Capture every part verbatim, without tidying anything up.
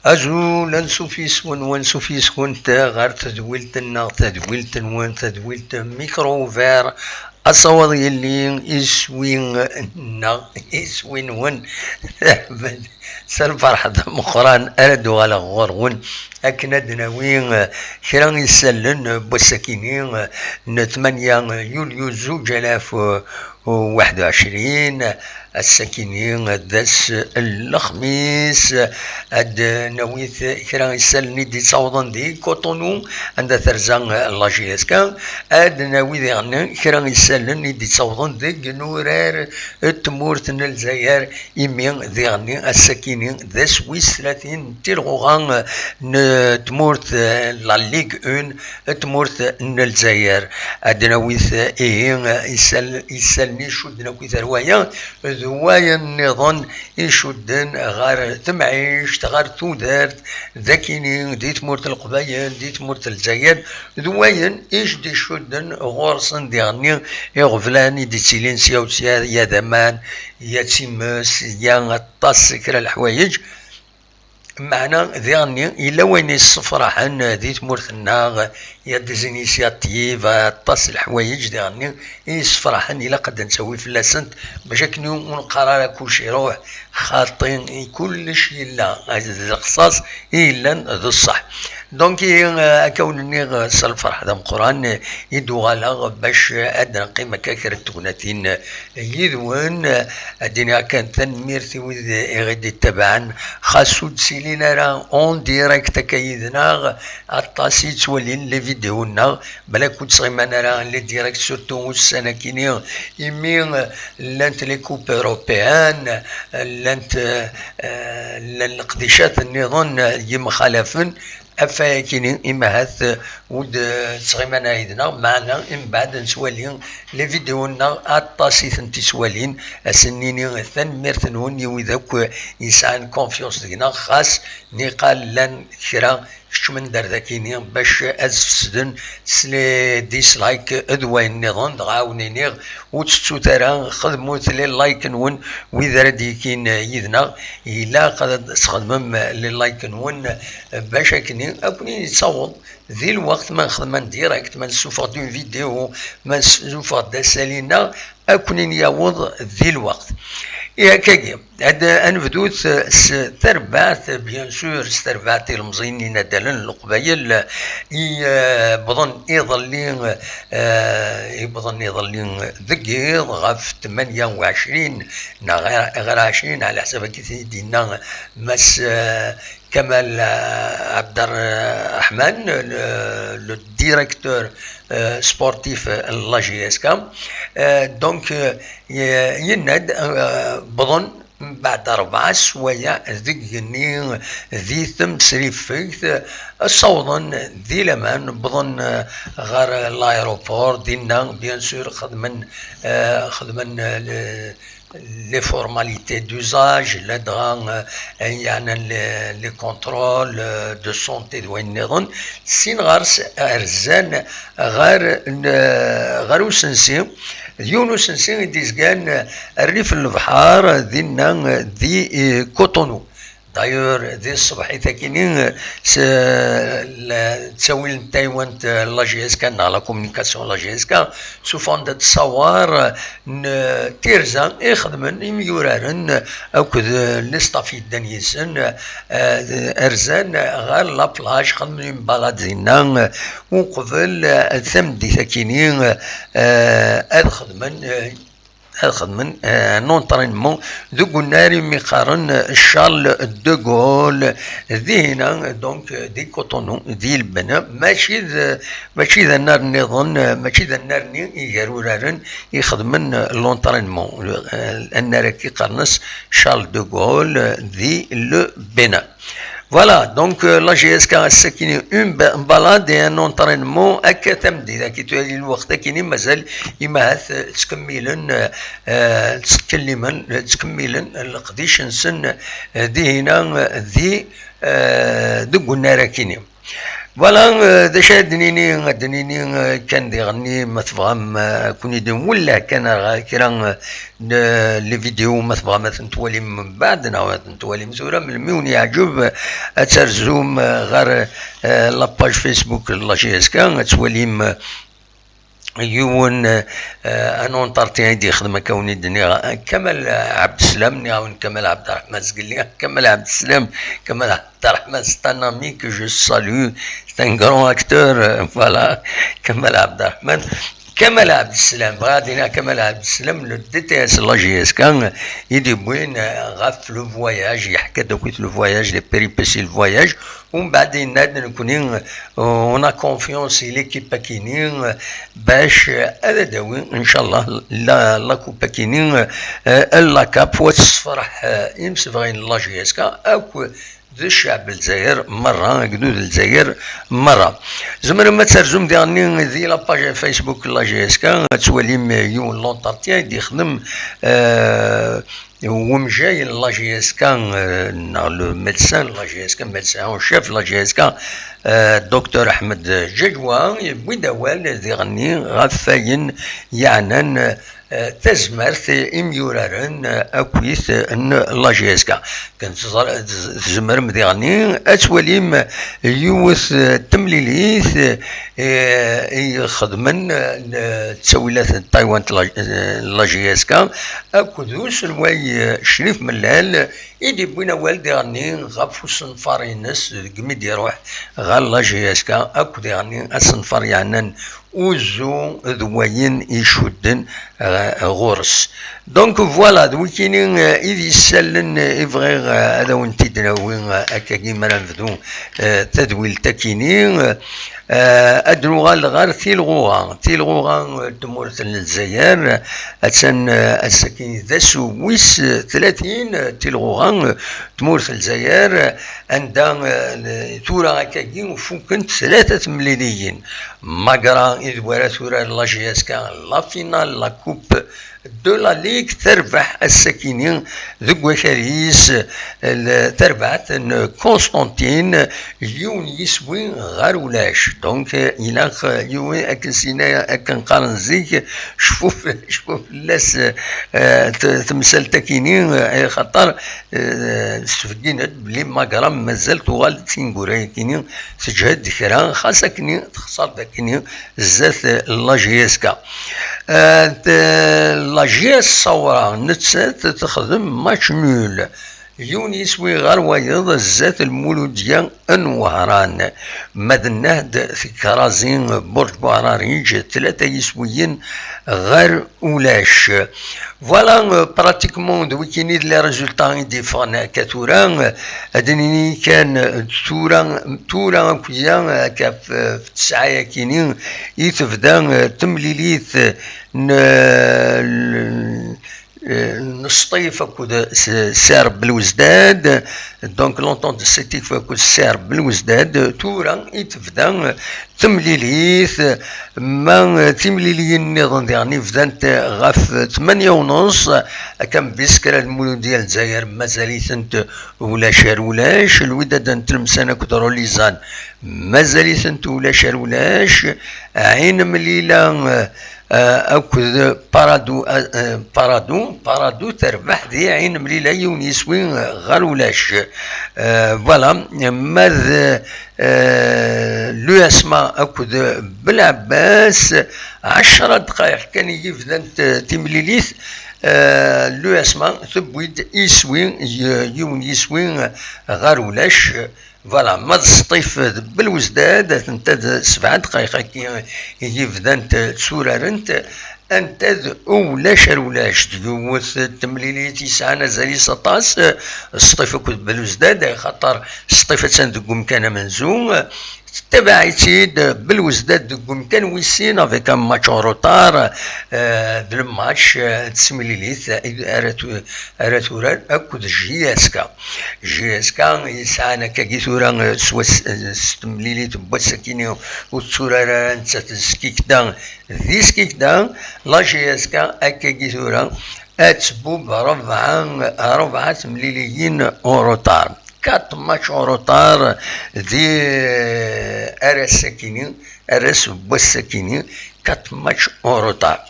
Azul, ansuf yes-wen, wansuf yes-went ɣer tedwilt-nneɣ, tadwilt-nwen, tadwilt Micro Ouvert. Asawaḍ yelli iswi-nneɣ, iswi-nwen. S lferḥ d ameqqran ara d-uɣaleɣ ɣur-wen akken ad d-nawi, eh, kra isallen n wass-akini, eh, n tmanya yulyu zuǧ alaf u waḥed u ɛecrin, ass-akini d ass n lexmis, ad d-nawi kra isallen i d-ittawḍen di Cotonou, anda terza la J S K, ad d-nawi diɣen kra isallen i d-ittawḍen deg nurar n tmurt n Lezzayer, imi diɣen ass-akini d ass wis tlatin n tilɣuɣa n tmurt, la Ligue un, tmurt n Lezzayer. Ad d-nawi ihi isal-, isallen icudden akk i tarwa-ya, d wayen nniḍen icudden ɣer temɛict, ɣer tudert, d akini di tmurt n Leqbayel, di tmurt n Lezzayer, d wayen i d-icudden ɣur-sen diɣenni iɣeblan i d-ittilin sya u sya, ya d aman, ya d times, ya aṭas kra leḥwayeǧ. Meɛna diɣenni yella wayen yessefraḥen di tmurt-nneɣ, ya des initiatives, aṭas n leḥwayeǧ diɣenni i yessefraḥen, ilaq ad d-nettawi fell-asent, bac akken ur neqqar ara kullec iruḥ, xaṭi, kullec yella, d lexṣaṣ i yellan d ṣṣeḥ. Donc, ihi, akka wen-nniɣ, s lferḥ d ameqqran i d-uɣaleɣ bac ad d-neqqim akka kra n tegnatin yid-wen. Ad d-iniɣ kan tanemmirt i wid i ɣ-d-ittabaɛen, xas ur d-ttilin ara en direct akka yid-neɣ, aṭas i yettwalin les vidéos-nneɣ, balak ur d-sɣiman ara les directs, surtout ussan-akini, imi llant les coupes européennes, llant, eh, llan leqdicat nniḍen yemxalafen, ɣef wayakini, imi ahat, eh, ur d-, eh, ttɣiman ara yid-neɣ, meɛna mbeɛd nettwali les vidéos-nneɣ, aṭas i tent-ittwalin, ad sen-nini tanemmirt-nwen i wid akk, eh, yesɛan confiance deg-neɣ, xas niqal llan kra keččmen-d ar dakini bac ad sfesden s les dislikes d wayen nniḍen, dɣa a wen-iniɣ ur tettut ara, xedmut les likes-nwen, wid ara d-yekin, eh, yid-neɣ, ilaq ad tesxedmem les likes-nwen, bac akken akk-nni yettaweḍ di lweqt, ma nexdem en direct, ma nessufeɣ-d une vidéo, ma nessufeɣ-d asali-nneɣ, akk-nni yaweḍ di lweqt. Ihi akkagi, ad, ad nebdut s terbaɛt, bien sûr, s terbaɛt ilemẓiyen inaddalen n Leqbayel i, eh, wwḍen iḍelli, eh, i wwḍen iḍelli deg yiḍ ɣef tmanya u ɛecrin neɣ ɣer, ɣer ɛecrin, ɛla ḥsab akken i d-yenna Mass, eh, Kamal, eh, Abderrahman, le, le directeur, eh, sportif n la J S K. Eh, donc, eh, ye-, yenna-d, eh, wwḍen mbeɛd rebɛa sswayeɛ deg igenni di temsrifegt, ssawḍen di laman, wwḍen, eh, ɣer l'aéroport, dinna, bien sûr, xedmen, eh, xedmen, eh, le, les formalités d'usage, ladɣa, eh, ayen yeɛnan les, les contrôles, eh, de santé d wayen nniḍen. Sin ɣer-s rzan ɣer, eh, ɣer usensi, d yiwen usensi i d-izgan, eh, rrif n lebḥer, dinna, eh, di, eh, Cotonou. D'ailleurs, di tṣebḥit-akini, s, la, ttawil n taywant, la J S K neɣ la communication la J S K, sufɣen-d ad tṣawar n tirza i xedmen imyuraren akked le staff yeddan yid-sen, eh, rzan ɣer la plage, xedmen une balade dinna, uqbel, eh, tameddit-akini, eh, ad xedmen, eh, ad xedmen, eh, un entraînement deg unnar imi qqaren, eh, Charles de Gaulle. Dihina, donc, eh, di Cotonou, di Lebna, mačči d, mačči d annar nniḍen, eh, mačči d annar-nni igar uraren i xedmen, eh, l'entraînement. Eh, annar-agi qqaren-as Charles de Gaulle, eh, di Lebna. Voilà, donc, euh, la J S K ass-akini une ba-, balade et un entraînement akka tameddit, akka tura lweqt akini mazal imi ahat, euh, ttkemmilen, euh, euh, ttkellimen, ttkellimen leqdic-nsen, euh, dihina, euh, di, euh, deg unnar akini. Voilà, euh, d acu ad d-nini, ad d-nini, euh, kan diɣenni, ma tebɣam, euh, ad ken-id-nwelleh kan ar ɣer kra, euh, n les vidéos, ma tebɣam ad tent-twalim mbeɛd, neɣ ad tent-twalim tura, melmi wen-yeɛǧeb, euh, ad terzum, euh, ɣer, euh, la page Facebook n la J S K, ad twalim, euh, yiwen, euh, un entretien i d-yexdem, akka wen-id-nniɣ, Kamal Abdeslam, nniɣ-awen Kamal Abderrahman zgelli, Kamal Abdeslam, Kamal Abderrahman, c'est un ami que je salue, c'est un grand acteur, euh, voilà, Kamal Abderrahman. Kamal Abdeslam, bɣiɣ ad iniɣ Kamal Abdeslam, le D T S n la J S K, i d-yewwin, euh, ɣef le voyage, yeḥka-d akkit le voyage, les péripéties, le voyage, umbeɛd yenna-d nekkni, euh, on a confiance i l'équipe akini, euh, bac, euh, ad d-tawi, inchallah, la, la coupe akini, euh, la CAP, wa tessefreḥ, euh, imsebɣin n la J S K, akk d ccɛeb n Lezzayer merra, agdud n Lezzayer merra. Tzemrem ad terzum diɣenni di la page Facebook n la J S K, ad twalim yiwen l'entretien i d-yexdem, euh, wemjay n la J S K, euh, neɣ le médecin n la J S K, médecin en chef n la J S K, euh, Docteur Ahmed Djadjoua, yewwi-d awal diɣenni ɣef wayen yeɛnan, euh, tazmert imyuraren, euh, akkit n la J S K. Kan tẓer-, tz-, tzemrem diɣenni ad twalim yiwet, euh, temlilit, euh, i xedmen, euh, ttawilat n Taïwan n la, euh, la J S K, akked uselway, euh, Crif Mellal, i d-yewwin awal diɣenni ɣef usenfar-ines deg mi d-iruḥ ɣer la J S K, akked diɣenni asenfar yeɛnan uzzu d wayen icudden, euh, ɣur-s. Donc voilà, d wikini, euh, i d issallen, euh, i bɣiɣ, euh, ad awen-t-id-nawi, euh, akkagi mi ara nebdu, euh, tadwilt-akini. Euh, ad nuɣal ɣer Tilɣuɣa. Tilɣuɣa, euh, n tmurt n Lezzayer, attan, euh, ass-agi d ass wis, euh, tlatin, euh, Tilɣuɣa, euh, tmurt n Lezzayer, euh, anda, euh, tura akkagi fukent tlata temliliyin. Magra i d wara turar la J S K, la finale, la coupe de la Ligue, terbeḥ ass-akini deg wakal-is, l-, tarbaɛt n Constantine, yiwen yiswi ɣer ulac. Donc, ilaq yiwen akken sina, akken qqaren zik, cfu f-, cfu fell-as, eh, t-, temsalt-akini, eh, xaṭer, eh, sbeggen-d belli Magra mazal tuɣal d tineggura-yakini, teǧhed kra, xas akni texṣer-d akni zdat la J S K. Eh, t-, la J S Saoura nettat texdem match nul. Yiwen yiswi ɣer wayeḍ zdat Lmuludya n Wehran. Ma d nnehd tekrazi Burǧ Buɛrariǧ tlata yiswiyen ɣer ulac. Voilà, euh, pratiquement d wikini d les résultats i d-yeffɣen akka tura. Ad d-nini kan, euh, tura, tura akya, euh, akka f-, f-, tesɛa-yakini i tebda, euh, temlilit n, euh, l-, euh, n Sṭif akked S-, Sir Belouzdad. Donc, l'entente de Sṭif akked Sir Belouzdad, tura i tebda, euh, temlilit, ma, eh, timliliyin nniḍen diɣen i bdant, eh, ɣef tmanya u nneṣ, akka mbiskra Lmuludya n Lezzayer mazal-itent ulac ar ulac, Lwidad n Tlemsan akked Rulizan mazal-itent ulac ar ulac, Ɛin Mlila, eh, eh, akked Paradu, eh, eh, Paradu, Paradu terbeḥ di Ɛin Mlila yiwen yiswi, eh, ɣer ulac. Eh, voilà, ma d, eh, l'U S M A akked Belɛebbas, ɛecra dqayeq kan i yebdant, eh, timlilit, eh, l'U S M A tewwi-d iswi, y-, yiwen yiswi, eh, ɣer ulac. Voilà, ma d Sṭif d Belwezdad, atenta d sebɛa dqayeq-agi i yebdant tturarent, anta d ulac ar ulac, d yiwet n temlilit yesɛan azal-is aṭas, Sṭif akked Belwezdad, axaṭer Sṭif attan deg umkan amenzu, tettabaɛ-itt-id Belwezdad deg umkan wis sin avec un match en retard, euh, d le match, euh, d timlilit, euh, ara tu-, ara turar akked J S K. J S K yesɛan akkagi tura, eh, s wass, eh, s temlilit n wass-akini ur tetturar ara nettat d Skikda. Di Skikda, la J S K akkagi tura ad tbub rebɛa, rebɛa temliliyin en retard. Quatre matchs en retard di, eh, ar ass-akini, ar ass n wass-akini, quatre matchs en retard.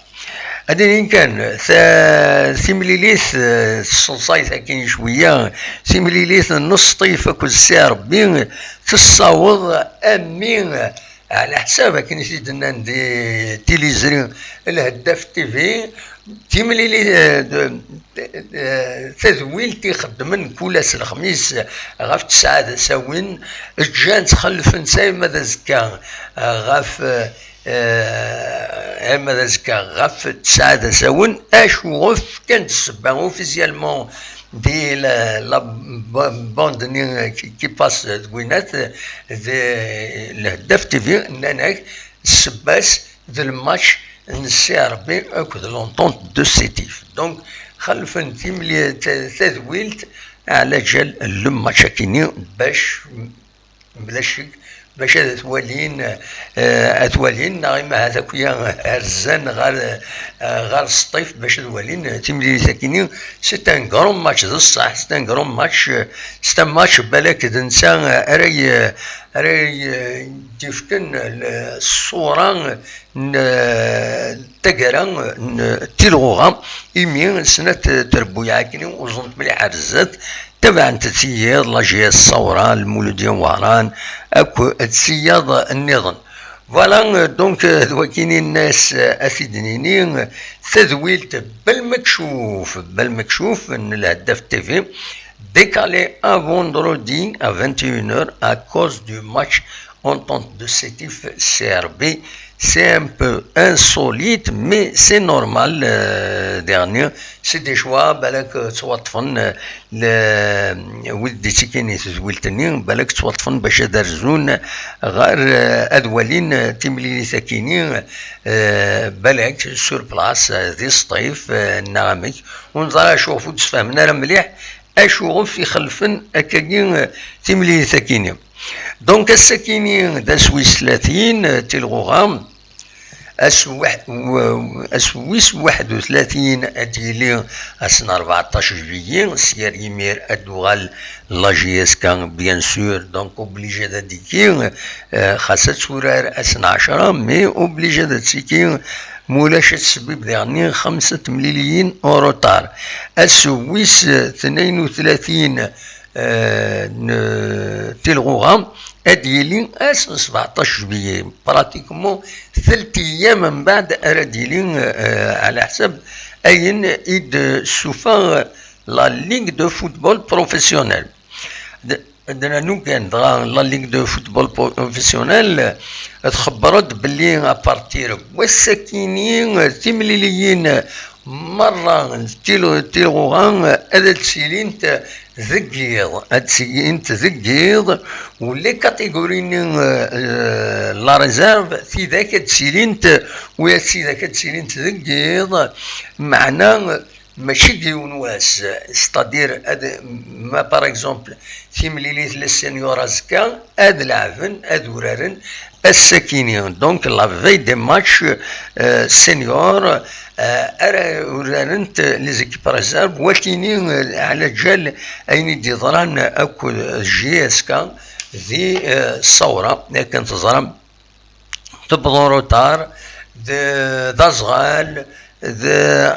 Ad inin kan, ta-, timlilit, eh, tesseḍsayt akkin cwiya, timlilit n Sṭif akked Si Ṛebbi, tessaweḍ ami, ɛla ḥsab akken i t-id-nnan di tilizri, Lheddaf T V, timlilit, eh, de, eh, tadwilt i xeddmen kul ass lexmis ɣef tesɛa d asawin, ǧǧan-tt xellfen-tt arma d azekka, eh, ɣef, eh, arma d azekka ɣef tesɛa d asawen, acu ɣef fkan-d ssebba officiellement di la, la ba-, bande-nni qui, qui passe d winat, di Lheddaf T V, nnan-ak ssebba-s d lmatch n Si Ṛebbi akked l'Entente de Sétif. Donc, xellfen timli-, ta-, tadwilt ɛla ǧal le match akini bac, bla ccek, bac ad t-walin, eh, ad t-walin, neɣ imahat akk-ya rzan ɣer, eh, ɣer Sṭif bac ad walin timlilit akini. C'est un grand match, d ṣṣeḥ, c'est un grand match, eh, c'est un match balak d netta, eh, ara y-, ara y-, d-yefken l-, ṣṣura n, eh, taggara n tilɣuɣa, imi snat trebbuyaɛ akken uẓent mliḥ ar zdat, tabaɛent-tt yiḍ, la J S Ṣawra, Lmuludya Wehran, akk d tiyaḍ nniḍen. Voilà, euh, donc, euh, d wakin i nnas, euh, ad t-id-nini, euh, tadwilt Belmekcuf, Belmekcuf n Lheddaf T V, décalé à vendredi à vingt et une heures à cause du match Entente de Sétif C R B. C'est un peu insolite, mais c'est normal, euh, dernier. C'est des choix, balak, euh, ttwaṭṭfen, euh, le-, wid d-ittikin i tezwilt-nni, balak ttwaṭṭfen bac ad rzun ɣer, euh, ad walin, euh, timlilit-akini, euh, balak sur place, euh, di Sṭif, euh, neɣ amek. Ur neẓri acu ɣef ur d-sfehmen ara mliḥ, acu ɣef ixelfen akkagi, eh, timlilit-akini. Donc, ass-akini d ass wis tlatin, eh, tilɣuɣa, ass weḥ-, w-, ass wis waḥed u tlatin ad d-yili ass n rbeɛṭac juillet, s yar yimir ad d-tuɣal la J S K, bien sûr, donc obligé ad d-tiki, eh, xas ad turar ass n ɛecra, mais obligé ad d-tiki, mulac ttsebbib diɣenni xemsa temliliyin en retard. Ass wis tnayen u tlatin, eh, n tilɣuɣa, ad d-yili ass n sbeɛṭac juillet. Pratiquement, telt ayyam mbeɛd ara d-yili, eh, ɛla ḥsab ayen i d-tessuffeɣ la Ligue de football professionnel. D-, d-, nernu kan dɣa la Ligue de football professionnel, txebber-d belli à partir n wass-akini, timliliyin merra n til-, tilɣuɣa ad d-ttilint deg yiḍ, ad d-ttilint deg yiḍ, u les catégories-nni, eh, la réserve, tidak ad d-ttilint, u tidak ad d-ttilint deg yiḍ, meɛna mačči deg yiwen wass, c'est-à-dire, ad, ma par exemple, timlilit les seniors azekka, ad leɛben, ad uraren ass-akini. Donc, la veille des matchs, euh, seniors, euh, ara urarent les équipes réserves, wakini, euh, ɛla ǧal ayen i d-yeḍran akked J S K di, euh, Ṣawra, akken teẓram, tewweḍ en retard, d, d aẓɣal, d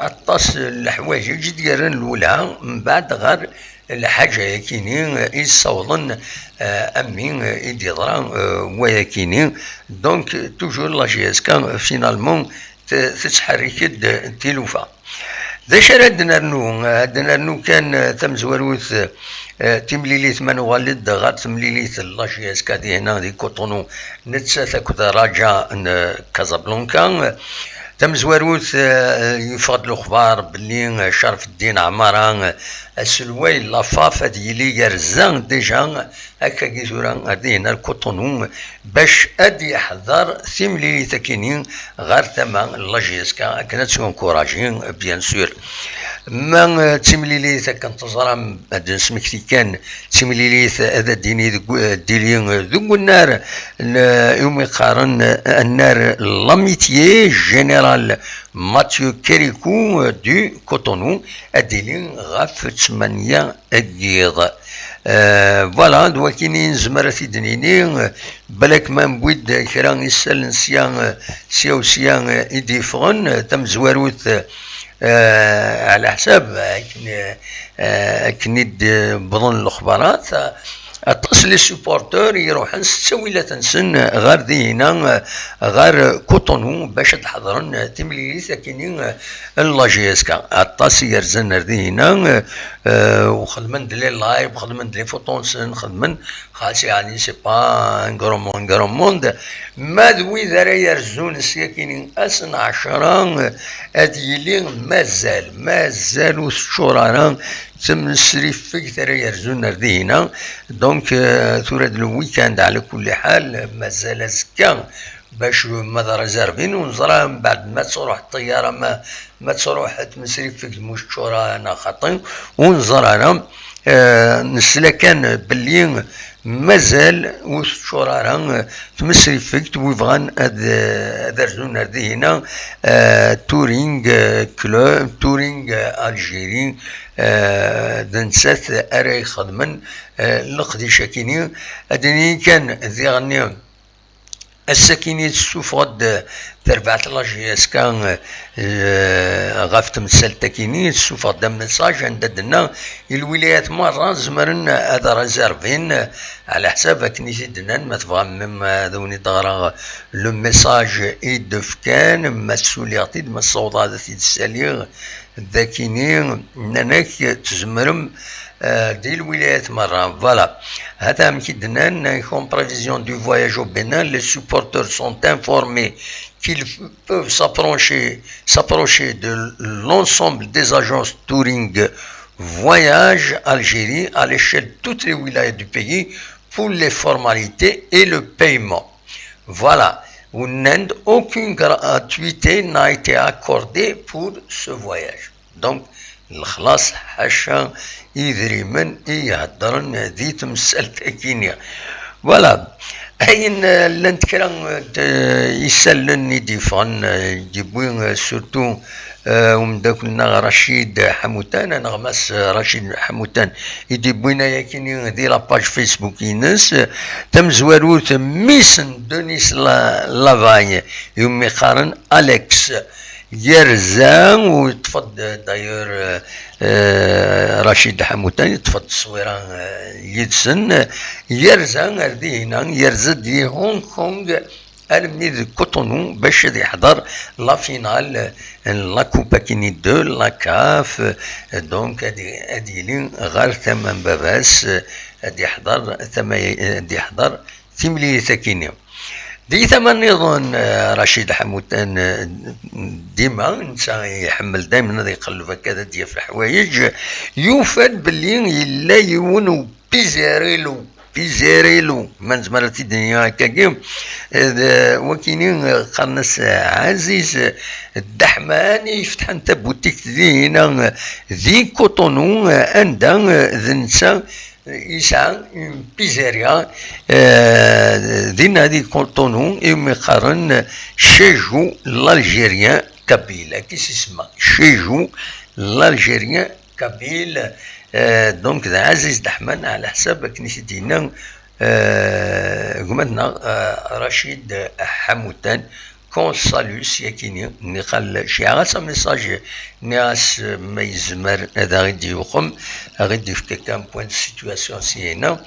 aṭas n leḥwayeǧ i d-yerran lwelha, mbeɛd ɣer lḥaǧa-yakini i yessawḍen, eh, am mi i d-yeḍra, eh, wayakini. Donc, toujours la J S K, finalement, t-, tettḥerrik-d tilufa. D acu ara d-nernu? Ad d-nernu kan, eh, tamezwarut, eh, timlilit, ma nuɣal-d ɣer temlilit n la J S K dihna di Cotonou, nettat akked Raja n Casablanca. Tamezwarut, eh, yeffeɣ-d lexbar belli, eh, Carfeddin Ɛmara, eh, aselway n la FAF, ad yili yerza déjà akkagi tura ar dihna ar Cotonou, bac ad yeḥḍer timlilit-akini ɣer tama n la J S K, akken ad tt-yunkuraji, bien sûr. Ma, eh, d timlilit, akken teẓram, ad d-nesmekti kan, d timlilit ad d-tili deg, eh, d-tili, eh, deg unnar n, eh, iwumi qqaren, eh, annar l'Amitié, Général Mathieu Kérikou, eh, du Cotonou, ad d-tili ɣef ttmanya n yiḍ. Voilà, d wakken i nezmer ad t-id-nini. Balak ma newwi-d kra isallen sya, sya u sya i d-yeffɣen, tamezwarut, ɛla ḥsab akken, akken i d-wwḍen lexbarat, aṭas les supporteurs i iruḥen s ttawilat-nsen ɣer dihina, ɣer Cotonou, bac ad d-ḥeḍren timlilit akkin n la J S K. Aṭas i yerzan ar dihina, u xedmen-d les lives, xedmen-d les photos-nsen, xedmen, xas yeɛni c'est pas un grand monde, un grand monde. Ma d wid ara yerzun s yakkin ass n ɛecra, ad yili mazal, mazal ur teččur ara tmesrifegt ara yerzun ar dihina. Donc, tura d le week-end ɛla kulli ḥal, mazal azekka bac ma d réservin, ur neẓra mbeɛd ma tṛuḥ ṭṭyara, ma, ma tṛuḥ tmesrifegt mu teččur ara neɣ xaṭi, ur neẓra ara. Nesla kan belli mazal ur teččur ara tmesrifegt, wi bɣan ad, ad rzun ar dihina, Touring Club, Touring Algérie, d nettat ara ixedmen leqdic-akini. Ad d-nini kan diɣenni, ass-akini tessufeɣ-d terbaɛt la J S K ɣef temsalt-akini, tessufeɣ-d amessage anda d-tenna i lwilayat merra zemren ad réservin, ɛla ḥsab akken i t-id-nnan, ma tebɣam même ad wen-id-ɣreɣ le message i d-fkan, ma ssuliɣ-t-id, ma ssawḍeɣ ad t-id-ssaliɣ, d akini nnan-ak tzemrem di lwilayat merra. Voilà. Hata amek i d-nnan, comme prévision du voyage au Bénin, les supporters sont informés qu'ils peuvent s'approcher, s'approcher de l'ensemble des agences Touring Voyage Algérie à l'échelle de toutes les wilayas du pays pour les formalités et le paiement. Voilà. Aucune gratuité n'a été accordée pour ce voyage. Donc, lexlaṣ ḥaca idrimen i iheddren di temsalt-agi-nni. Voilà. Ayen, eh, llant kra n, eh, isallen i d-yeffɣen, eh, i d-yewwi, eh, surtout, eh, umeddakel-nneɣ Racid Ḥamutan, aneɣmas, eh, Racid Ḥamutan, i d-yewwin ayakini di la page Facebook-ines, eh, tamezwarut, mmi-s n Denis La-, Lavalle, iwumi qqaren Alex. Yerza, u yeṭṭef-d, d'ailleurs, eh, eh, Racid Ḥamutan, yeṭṭef-d tteswira, eh, yid-sen. Yerza ar dihina, yerza-d di Hong Kong armi d Cotonou bac ad yeḥḍer la finale n la Coupe akini de la CAF. Donc, ad, ad yili ɣer tama n baba-s, ad yeḥḍer tama, ad yeḥḍer timlilit-akini. Di tama nniḍen, eh, Racid Ḥamutan, eh, dima, netta iḥemmel daymen ad iqelleb akka, ad d-yaf leḥwayeǧ, yufa-d belli yella yiwen u pizerilu, pizerilu, ma nezmer ad t-id-nini akkagi, eh, d wakini, eh, qqaren-as, eh, Ɛaziz, eh, Ddeḥman, i ifetḥen tabutikt dihina, eh, di Cotonou, eh, anda, eh, d netta yesɛa une pizzeria, eh, dinna di Cotonou, iwumi qqaren Chez Jou l'Algérien Kabyle, akka i s-isemma, Chez Jou l'Algérien Kabyle. Eh, donc, d Ɛaziz Ddeḥman, ɛla ḥsab akken i t-id-yenna, eh, gma-tneɣ, eh, Racid Ḥamutan, qu'on salue s yakini, nniɣ-as, ceyɛeɣ-as amessage, nniɣ-as ma yezmer ad aɣ-id-yuqem, aɣ-id-yefk akka un point de situation syina,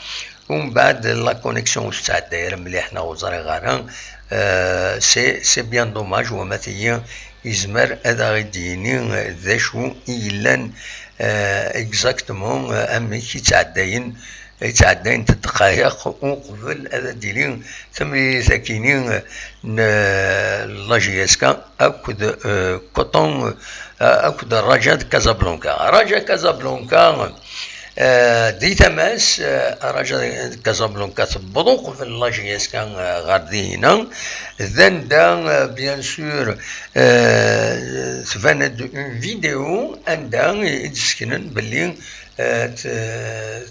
umbeɛd la connexion ur tettɛedday ara mliḥ neɣ ur ẓriɣ ara, euh, c'est, c'est bien dommage, wama tigi yezmer ad aɣ-id-yini d acu i yellan, euh, exactement, euh, amek i ttɛeddayen, i ttɛeddayent ddqayeq uqbel ad d-tili temlilit akini n, eh, la J S K akked, eh, Coton, eh, akked Raja de Casablanca. Raja Casablanca, eh, di tama-s, eh, Raja de Casablanca tewweḍ uqbel la J S K, eh, ɣer dihina. D anda, eh, bien sûr, eh, tban-d une vidéo anda i d-seknen belli eh, t-,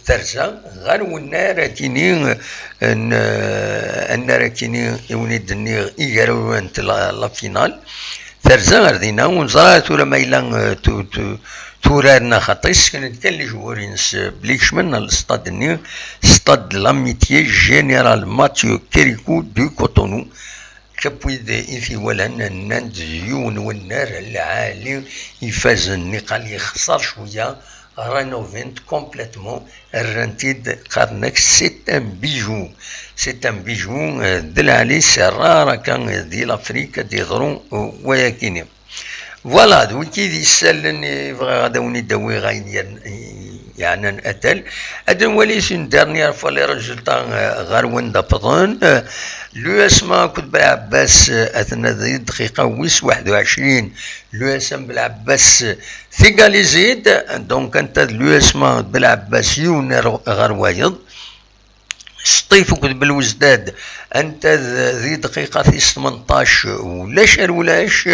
terza ɣer wennar akini, eh, n, eh, annar akini i wen-id-nniɣ igarwen n la, la finale. terza ɣer dinna, ur neẓra tura ma yella, eh, tu-, tu-, turar neɣ xaṭi, ssken-d kan les joueurs-ines, eh, belli kecmen ɣer lestad-nni, Stade de l'Amitié Général Mathieu Kirikou de Cotonou. Akk wid i t-iwalan nnan-d d yiwen wennar lɛali ifazen, niqal yexṣer cwiya, rénovent complètement, rran-t-id, qqaren-ak c'est un bijou. C'est un bijou, eh, d lɛali, c'est rare akka di l'Afrique ad d-yeḍru, eh, wayakini. Voilà, d wiki d isallen i bɣiɣ ad awen-id-awiɣ ayen yan-, yeɛnan atal. Ad nwali une dernière fois les résultats, eh, ɣer wanda wwḍen. Eh, l'U S M A akked Belɛebbas, eh, atna di dqiqa wis waḥed u ɛecrin. L'U S M Belɛebbas, eh, tigalizi-d. Donc, anta d l'U S M A Belɛebbas yiwen ar-, ɣer wayeḍ. Sṭif akked Belwezdad, anta d, di dqiqa tis tmenṭac, ulac ar ulac.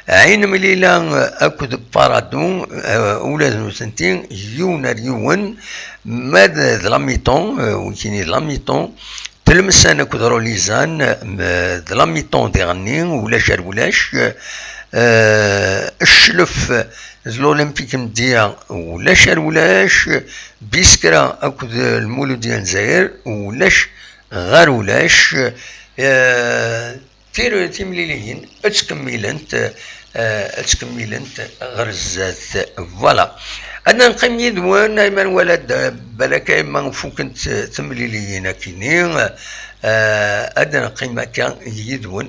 Ɛin Mlila akked Parado, eh, ula d nutenti, yiwen ar yiwen. Ma d, d la mi-temps, eh, wikini d la mi-temps. Tlemsan akked Rolizan, m-, d la mi-temps diɣenni, ulac ar ulac. Eh, Cclef d l'Olympique Mdia, ulac ar ulac. Biskra akked Lmuludya n Lezzayer, ulac ɣer ulac. Eh, tir-, timliliyin ad ttkemmilent, eh, ad ttkemmilent ɣer zdat. Voilà. Ad neqqim yid-wen, ayma nwala-d, balak ayma fukent temliliyin akini, eh, ad neqqim akka yid-wen.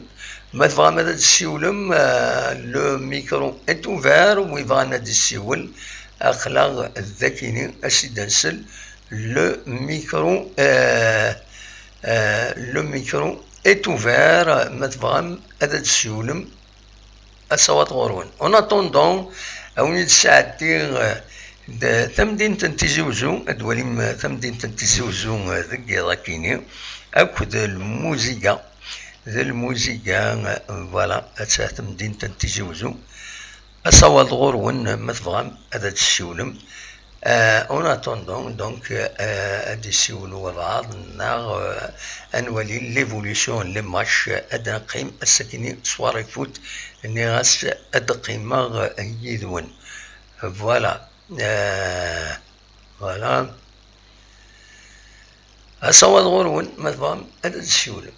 Ma tebɣam ad d-tessiwlem, eh, le micro est ouvert, wi bɣan ad d-yessiwel, aql-aɣ d akini, as-id ad nsel. Le micro, eh, eh, le micro est ouvert, ma tebɣam ad d-tessiwlem, asawaḍ ɣur-wen. En attendant, a wen-id-sɛeddi, eh, d tamdint n Tizi Uzzu, ad d-walim, eh, tamdint n Tizi Uzzu, eh, deg yiḍ akini, akked lmuziga. D lmuziga, eh, voilà, atta temdint n Tizi Uzzu. Asawaḍ ɣur-wen, ma tebɣam ad d-tessiwlem. Eh, en attendant, donc, eh, ad d-issiwel walbeɛḍ, neɣ, eh, ad nwali l'évolution n les matchs, eh, ad neqqim ass-akini soirée foot, nniɣ-as ad d-qqimeɣ, eh, yid-wen. Voilà. Eh, voilà. Asawaḍ ɣur-wen, ma tebɣam ad d-tessiwlem.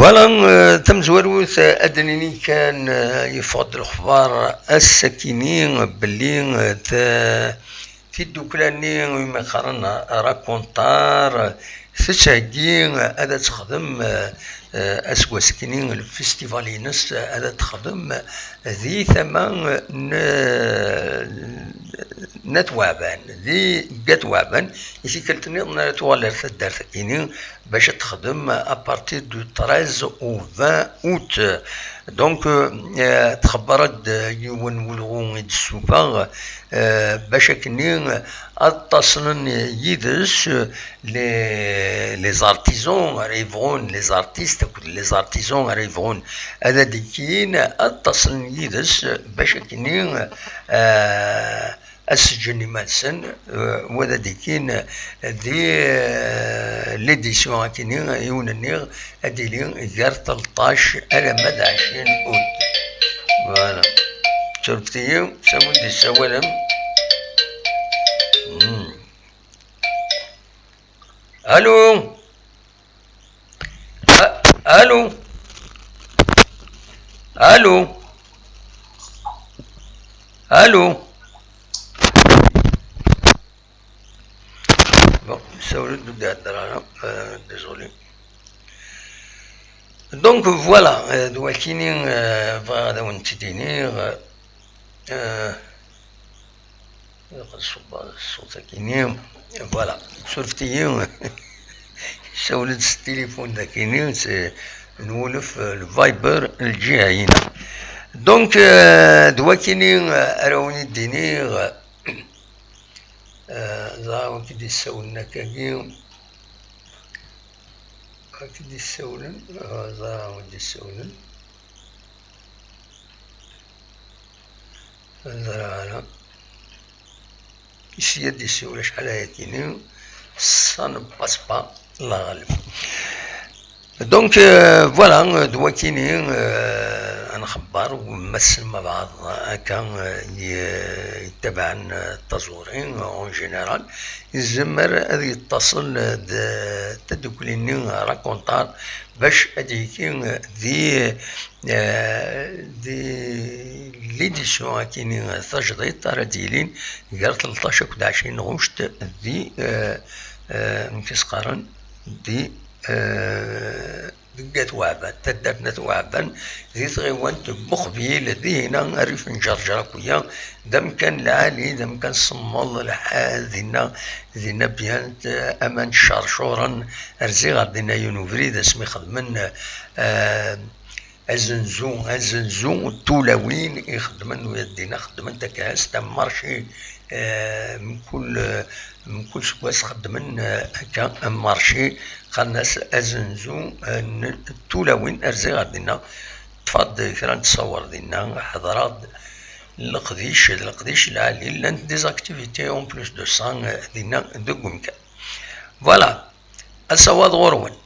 Voilà, euh, tamezwarut, euh, ad d-nini kan, euh, yeffeɣ-d lexbar ass-akini belli, euh, t-, tiddukla-nni umi qqaren Rakontar, tettheggi ad ad texdem, eh, eh, aseggas-nni lfestival-ines ad ad texdem di tama n, n At Waɛban, di Gat Waɛban, i tikkelt nniḍen ara tuɣal ar taddart-akini bac ad texdem à partir du treize au vingt août. Donc, euh, txebber-d yiwen n welɣu i d-ssufeɣ, euh, bac akkenni ad ṭṭaslen yid-s les, les artisans ara yebɣun, les artistes akked les artisans ara yebɣun ad ad-ikkin, ad ṭṭaslen yid-s bac akkenni, euh, ad seǧǧen iman-nsen, eh, wa ad d-ikkin di, eh, l'édition akini, yiwen nniɣ ad d-ili gar tleṭṭac alamma d ɛecrin août. Voilà. Surfet-iyi, s awi d-issawalen. Hmm. Allô? A-, allô? Allô? Allô? Bon, ça aurait dû être là, hein. Euh, désolé. Donc voilà, euh, d wakini, euh, bɣiɣ ad awen-tt-id-iniɣ, euh, Ilaq ad ṣubbeɣ ṣṣut akini. Voilà. Surfet-iyi. Ssawlen s tilifun d akini, s-, nwulef, eh, le Viber, lǧiha-ina. Donc, eh, d wakini, eh, ara wen-id-iniɣ, eh, ẓra wi k-id-issawlen akkagi. Wi k-id-issawlen, eh, ẓra wi k-id-issawlen. Ur ẓriɣ ara. Isi ad d-isiwel acḥal ayakini, ça ne passe pas, Allah ɣaleb. Donc, euh, voilà, d wakini, euh, ad nxebber, ma ssnem abeɛḍ akka, euh, y-, yettabaɛen, euh, taẓuri, euh, en général, yezmer ad yettaṣel, euh, d tadukli-nni Rakontar bac ad d-yekki, euh, di Eh, di l'édition akini tajdidt ara d-yilin gar tleṭṭac akked ɛecrin ɣuct di, eh, eh, amek i s-qqaren, di, eh, deg At Waɛban, taddart n At Waɛban, di tɣiwant n Buqbil, dihina rrif n Ǧerǧer akk-ya, d amkan lɛali, d amkan semmeḍ lḥal, dinna, dinna byant, eh, aman ccercuren, rziɣ ɣer dinna yiwen ubrid asmi xedmen, eh, azenzu, azenzu n tulawin ixeddmen, dinna xeddmen takast am marché, eh, mkul, mkul seggas xeddmen, eh, akka am marché, qqaren-as azenzu, eh, n tulawin, rziɣ ɣer dinna, ṭṭfeɣ-d kra n ttṣawer dinna, ḥeḍreɣ-d leqdic, d leqdic lɛali, llant des activités en plus de ça, eh, dinna deg umkan. Voilà, asawaḍ ɣur-wen.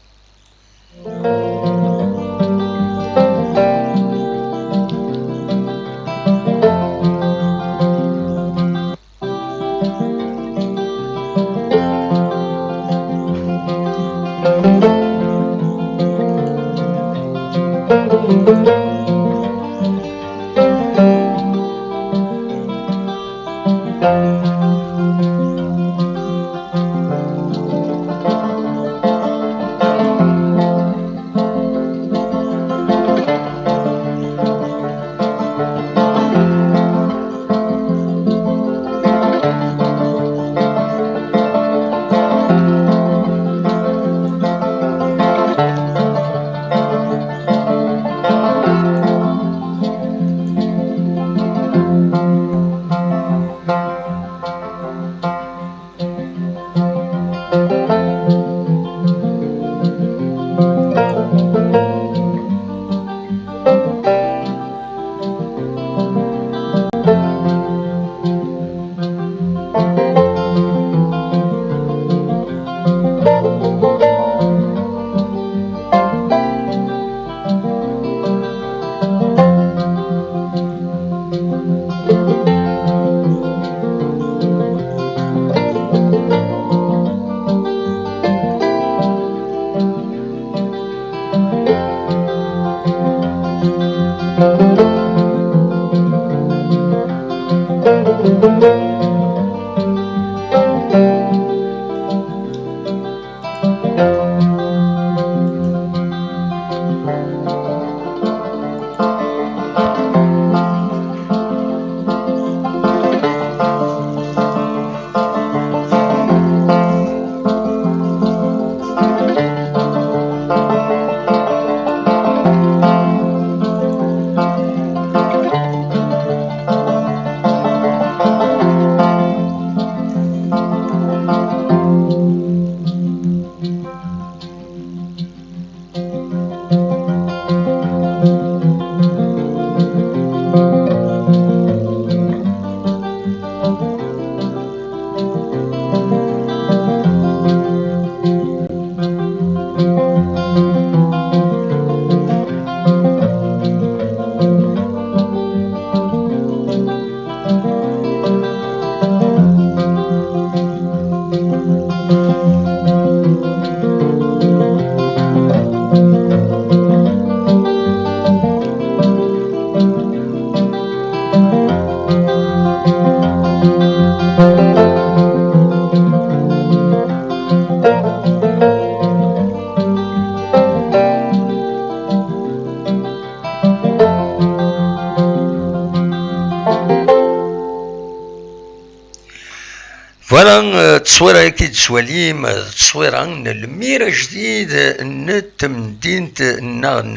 Voilà, euh, tteswira-agi d-tettwalim, euh, d tteswira n lmir ajdid n temdint, neɣ n,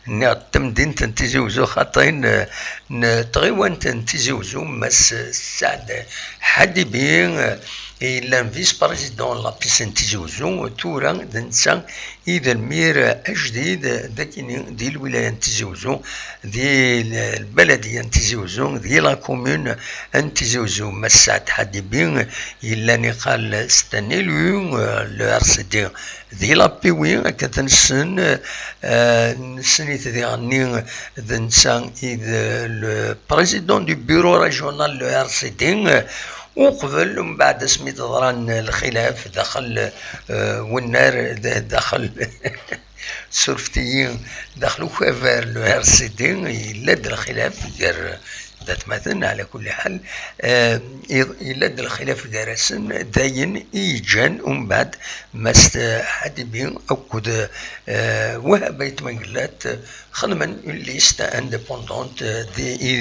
nniɣ-d tamdint n Tizi Uzzu, xaṭi, n, n tɣiwant n Tizi Uzzu, Mass Saɛd Ḥadibi, euh, yellan vice-président n l'A P C n Tizi Uzzu, tura d netta i d lmir ajdid dagini di lwilaya n Tizi Uzzu, di l-, lbaladiya n Tizi Uzzu, di la commune n Tizi Uzzu. Mass Saɛd Ḥadibi yellan iqal c'est un élu, euh, le R C D di la P W, akken ad nessen, euh, nessen-it diɣenni d netta i d le président du bureau régional le R C D, euh, uqbel, umbeɛd asmi d-ḍran lxilaf daxel, euh, wennar, d-, daxel surfet-iyi, daxel ukabar n le R C D, yella-d lxilaf gar d atmaten, ɛla kulli ḥal, euh, i-, yella-d lxilaf gar-asen, d ayen i yeǧǧan umbeɛd Mass Ḥadibi akked, euh, Wahab Ayt Mengellat xedmen une liste indépendante, euh, di, i,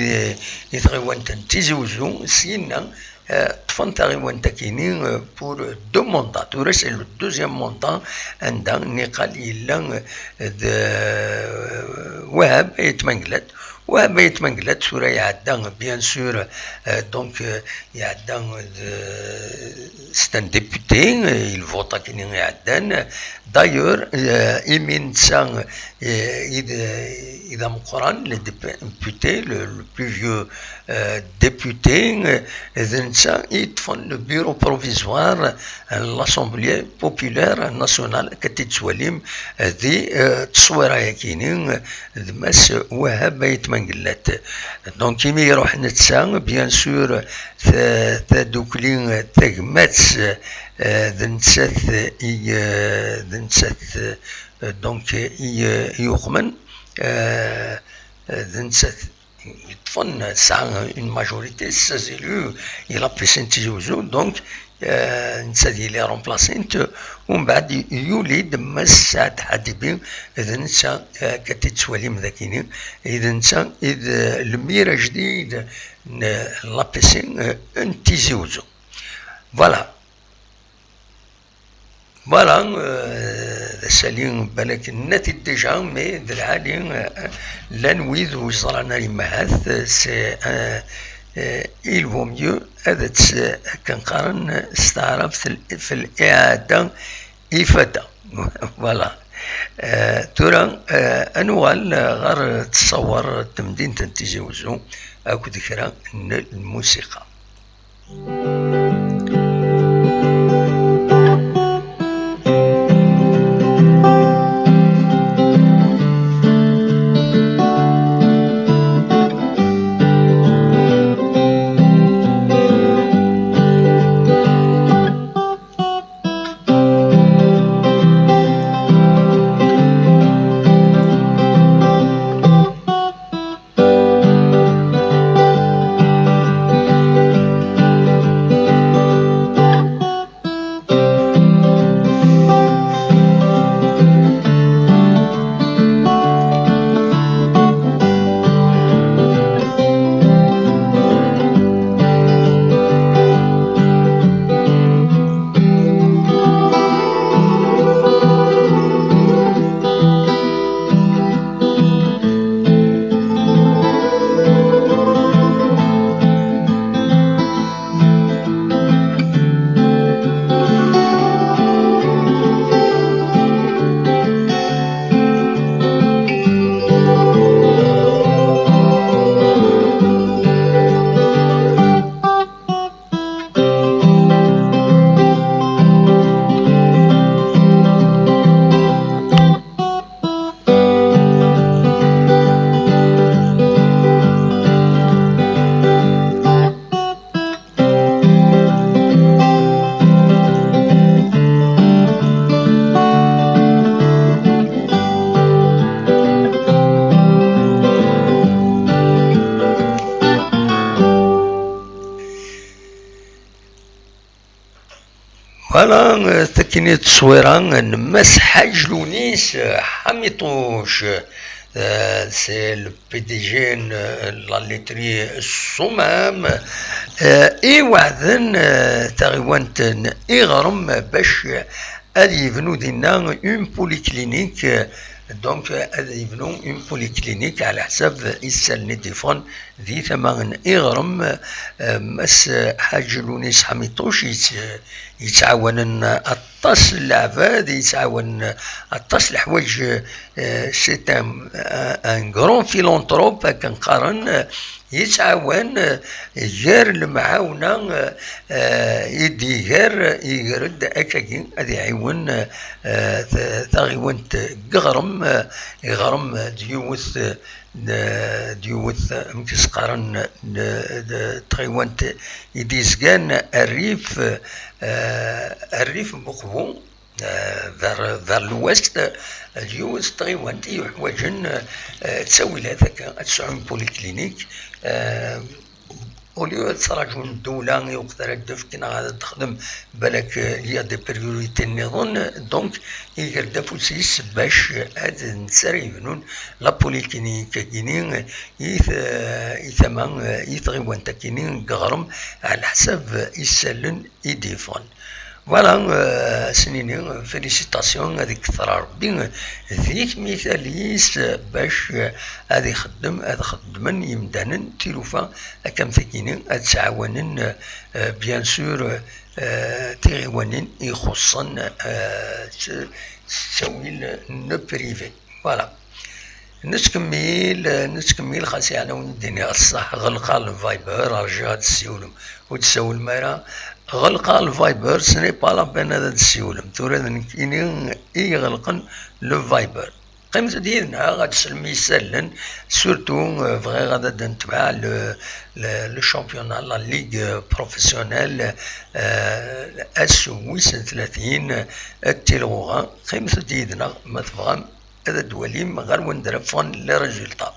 i tɣiwant n Tizi Uzzu, syenna, euh, ṭṭfen taɣiwant-akini, euh, pour deux mandats. Tura c'est le deuxième mandat anda niqal yella, euh, d, euh, Wahab Ayt Mengellat. Wahab Ayt Mengellat tura iɛedda, bien sûr, euh, donc, euh, iɛedda, euh, c'est un député, euh, il vote akini iɛeddan. D'ailleurs, euh, imi netta, euh, i d, i d ameqqran, le député, le, le plus vieux, euh, député, euh, d netta i yeṭṭfen le bureau provisoire, euh, l'Assemblée populaire nationale, akka i tt-tettwalim, euh, di, euh, tteswira-yakini, euh, d Mass Wahab Ayt Mengellat. Donc, imi iruḥ netta, bien sûr, ta-, tadukli, tagmat, euh, d nettat i, euh, d nettat, euh, donc, i, euh, i yuqmen, euh, d nettat yeṭṭfen, tesɛa une majorité, seize élus, i l'A P C n Tizi Uzzu, donc, euh, netta ad yili remplaçant, umbeɛd yuli-d Mass Saɛd Ḥadibi, d netta, euh, akka i tt-tettwalim dagini, d netta i d, euh, lmir ajdid n l'A P C, euh, n Tizi Uzzu. Voilà. Voilà, euh, d asali, balak nenna-t-id déjà, mais d lɛali, euh, llan wid ur ẓran ara imahat, euh, c'est, euh, euh, il vaut mieux ad tt-, akken qqaren s taɛrabt, f-, f-, l'iɛada ifada. Voilà. Euh, tura, euh, ad nuɣal ɣer ttṣawar n temdint n Tizi Uzzu akked kra n lmusiqa. Voilà, euh, takini d tteswira n Mass Ḥaǧ Lunis, euh, Ḥamiṭuc. Euh, c'est le P D G n la laiterie Soumam, euh, iweɛden, euh, taɣiwant n Iɣrem bac ad yebnu dinna une polyclinique, euh, donc, euh, ad yebnu une polyclinique ɛla ḥsab isallen i d-yeffɣen di tama n Iɣrem, euh, Mass Ḥaǧi Lunis Ḥamituc yett-, yettɛawanen aṭas n leɛbad, yettɛawan aṭas n leḥwayeǧ, euh, c'est un, un, un grand philanthrope, akken qqaren, euh, yettɛawan, euh, gar lemɛawna, euh, euh, i d-iger, iger-d akkagi ad iɛiwen, euh, ta-, taɣiwant n Iɣrem, euh, Iɣrem d yiwet, euh, d, d yiwet, amek i s-qqaren, d, d tɣiwant i d-yezgan rrif, euh, rrif n Uqbu, euh, vers, vers l'ouest, d yiwet n tɣiwant i yuḥwaǧen, euh, ttawilat akka ad tesɛu une polyclinique, euh, au lieu ad ttraǧun ddewla i weqt ara d-tefk neɣ ad texdem, balak, euh, il y a des priorités nniḍen, donc iger-d afus-is bac ad netta ara yebnun la polyclinique-agi-ni i t-, i tama, i tɣiwant-agi-ni n Iɣrem, ɛla ḥsab isallen i d-yeffɣen. Voilà, euh, ad s-nini, euh, félicitations, ad ikter Rebbi di tmital-is, euh, bac, euh, ad ixeddem, ad xeddmen yimdanen tilufa akka am tagi-ni, ad ttɛawanen, euh, bien sûr, euh, tiɣiwanin ixuṣṣen, euh, s, s ttawil n privé. Voilà. Nettkemmil, nettkemmil, xas yeɛni ur d-iniɣ ṣṣeḥ, ɣelqeɣ le Viber, rjiɣ ad d-tessiwlem. Ur d-tessawlem ara, ɣelqeɣ le Viber, ce n'est pas la peine ad d-tessiwlem. Tura d nekkini i iɣelqen le Viber. Qqimet-d yid-neɣ ad teslem i yisallen, surtout, euh, bɣiɣ ad d-netbeɛ le, le, le championnat, la ligue, euh, professionnelle, euh, ass wis n tlatin, euh, d tilɣuɣa. Qqimet-d yid-neɣ ma tebɣam ad d-twalim ɣer wanda ara ffɣen les résultats.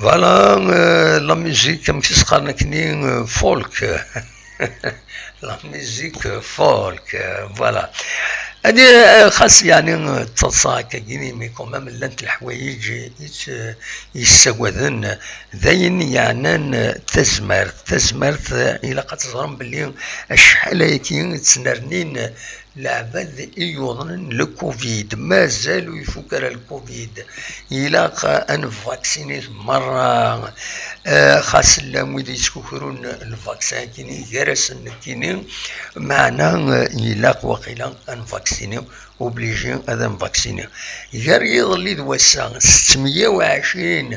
Voilà, euh, la Musique, amek i s-qqaren akkenni, euh, folk. La musique, euh, folk, euh, voilà. Adi, euh, xas, yeɛni, euh, d taḍsa akkagi, mais quand même, llant leḥwayeǧ i, i, yessagaden, d ayen yeɛnan, euh, tazmert. Tazmert, euh, ilaq ad teẓrem belli acḥal ayagi i ttnernin, euh, leɛbad i yuḍnen le covid, mazal ur ifuk ara le covid. Ilaq ad nvaksinit merra. Eh, xas llan wid yettkukrun lvaksin-agi gar-asen nekkini, meɛna, eh, ilaq waqila ad nvaksini, obligé ad nvaksini. Gar yiḍelli d wass-a, settemya u ɛecrin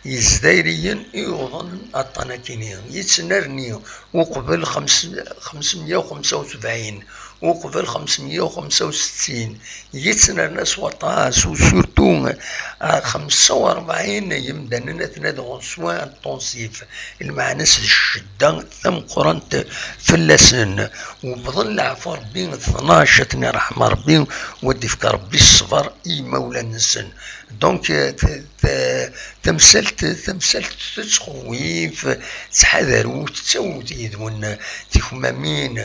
Izzayriyen i yuḍnen aṭṭan-akini, yettnerni uqbel xems-, xemsemya u xemsa u sebɛin, uqbel xemsemya u xemsa u settin, yettnerna s waṭas, u surtout, ah, xemsa u rebɛin yemdanen atna ad ɣen soins intensifs, lmeɛna-s d ccedda tameqqrant fell-asen, wwḍen leɛfu Rebbi tnac, ad ten-iṛḥem Rebbi, u ad d-ifk Rebbi ṣṣber i yimawlan-nsen. Donc, euh, t-, t-, tamsalt, tamsalt tettxewwif, ttḥadaret, ttawet yid-wen tikmamin,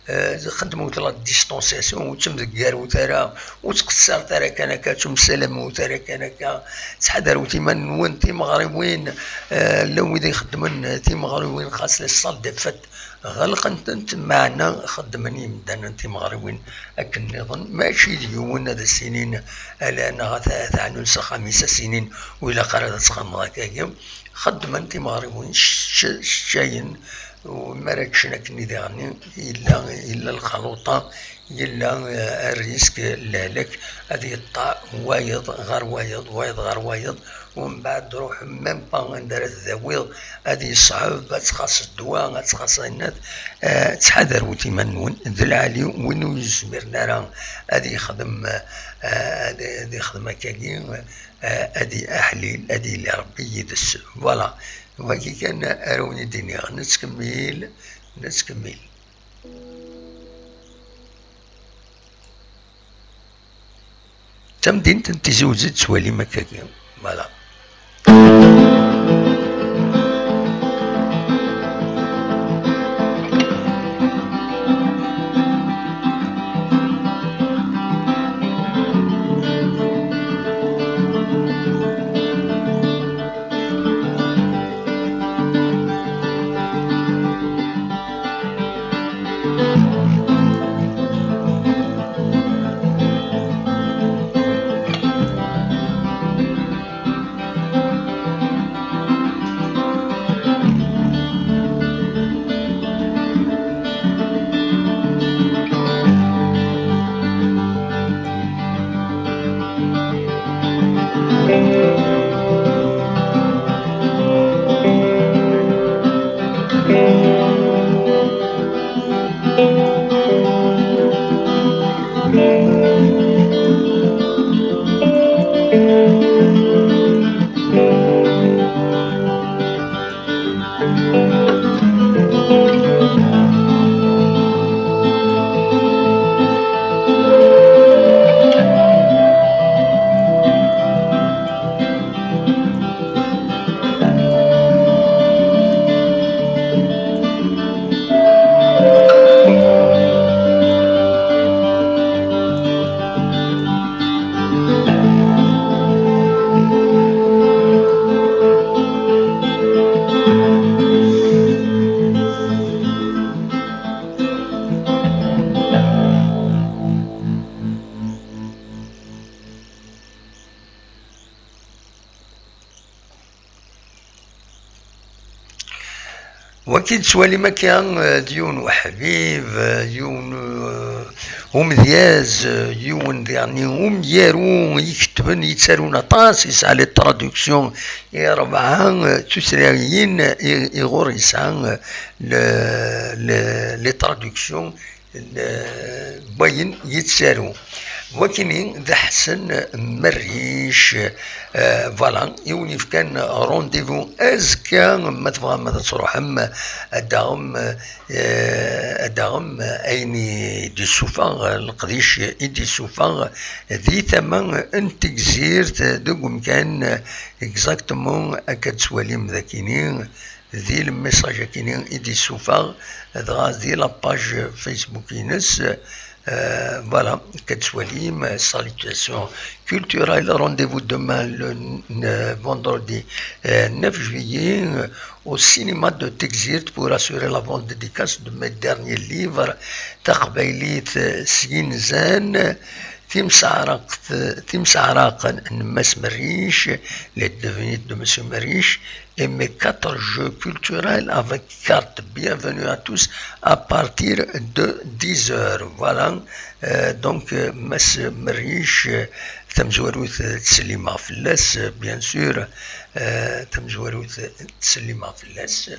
euh, xedmet la distanciation, ur ttemdeggarut ara, ur ttqeṣṣiret ara kan akka, ur ttemsalamut ara kan akka, ttḥadaret iman-nwen, timeɣriwin, euh, llan wid ixeddmen timeɣriwin, xas les salles de fête, ɣelqen-tent, meɛna xeddmen yimdanen timeɣriwin akken nniḍen, mačči d yiwen ad as-inin ala neɣ ad t-, ad t-ɛnun s axxam-is, ad as-inin ur ilaq ara ad txedmeḍ akkagi. Xeddmen timeɣriwin, č-, č-, ččayen, u mi ara ččen akken i diɣen yella, yella lxaluṭa, yella, eh, rrisk n lehlak, ad yeṭṭeɛ wayeḍ ɣer wayeḍ, wayeḍ ɣer wayeḍ, u mbeɛd ruḥ même pas anda ara t-dawiḍ, ad yeṣɛeb, ad txaṣ ddwa, ad txaṣ ayennat, eh, ttḥadaret iman-nwen, d lɛali win ur yezmiren ara ad yexdem, eh, ad, ad yexdem akkagi, eh, ad y-, aḥlil, ad yili Rebbi yid-s. Voilà, wagi kan ara wen-id-iniɣ, nettkemmil, nettkemmil. Tamdint n Tizi Uzzu tettwalim akkagi. Voilà. Wagi tettwalim akka, eh, d yiwen uḥbib, eh, yiwen, eh, umedyaz, eh, yiwen diɣen umyaru, iketben, yettarun aṭas, yesɛa les traductions i rebɛa, eh, tutlayin, eh, i, iɣur yesɛa, eh, le, le, les traductions n, n wayen yettaru. Wakini d Ḥsen Merric, eh, voilà, i wen-yefkan rendez-vous azekka, ma tebɣam ad truḥem, ad d-taɣem, eh, ad d-taɣem ayen i d-issufeɣ, leqdic i d-issufeɣ di tama n Tegzirt, deg umkan exactement akka d-tettwalim dakini. di le message akini i d-issufeɣ, dɣa di la page Facebook-ines. Euh, voilà, akka tettwalim, euh, salutations culturelles. Rendez-vous demain, le euh, vendredi euh, neuf juillet, euh, au cinéma de Tegzirt pour assurer l'avant-dédicace de mes derniers livres, Taqbaylit euh, s yinzan, Timseɛraqt, Timseɛraqen n Mass Merriche, Les Devenirs de Monsieur Merriche, et mes quatre jeux culturels avec carte. Bienvenue à tous à partir de dix heures. Voilà. Euh, donc, euh, Mass Merriche, euh, tamezwarut, euh, ttsellimeɣ fell-as, euh, bien sûr, euh, tamezwarut, euh, ttsellimeɣ fell-as.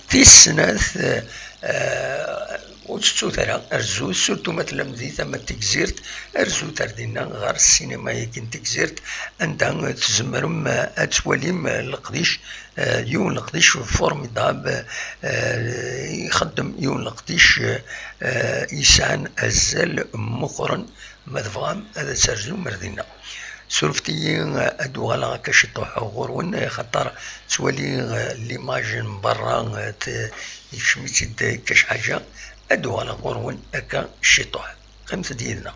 Tis snat, euh, euh, ur tettut ara, rzu, surtout ma tellam di tama n Tegzirt, rzu ar dinna ɣer ssinima-agi n Tegzirt, anda tzemrem, euh, ad twalim, euh, leqdic, euh, yiwen leqdic formidable, euh, ixeddem yiwen leqdic, euh, yesɛan azal meqqren, ma tebɣam ad terzum ar dinna. Surfet-iyi, euh, ad uɣaleɣ akka ciṭuḥ ɣur-wen, xaṭer ttwaliɣ, euh, l'image n berra, euh, t-, yekcem-itt-id akka ḥaǧa, ad uɣaleɣ ɣur-wen akka ciṭuḥ. Qqimet-d yid-neɣ.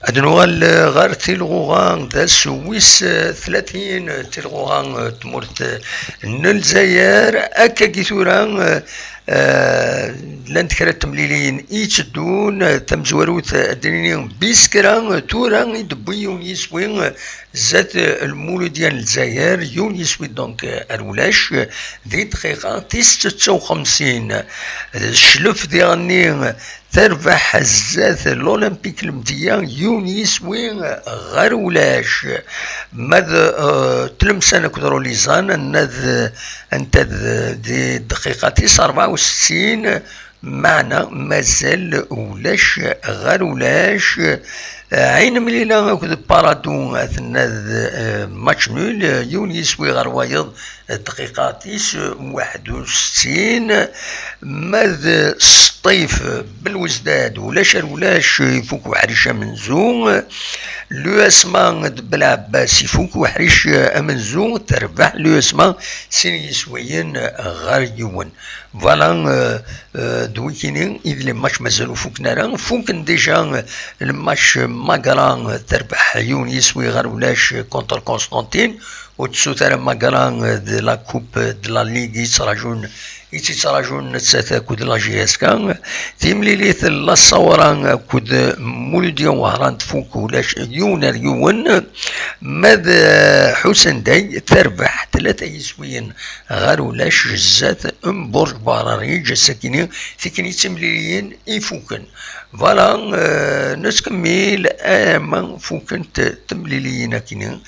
Ad nuɣal ɣer tilɣuɣa d ass wis tlatin, tilɣuɣa n tmurt n Lezzayer. Akkagi tura, eh, llant kra n temliliyin i itteddun. Tamezwarut, ad d-nini, bis kra, tura i d-tewwi yiwen yiswi zdat Lmuludya n Lezzayer, yiwen yiswi, donc, ar ulac, di dqiqa tis setta u xemsin. Cclef diɣenni terbeḥ zdat l'Olympique Lemdeyya, yiwen yiswi ɣer ulac. Ma d, eh, Tlemsan akked Rulizan, nna d, anta d, di dqiqa tis rebɛa u settin, meɛna mazal ulac ɣer ulac. Ɛin Mlila akked Parado, tenna d, eh, match nul, yiwen yiswi ɣer wayeḍ, dqiqa tis waḥed u settin. Ma d Sṭif Belwezdad, ulac ar ulac, ifuk uḥric amenzu. L'U S M A d Belɛebbas, ifuk uḥric amenzu, terbeḥ l'U S M A sin yiswiyen ɣer yiwen. Voilà, euh, euh, d wikini i d les matchs mazal ur fuken ara. Fuken déjà, euh, le match Magra, euh, terbeḥ yiwen yiswi ɣer ulac contre Constantine. Ur tettut ara Magra, euh, de la Coupe de la Ligue i tt-ittrajun, i tt-ittrajun nettat akked la J S K. Timlilit n La Sawra akked Muludya Wehran tfuk ulac yiwen ar yiwen. Ma d, euh, Ḥusenday terbeḥ tlata yiswiyen ɣer ulac zdat n Burj Barariǧ, ass-akini tikni d timliliyin ifuken. Voilà, euh, nettkemmil ama fukent temliliyin akini,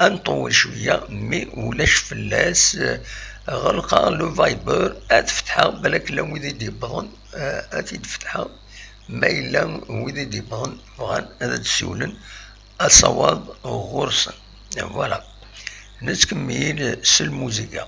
ad nṭewwel cwiya, mi ulac fell-as, euh, ɣelqeɣ le Viber, ad fetḥeɣ, balak llan wid i d-yewwḍen, euh, ad t-id-fetḥeɣ, ma yella wid i d-yewwḍen bɣan ad d-siwlen, asawaḍ ɣur-sen. Voilà. Nettkemmil s lmuziga.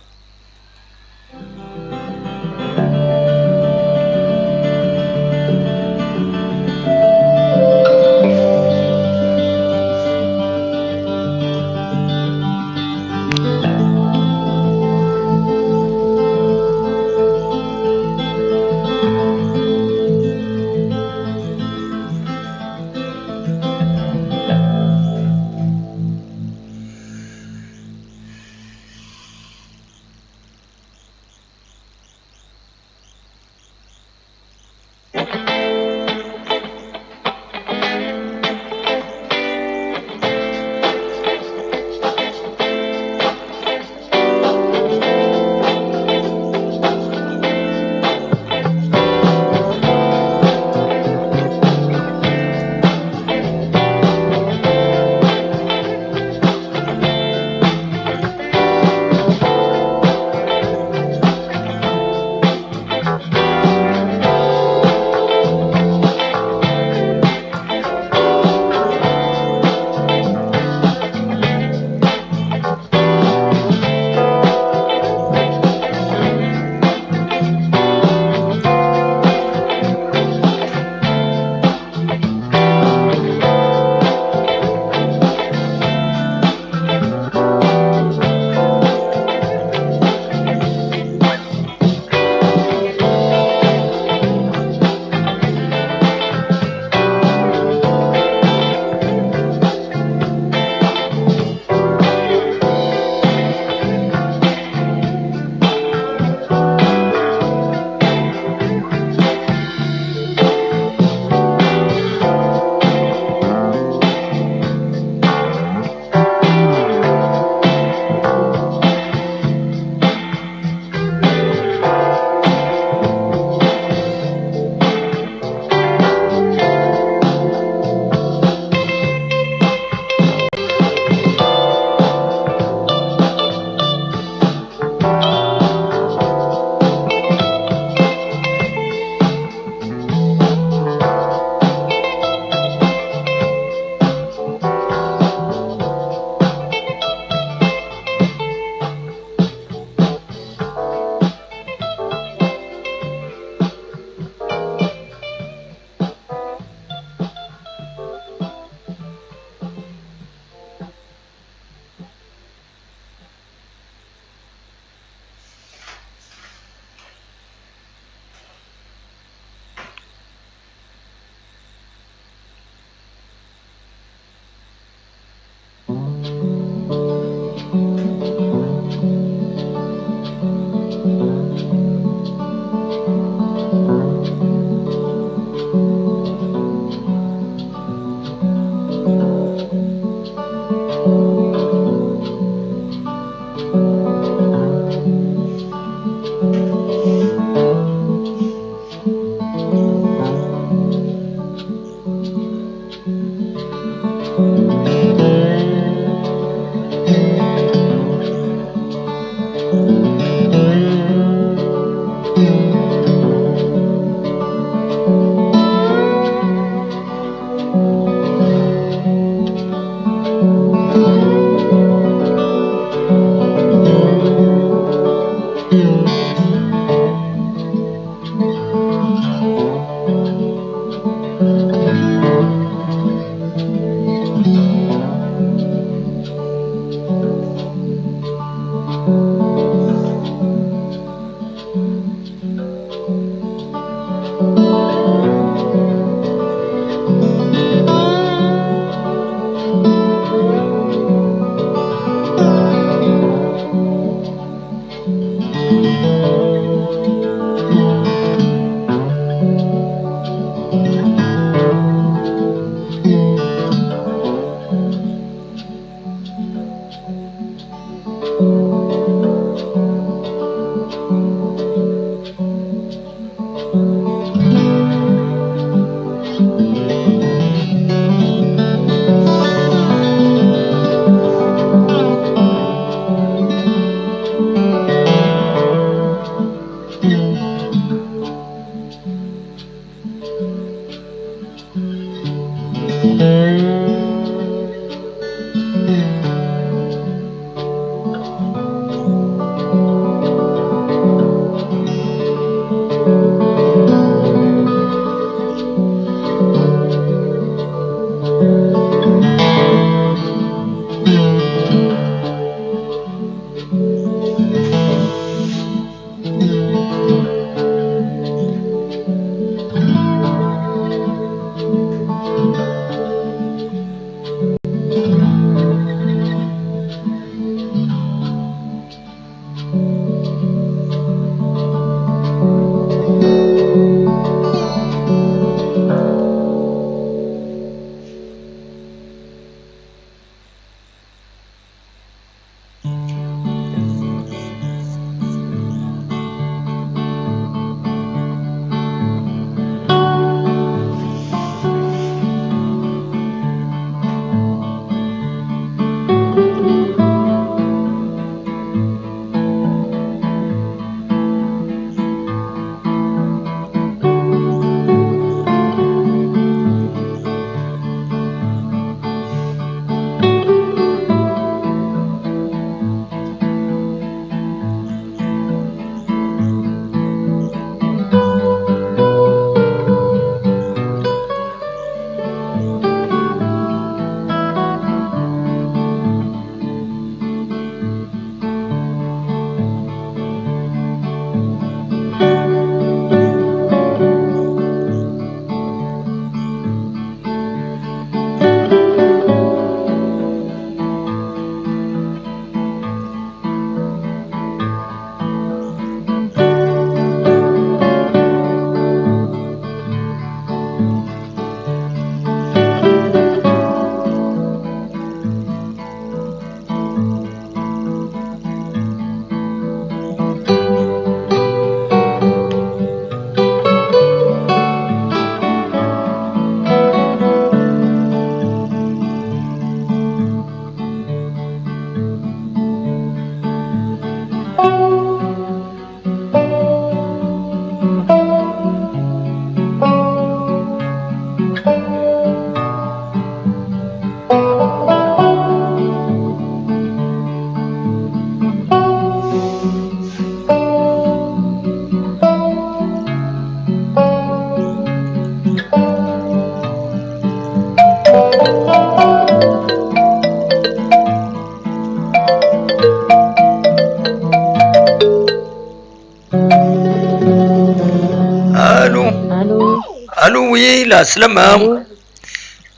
Allô. Allô. Allô, oui, la salama. Allô.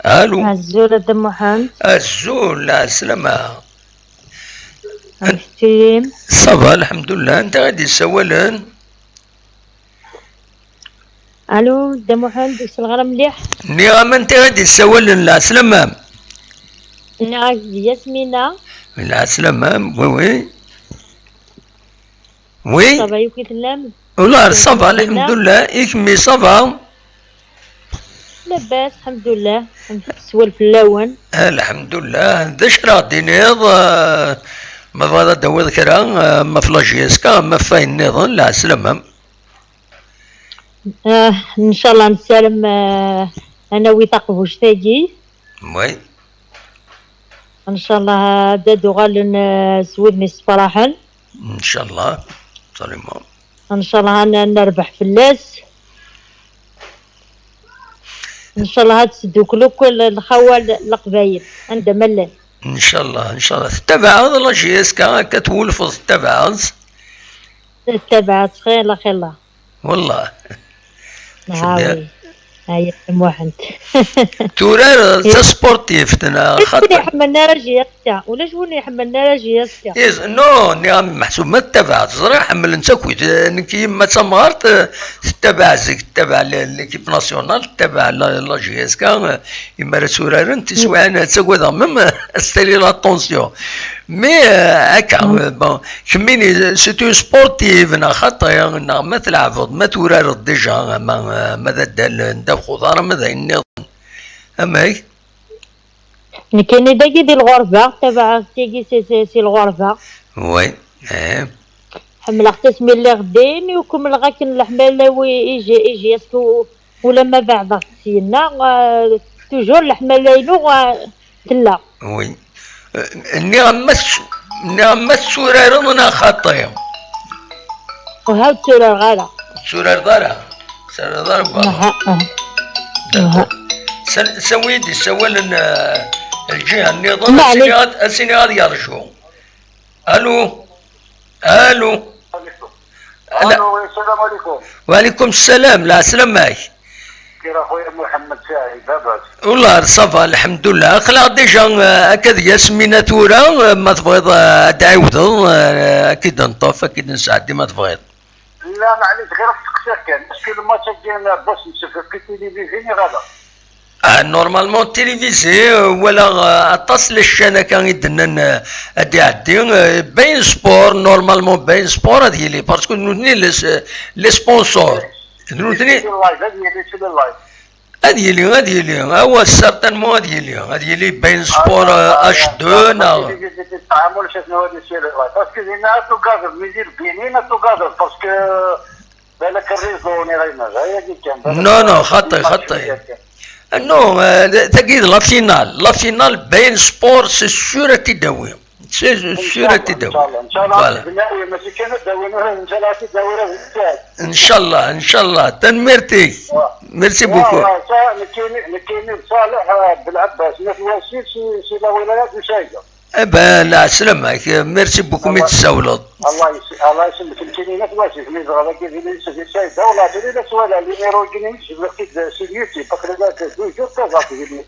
Allô. Azul a Dda Muḥend. Azul, la salama. Amek-tt-im? Ça va, lḥemdullah. Anta i d-yessawalen? Allô, Dda Muḥend, ur selleɣ ara mliḥ. Nniɣ-am anta i d-yessawalen, la salama. Nniɣ-ak d Yasmina. La salama, oui, oui. Oui. Ça va, amek i tellam? Ula, ça va, lḥemdullah. I kemmi, ça va? Labas, lḥemdullah. Amek teswel fell-awen? Lḥemdullah. D acu ara ɣ-d-tiniḍ, eh, ma tebɣiḍ ad d-tawiḍ kra, eh, ma ɣef la J S K, ma ɣef wayen nniḍen, la salama. Ah, ncallah nessaram, ah, ad nawi taqbuct-agi. Oui. Ncallah ad d-uɣalen, ah, s wudem yessefraḥen. Ncallah. Absolument. Ncallah ad n-, ad nerbeḥ fell-as. Ncallah ad sdukkel akk lxawa n Leqbayel, anda ma llan. Ncallah, ncallah. Tettabaɛeḍ la J S K, akka twulfeḍ tettabaɛeḍ? Tettabaɛeḍ, xilla, xilla. Wallah. Ah, oui. Aya, Muḥend. Turareḍ d tasportift, neɣ? Ulac win xaṭer iḥemmlen ara J S K. Ulac win iḥemmlen ara J S K. Is, no, nniɣ-am meḥsub ma tettabaɛeḍ, ẓriɣ ḥemmlen-tt akk. Nekk yemma d tamɣart, eh, tettabaɛ zik, tettabaɛ l-, l'équipe nationale, tettabaɛ la, la J S K, eh, imi ara tturaren, tiswiɛin ttagadeɣ même ad s-tali la tension. Mais, euh, akka, euh, bon, kemmini, c'est une sportive, neɣ xaṭi, neɣ ma tleɛbeḍ, ma turareḍ déjà, ama, euh, ma d addal n ddabex uḍar, ama d ayen nniḍen. Amek? Nekkini dagi di lɣerba, tabaɛeɣ tigi si, si, si lɣerba. Oui, eh. Ḥemmleɣ-tt asmi lliɣ din, u kemmleɣ akken leḥmala-w i, i J-, i J S K u-, ulamma beɛdeɣ syenna, eh, Toujours leḥmala-inu, ah, tella. Oui. Eh, nniɣ-am ma tett-, nniɣ-am ma tetturareḍ neɣ xaṭi? Uha, ur tturareɣ ara. Ur tetturareḍ ara? Ur tetturareḍ ara, voilà. Aha, aha. D'accord. Aha. Sa-, sawi-d isawalen, eh, lǧiha nniḍen, ad s-iniɣ ad, ad s-iniɣ ad yerju. Alu? Alu? Ala. Alu, oui, salam alaikum. Wa alaikum salam, lɛeslama-k. Kira خويا محمد سعيد، لاباس؟ والله ça va, الحمد لله. Aql-aɣ déjà, eh, akka d Yasmina tura, eh, ma tebɣiḍ, eh, ad d-ɛiwdeḍ, eh, ad k-id-neṭṭef, ad k-id-nesɛeddi ma tebɣiḍ. لا، معليش، غير نسقسيك كان، est-ce que الماتش ديالنا باش نشوف في التلفزيون ولا لا؟ Ah, normalement, télévisé, euh, walaɣ, euh, aṭas n les chaînes akka i d-nnan, euh, ad iɛeddi, euh, Bein Sport, normalement Bein Sport ad yili, parce que nutni les, les sponsors. Nutni. Ad yili, ad yili, awa, certainement ad yili, ad yili Bein Sport, euh, H deux, neɣ. Parce que dinna ad tugadeḍ, mais il bien ad tugadeḍ, parce que Balak الريزو ني غير هذا يجي كان. Non, non, xaṭi, xaṭi. Non, euh, tagi d la finale. La finale, Bein Sport, c'est sûr ad t-id-tawi. C'est sûr ad t-id-tawi. Voilà. Inchallah, inchallah. Tanemmirt-ik. Merci beaucoup. Eh ben, lɛeslama-k. Merci beaucoup mi d-tsawleḍ. الله يس-، الله يسلمك. نكيني ناس واسف، من زغلة كيف اللي يسجل شيء. دولة تريد سؤال، اللي يروجني مش بلقيت سيديوتي، بقريبات دوزو كذا في اليوتيوب.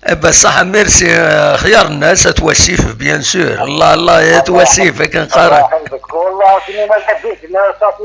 Eh ben, صح، merci, euh, خيار الناس اتوسيف، bien sûr. الله، الله، يا توسيف، كان الله قارن. يحفظك. والله شنو ما حبيت، ما صافي،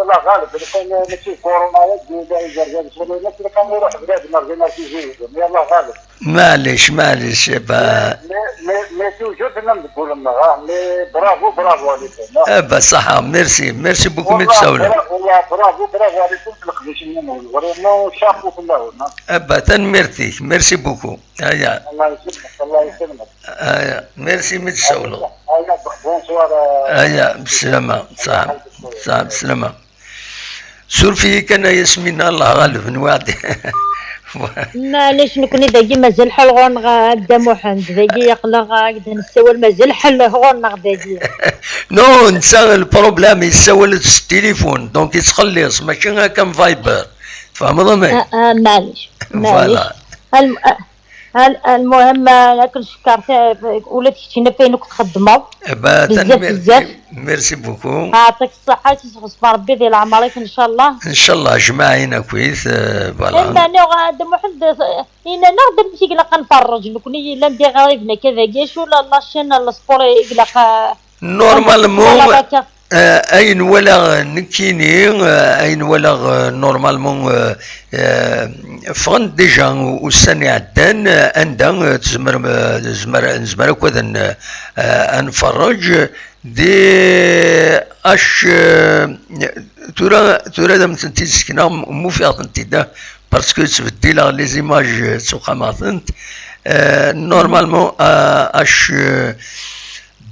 الله غالب. لو كان ماشي كورونا، يا جديد، يا جرجر، شنو، الناس اللي كانوا يروحوا بلاد، ما رجعنا في جيبهم. يا الله غالب. معليش، معليش، eh ben. Mais, mais, mais toujours, c'est même le problème, hein. Mais bravo, bravo à l'équipe, hein. Eh ben, صح، merci, merci beaucoup, mi d-tsawleḍ. والله، bravo, bravo à l'équipe, القديش منهم. Vraiment, chapeau في الأول، ها. Eh ben, tanemmirt-ik, merci beaucoup. Aya. الله يسلمك، الله يسلمك. Aya, merci, mi d-tsawleḍ. Aya، bonsoir. Aya, بسلامة، صح، صح، بسلامة. Suref-iyi kan a Yasmina, Allah ɣaleb, nwiɣ-d. Maɛlic, nekni dagi mazal ḥal ɣur-neɣ a Dda Muḥend, dagi aql-aɣ ak-d-nessawal, mazal ḥal ɣur-neɣ dagi. Non, netta le problème, yessawal s tilifun, donc yettxelliṣ, mačči akka am Viber. Tfehmeḍ amek? Ah, ah, maɛlic, maɛlic. Voilà. Al-, ah, Al-, المهم, ah, ad k-neckeṛ, ta-, ula d keččini ɣef wayen akk txeddmeḍ. Eh ben, bezzaf, tanemmirt. Bezzaf. Merci beaucoup. Ɛṭik ṣṣeḥḥa, ad k-yesɣeṣṣeb Rebbi di leɛmer-ik, ncallah. Ncallah, jmaɛin akkit, eh, voilà. Iman-iw, ah, Dda Muḥend, eh, yenna-aɣ-d amek i ilaq ad nferrej, nekni yellan d iɣriben akka dagi, acu la, la chaîne n le sport i ilaq, ah, Normalement, euh, ayen walaɣ nekkini, euh, ayen walaɣ, euh, normalement, euh, euh, ffɣen-d déjà ussan iɛeddan, euh, anda, euh, tzemrem, euh, nezmer, nezmer akk ad n-, euh, ad nferreǧ di H, euh, tura, tura ad am-tent-id-sekneɣ, m-, mufiɣ-tent-id, ah, parce que ttbeddileɣ les images, euh, ttuqameɣ-tent. Euh, normalement, euh, H, euh,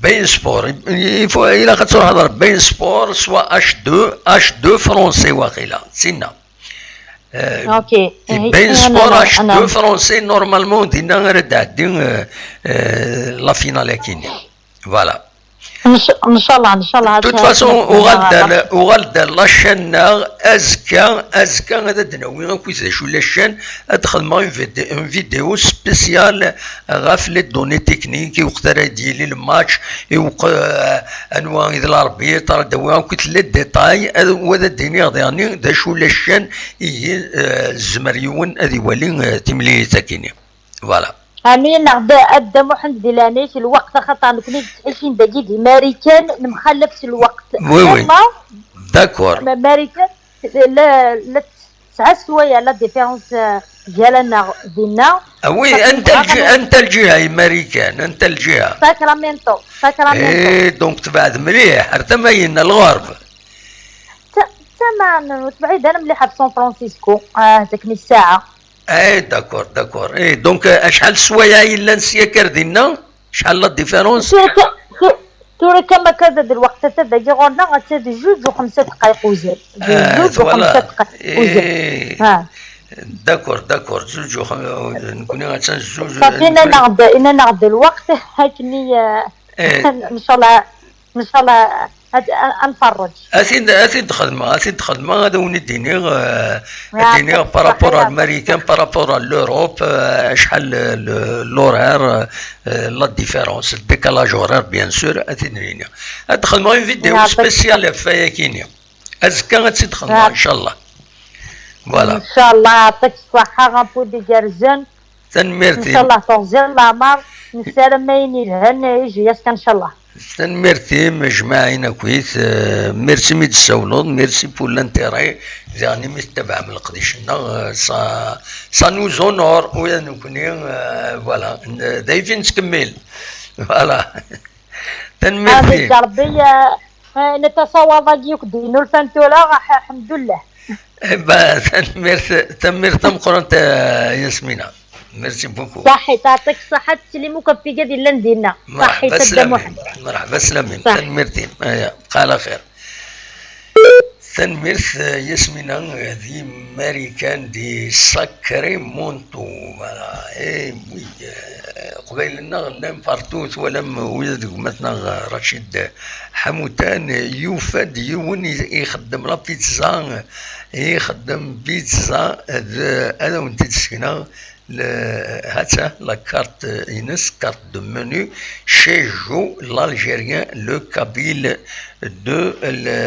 Bein Sport. Il faut, ilaq ad truḥeḍ ɣer Bein Sport, soit H deux, H deux français waqila, d tinna. Euh, OK. Bein Sport H deux français, normalement, dinna ara d-tɛeddi, euh, euh, la finale akini. Voilà. Nc-, ncallah, ncallah. De toute façon, uɣal-d ar, uɣal-d ar la chaîne-nneɣ azekka, azekka ad d-nawi akkit d acu la chaîne, ad xedmeɣ une vid-, une vidéo spéciale ɣef les données techniques, i weqt ara d-yili le match, i weq-, euh, anwa i d l'arbitre, ad d-awiɣ akkit les détails, ad, wa ad d-iniɣ diɣenni d acu la chaîne, ihi, euh, tezmer yiwen ad iwali, euh, timlilit akini. Voilà. Ɛni neɣ d-, a Dda Muḥend di leɛnaya-k lweqt, axaṭer nekni nettɛici dagi di Marikan, nemxallaf s lweqt. Oui, oui. D'accord. Ma-, Marikan, la, la tesɛa sswayeɛ la différence, euh, gar-aneɣ dinna. Ah oui, anta lǧi-, anta lǧiha i Marikan, anta lǧiha? Sacramento, Sacramento. Eh, donc tebɛed mliḥ, ar tama-inna, lɣerb. Ta-, tama n-, ur tebɛid ara mliḥ ɣef San Francisco, ah, tekni ssaɛa. Eh, d'accord, d'accord. Eh, donc, euh, acḥal sswayeɛ yellan sya akka ar dinna? Acḥal la différence? Tura kan, tu-, tura kan ma akka d lweqt atta dagi ɣur-neɣ, atta d juj u xemsa dqayeq uzal. D juj u xemsa dqayeq uzal. Eh, voilà. Ah. D'accord, d'accord. Zuǧ, nekkni attan zuǧ. Safi, inan-aɣ-d, inan-aɣ-d lweqt, akken i, eh, ncallah, ncallah, ad, ad, ad nferreǧ. Ad t-id, ad t-id-xedmeɣ, ad t-id-xedmeɣ, ad awen-id-iniɣ, eh, ad d-iniɣ par rapport à l'Américain, par rapport à l'Europe, eh, acḥal le, le, l'horaire, eh, la différence, le décalage horaire, bien sûr, ad t-id-iniɣ. Ad d-xedmeɣ une vidéo spéciale ɣef wayakini. Azekka ad tt-id-xedmeɣ, ncallah. Voilà. Ncallah, yeɛṭik ṣṣeḥḥa, ɣef wid igerrzen. Tanemmirt-im. Ncallah, teɣziḍ leɛmer, nessaram ayen yelhan, iji-yas kan, ncallah. Tanemmirt-im, jmaɛin akkit, eh, merci mi d-tessawleḍ, merci pour l'intérêt, diɣen imi tettabaɛem leqdic-nneɣ, eh, ça, ça nous honore, ula d nekkni, eh, voilà, n-, d ayfi nettkemmil. Voilà. Tanemmirt-im. Amek Rebbi, eh, eh, netta ṣṣawab-agi akk d-yennulfan tura, ḥ-, ḥemdullah. Eh ben, tanemmirt, tanemmirt tameqqrant, eh, Yasmina. Merci beaucoup. Ṣaḥit, yeɛṭik ṣṣeḥḥa, teslim akk ɣef wigad yellan dinna. Ṣaḥit, a Dda Muḥend. Merḥba slamim. Tanemmirt-im. Aya, bqa ɛla xir. Tanemmirt, eh, Yasmina, eh, di Marikan, di Sacramento. Voilà. Eh, oui, eh, Qbayel-nneɣ llan partout, twalam wid deg gma-tneɣ Racid Ḥamutan, yufa-d yiwen i-, ixeddem la pizza, ixeddem pizza, d, ad awen-t-id-sekneɣ, le, ha-tt-a, la carte-ines, carte de menu, chez Joe, l'Algérien, le Kabyle de le,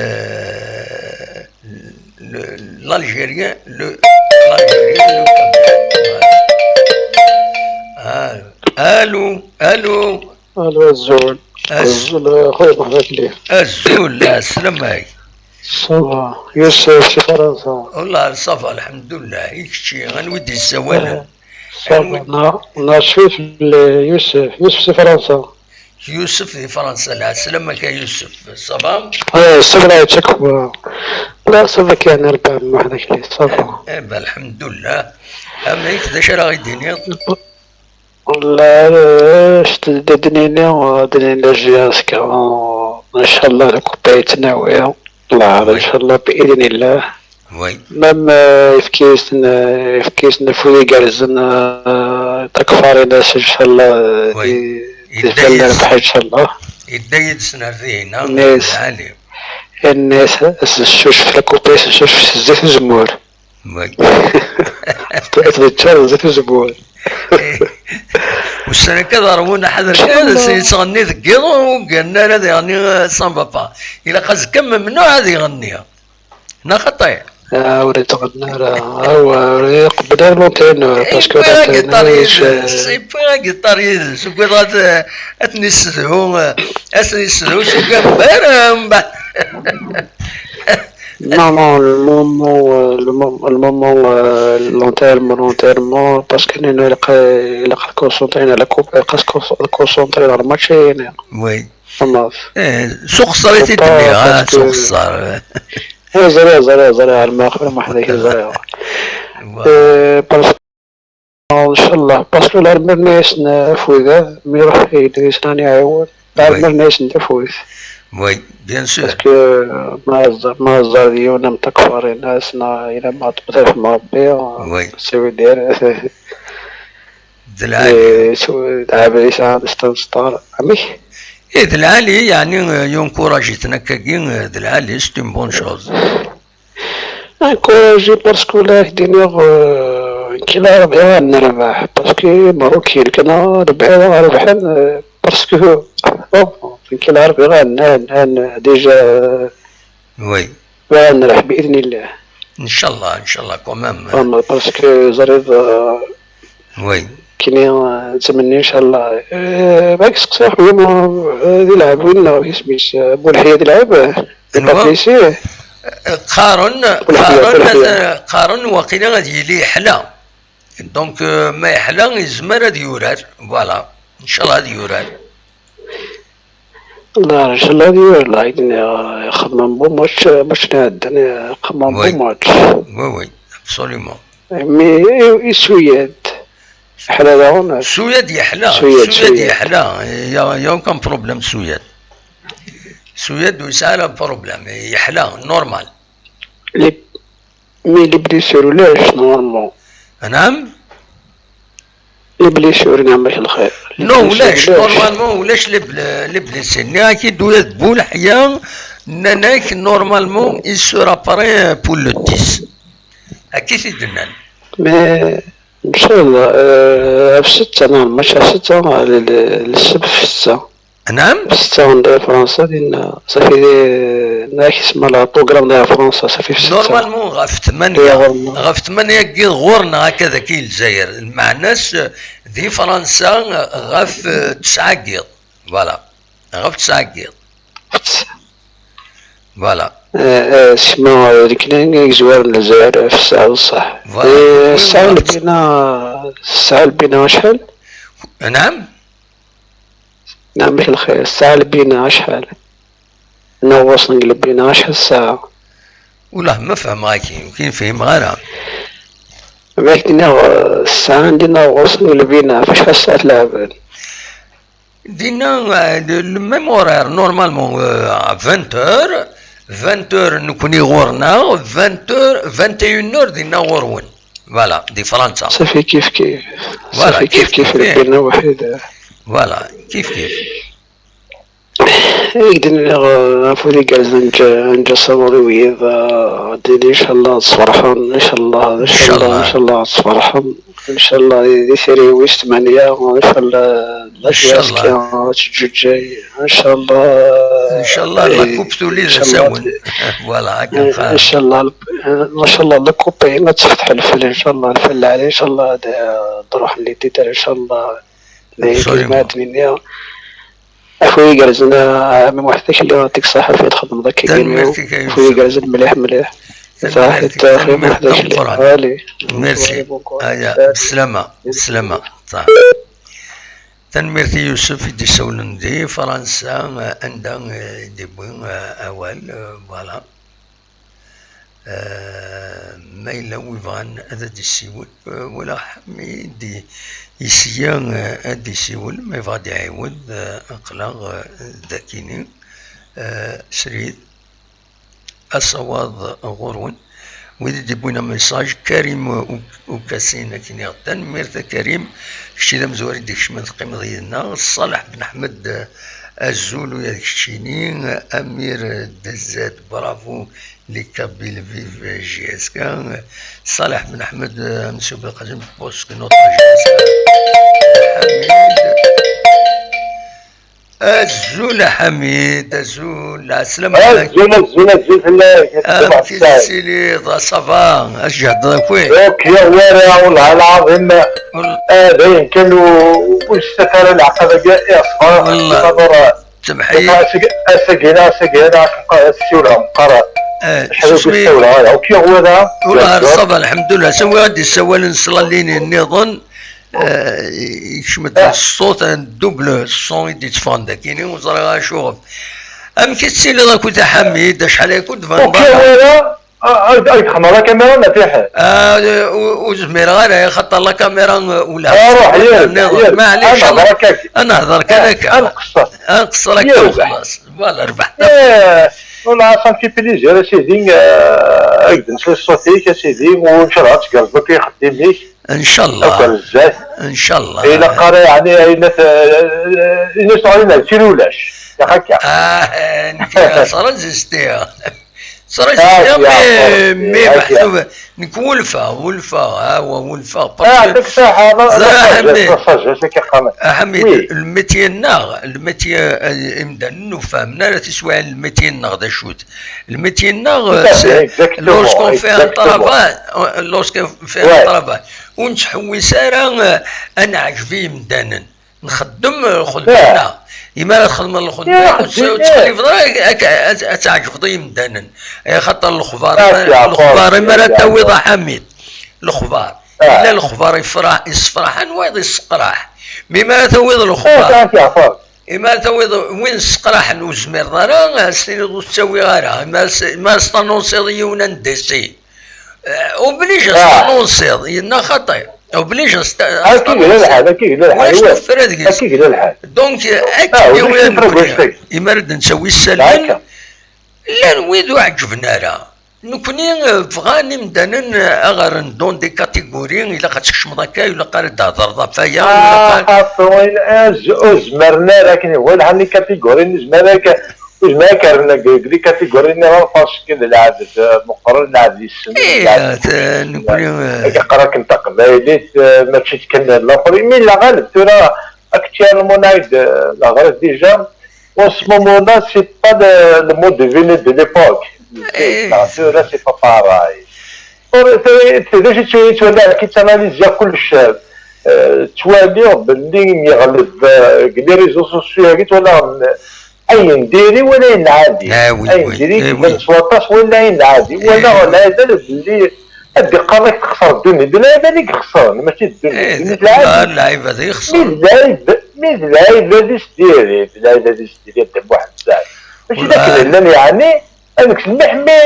le, l'Algérien, le, l'Algérien, le Kabyle. Voilà. Ah, allô, allô. Allô, azul. Az- Azul, eh, خويا محمد ليه. Azul, السلام عليكم. Ça va. يوسف في فرنسا. والله ça va, الحمد لله. إي كتشي، غنوي دي الزوال. آه. صافا، نا-، ناشفي في ال-، يوسف، يوسف في فرنسا. يوسف في فرنسا، العسلامة كا يوسف، صافا؟ آه، صافا، يعطيك الصحة. لا، صافا، كاين أربعة من وحدك لي، صافا. إيه، إيه، با، الحمد لله. أما ياك، ذا شرا غيديني؟ لا، لا، شت-، دنيني، دنيني جياسكا. إن شاء الله لكم بيت ناوية. الله أعلم، إن شاء الله بإذن الله. Oui. Même, euh, efk-iten, euh, efk-iten afud igerrzen, euh, takfarin-as, inchallah, euh, oui, di, di yedda yid-s, rrbeḥ, inchallah. Yedda yid-sen ar dihina, lɛali. Inna-yas, as-, sucef la coupe, sucef s zzit uzemmur. Oui. Teččar zzit uzemmur. Eh. Ussan akka ad ṛwun aḥader kan, inchallah. Yettɣenni deg yiḍ, ur gganen ara ad iɣenni, euh, ça ne va pas. Ilaq azekka memnuɛ ad iɣenni. Neɣ xaṭi? Ah, ur yettɣenni ara. Awa, ur iqebbel ara l'entraîneur, parce que l'entraîneur, yewwi agiṭar yid-s, yewwi agiṭar yid-s, ugadeɣ ad, ad ten-yessedhu, ad ten-yessedhu s ugambar, mbeɛd. Non, non, le moment, euh, le mom-, le moment, euh, l'entraînement, l'entraînement, parce que nous, il a, il a concentré, il a coupé, il a concentré dans le match, et, oui. Xlaṣ. Eh, s uxeṣṣar i t-id-nniɣ, ah, s uxeṣṣar. Eh, ẓriɣ, ẓriɣ, ẓriɣ, ɛelmeɣ, xir ma ḥdayk ẓriɣ. Voilà. Eh, parce que, ncallah, parce que lɛelma nna-yasen afud, mi iruḥ yedri snan iɛiwen, lɛelma nna-yasen d afud. Oui, bien sûr. Parce que, eh, ma ẓ-, ma ẓer d yiwen am takfarin-as, neɣ ila ma ṭṭbet af Mṛebbi, oui, ça veut dire, D lɛali. Eh, su-, d lɛali yesɛan s tanseṭṭar. Amek? Eh, d lɛali, yeɛni, eh, yunkuraji-ten akkagi, eh, d lɛali, c'est une bonne chose. Encouragé parce que la, k-d-iniɣ, eh, nekk la bɣiɣ ad nerbeḥ, parce que Maroc, kan ad rebḥen, eh, parce que, oh, nekk la bɣiɣ ad n-, ad n-, déjà, eh, oui. Ad nerbeḥ بإذن الله. Ncallah, ncallah, quand même. Vraiment, parce que ẓriɣ, euh, oui, kini, euh, nettmenni, ncallah. Euh, bɣiɣ ad k-sseqsiɣ, ḥbib, euh, di lɛeb win neɣ isem-is, euh, Bulḥya di lɛeb, euh, anwa? Patrici. Euh, qqaren, Bulḥya, qqaren, Bulḥya. Euh, qqaren waqila ad yili yeḥla. Donc, euh, ma yeḥla, yezmer ad yurar. Voilà. Ncallah ad yurar. Ncallah ad yurar, la, akken ixemmem bu match, match n iɛeddan, ixemmem bu match. Oui, oui, absolument. Mais i, i Suyad, yeḥla daɣen? Suyad yeḥla, Suyad, Suyad Suyad yeḥla. Il y a, il y a aucun problème, Suyad. Suyad ur yesɛi ara problème, yeḥla, normal. Les Mais les blessures ulac, normalement. Anam? Les blessures, neɛma-k lxir. Les blessures ulac, ulac. Normalement ulac les ble-, les blessures. Nniɣ-ak-id ula d Bu Leḥya, nnan-ak normalement il sera prêt pour le dix. Akka i t-id-nnan. Mais, ncallah, euh, ɣef ssetta, normalement, mačči ɣef ssetta, le, le, le ssebt ɣef ssetta. Anam? Ssetta n Fransa, dinna, safi, di, nniɣ-ak isem la programme n Fransa, safi ɣef ssetta. Normalement ɣef tmanya, ɣef tmanya n yiḍ ɣur-neɣ akka dagi i Lezzayer. Lmeɛna-s, di Fransa, ɣef, eh, tesɛa n yiḍ. Voilà. Ɣef tesɛa n yiḍ. Voilà. Eh, eh, sima, eh, lekni i yezwaren Lezzayer ɣef ssaɛa d ṣṣeḥ. Voilà. Eh, ssaɛa n lbina, ssaɛa n lbina acḥal? Anam? Neɛma-k lxir, ssaɛa n lbina acḥal? Neɣ ɣur-sen deg lbina acḥal ssaɛa? Ulah ma fehmeɣ akin, ur k-fhimeɣ ara. Ma ak-d-nniɣ, eh, ssaɛa n dinna ɣur-sen deg lbina, ɣef acḥal ssaɛa tleɛben? Dinna, eh, le, le même horaire, normalement, eh, à vingt heures, vingt heures nekni ɣur-neɣ, vingt heures, vingt et une heures dinna ɣur-wen. Voilà, di Fransa. Safi kif kif. Voilà, safi kif kif, kif kif. Lbina waḥid. Voilà, kif kif. Ay d-nniɣ, eh, afud igerrzen, nǧa, nǧa asawaḍ i wiyiḍ, eh, din, ncallah ad sferḥen, ncallah, ncallah, ncallah ad sferḥen, ncallah di, di tiriwin wis tmanya, ncallah d azekka ad teǧǧuǧǧay, ncallah. Ncallah la coupe tuli d asawen. Voilà, akka. Ncallah, eh, ncallah la coupe ad tefteḥ lfal, ncallah lfal lɛali, ncallah ad, eh, ad ruḥen les titres, ncallah. D ayen kan ma ad d-nini. Afud igerrzen a ɛemmi Muḥ Takli, yɛṭik ṣṣeḥḥa ɣef i txedmeḍ akka. Tanemmirt-ik a Yusef. Afud igerrzen mliḥ mliḥ. Tanemmirt-ik, tanemmirt tameqqrant. Allez. Merci. Aya, bslama, bslama. Ṣaḥ. Tanemmirt i Yusef i d-isawlen di Fransa, anda, eh, i d-iwwi, eh, awal, eh, voilà. Eh, ma yella wi bɣan ad d-isiwel, eh, wala Ḥamid i-, isya, eh, ad d-isiwel, ma yebɣa ad d-iɛiwed, eh, aql-aɣ, eh, dakini, eh, srid, asawaḍ ɣur-wen. Wid i d-iwwin amessage, Karim U-, Ukasin, akken iɣ-, tanemmirt a Karim, kečč d amezwar i d-ikecmen teqqimeḍ yid-neɣ. Ṣaleḥ Ben Ḥmed, eh, azul ula d keččini. Amir Dezzat, bravo. Les Kabyles vivent J S K. Ṣaleḥ Ben Ḥmed, eh, Mesut Belqasem, poste que notre J S K. Ḥamid. Azul a Ḥamid, azul, ɛeslama. Azul, azul, azul fell-ak. Amek i tettiliḍ? Ah, ça va, ad tjehdeḍ akk. Ok, wara, wellah lɛaḍim. Ah, d ayen kan u-, ur nestat ara leɛqel-agi i ṣṣber. Wellah. Temḥi. Asagi, asagi, neɣ, asagi, neɣ, tessiwel ɣer meqqar. Eh, acḥal ur ssiwleɣ ara. Ukiɣ wala. Ula ɣer ṣṣaba, lḥemdullah. Sawi ad d-issawalen s la ligne nniḍen, eh, yekcem-d ṣṣut, un double son i d-yetteffɣen dagini, ur ẓriɣ acuɣef. Amek i tettiliḍ akked a Ḥamid? Acḥal ay ken-d-tban berra? Ukiɣ wala. Ah, ah, ah, xedmeɣ la caméra, ma fiḥel. Ah, ur, ur zmireɣ ara, axaṭer la caméra, uh, ula. Ah, ruḥ, yaz, yaz. Maɛlic, ad nehḍer akka. Ad nehḍer kan akka. Ad nqeṣṣer. Ad nqeṣṣer akka, xlaṣ. Voilà, rbeḥ. Eh, wala, ça me fait plaisir, a sidi, eh, ad d-nsel ṣṣut-ik, a sidi, u ncallah ad tgerrzeḍ akk i uxeddim-ik. Ncallah. Akk ar zdat. Ncallah. Ilaq ara, yeɛni, ayen at, eh, eh, ayen at ɣur-i d tira ulac. Yak akka. Ah, eh, nekk, eh, ẓran zistiɣ. Ẓran zistiɣ, mais, mais meḥsub, nekk wulfeɣ, wulfeɣ, awa, wulfeɣ, parce que, ah, ẓer, a Ḥamid, a Ḥamid, le métier-nneɣ, le métier, eh, imdanen ur fehhmen ara tiswiɛin, le métier-nneɣ d acu-t. Le métier-nneɣ, eh, c'est, lorsqu'on fait un travail, eh, lorsqu'on fait un travail, ur nettḥewwis ara, eh, ad neɛǧeb i yimdanen. Nxeddem, eh, lxedma-nneɣ. Imi ara txedmeḍ lxedma-k, ur tt-, ur tettqellibeḍ ara ad, ad, ad, ad tɛeǧbeḍ i yimdanen. Eh, axaṭer lexbar, lexbar, imi ara tawiḍ a Ḥamid, lexbar. Yella lexbar yefraḥ, yessefraḥen, wayeḍ yesseqraḥ. Mi, imi ara tawiḍ lexbar, imi ara tawiḍ win sseqraḥen ur zmireḍ ara, ad s-tiniḍ ur ttawiɣ ara. Imi ara s-, imi ara s-tanunsiḍ i yiwen un décès. Eh, oblige ad s-tanunsiḍ, yenna xaṭi. Oblige ad s-ta-, ad s-tanunsiḍ. Akka i yella lḥal, akka i yella lḥal. Ulac tuffra deg-s. Akka i yella lḥal. Donc, eh, akka i yella lḥal. Imi ara d-nettawi isallen, llan wid ur ɛeǧben ara. Nekkni, eh, bɣan imdanen, eh, aɣer ndun des catégories, ilaq ad tkecmeḍ akka, ilaq ara d-thedreḍ ɣef waya, ilaq ara... Xaṭi, ur zmiren ara akken, wala les catégories, nezmer akka, nezmer akka rren deg les catégories nniḍen, parce que d lɛebd, eh, meqqren, lɛebd yessen, Eh, lɛebd t- nekkni, eh, akka qqar akken taqbaylit, eh, mačči d kan laxer, mais la ɣaleb tura, actuellement, ayd, eh, la ɣaleb déjà, en ce moment-là, c'est pas le, le mode de vie de l'époque. Eh. Tura, c'est pas pareil. Ur, t- t- d acu yettwali, yettwali, yettanalysiya kullec, eh, ttwaliɣ belli yeɣleb, eh, deg les réseaux sociaux-agi, ttwaliɣ, eh, ayen diri wala ayen lɛadi. Ah, oui, Ayen oui. diri Eh, yebdan oui. S waṭas wala ayen lɛadi. Eh, Wala oui. lɛibad belli ad d-iqqar-ak texṣer ddunit. D lɛibad i ixesren, mačči d ddunit. Eh, Ddunit la, lɛadi. lɛibad Mi ixesren. d lɛib, mi d lɛibad i s-diri, d lɛibad i s-diri a Dda Muḥend Saɛid. Mačči d Wala. akken llan, yeɛni, ad nekk semmiḥ mi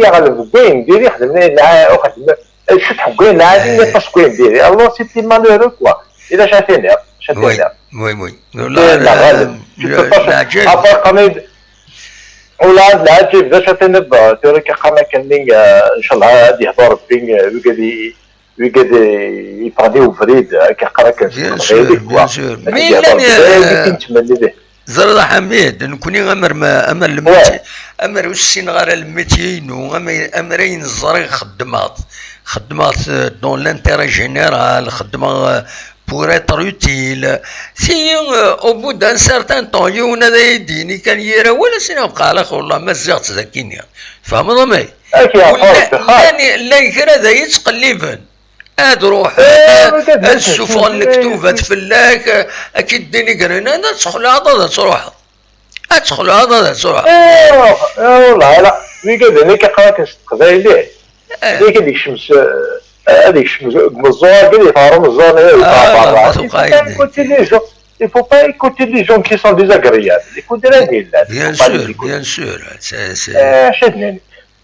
yeɣleb deg wayen diri, xedmen ayen lɛa-, xedmen, cceṭ deg wayen lɛadi, Eh. yeṭṭes deg wayen diri. Alors, c'est malheureux, quoi. Ila acu ara tiniḍ, acu ara Oui, tiniḍ. oui, oui. Eh, la ɣaleb. Leɛǧayeb. Après, qqaren-d, ula d leɛǧayeb, d acu ara tiniḍ, tura akka qqaren akken-nni, eh, ncallah ad yehdu Rebbi, eh, wigad i, wigad i yeffɣen i ubrid, akka qqaren akken s Bien teqbaylit, sûr, bien quoi. sûr. Ad Mais yehdu llan, Rebbi, d ayen eh, i nettmenni dih. Ẓriɣ a Ḥamid, nekkni amer ma, amer lemmetyi, amer ur ssineɣ ara lemmetyi-inu, amer, amer ayen ẓriɣ xeddmeɣ-t. Xeddmeɣ-t, euh, dans l'intérêt général, xeddmeɣ, euh, pour être utile. Si, euh, au bout d'un certain temps, yiwen ad ay-d-yini kan yir awal, ad s-iniɣ bqaɛlax, wallah ma zziɣ-tt d akini. Tfehmeḍ a mmi? Ak yeɛfer Llan, Rebbi, xaṭ. llan, llan kra d ay yettqelliben. Ad ruḥen, Eh, ad, wigad ad d- ssufɣen lektubat fell-ak, ad k-id-ddin igrinan, ad txelɛeḍ ad truḥeḍ. Ad txelɛeḍ ad truḥeḍ. Eh, eh, wallah, ala. Wigad-nni akka qqaren akken s teqbaylit. Eh. Zik ad yekcem s, eh, ad yekcem deg umeẓẓuɣ, ad yefɣer umeẓẓuɣ, ad yefɣer Ah, berra. ma Il faut tuqaɛin pas deg- écouter les gens. Il faut pas écouter les gens qui sont désagréables. Il faut dire les gens. Bien Il faut pas les sûr, écouter. Bien sûr. C'est, c'est... Eh, acu ad nini?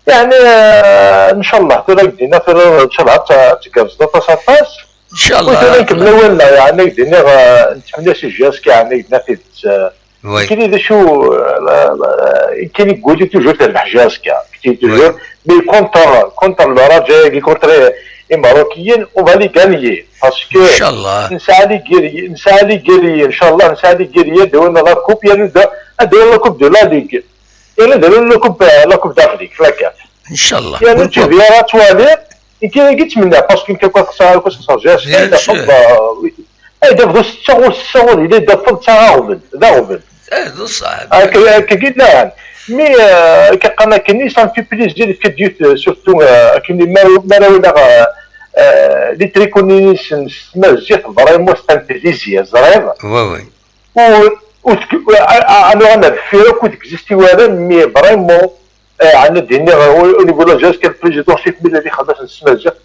Yeɛni, eh, ncallah, tura deg dinna, tura ncallah ad t-, ad tgerrzeḍ aṭas, aṭas. Ncallah. Wi tura nkemmel awal-nneɣ, yeɛni, ad k-d-iniɣ, eh, nettmenni si J S K, yeɛni, d-nna tidet, eh, Oui. Kini d acu, eh, la, la, kini deg wul toujours terbeḥ J S K. Kini toujours, Oui. Mais contre, contre le Raja, contre les Marocains, on va les gagner. Parce que Inch'Allah. Nsaɛli Guerrier, Nsaɛli Guerrier, Inch'Allah, Nsaɛli Guerrier, de la coupe, il y a de, de la coupe de la Ligue. Il y a de la coupe, euh, la coupe d'Afrique, la CAF. Inch'Allah. Il y a Pourquoi une tu verras, tu vas aller, et qui est qui tu mets parce que quelque part ça, ça, ça, ça, Bien sûr. Oui. Eh, d afḍu setta ur setta ur yelli d afḍu d taɣaɣbel, d aɣbel. Eh, d ṣṣeḥ. Akka, akka i llan. Mais, euh, akka qqaren akken, ça me fait plaisir que Dieu, euh, surtout, euh, akken mi ara, mi ara walaɣ, euh, euh, les triconis s, s tmaziɣt, vraiment, c'est un plaisir, ẓriɣ. Oui, oui. Ur, ur tk-, a, a, a, nuɣal ar deffir akk ur d-existi wara, mais vraiment, eh, ɛni d-iniɣ, au, au niveau de la J S K, le président Chif Mila di xedmet n tmaziɣt,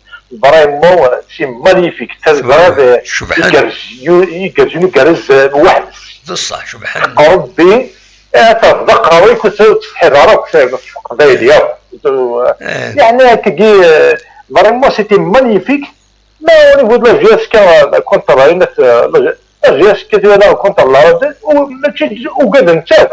vraiment, euh, c'est magnifique. Tazra, Oui, euh, cebḥen. Igerrez, yu-, igerrez, igerrez, euh, weḥd-s. D ṣṣeḥ, cebḥen. Rebbi, eh, tafḍa qerwi, kut ur tettsetḥiḍ ara akk s teqbaylit, akk. Eh. Yeɛni, akkagi, euh, vraiment, c'était magnifique. Mais au niveau de la J S K, euh, contre la, euh, la, la J S K, tu vois, là, contre la, ou, mais tu, ou gad n ttak.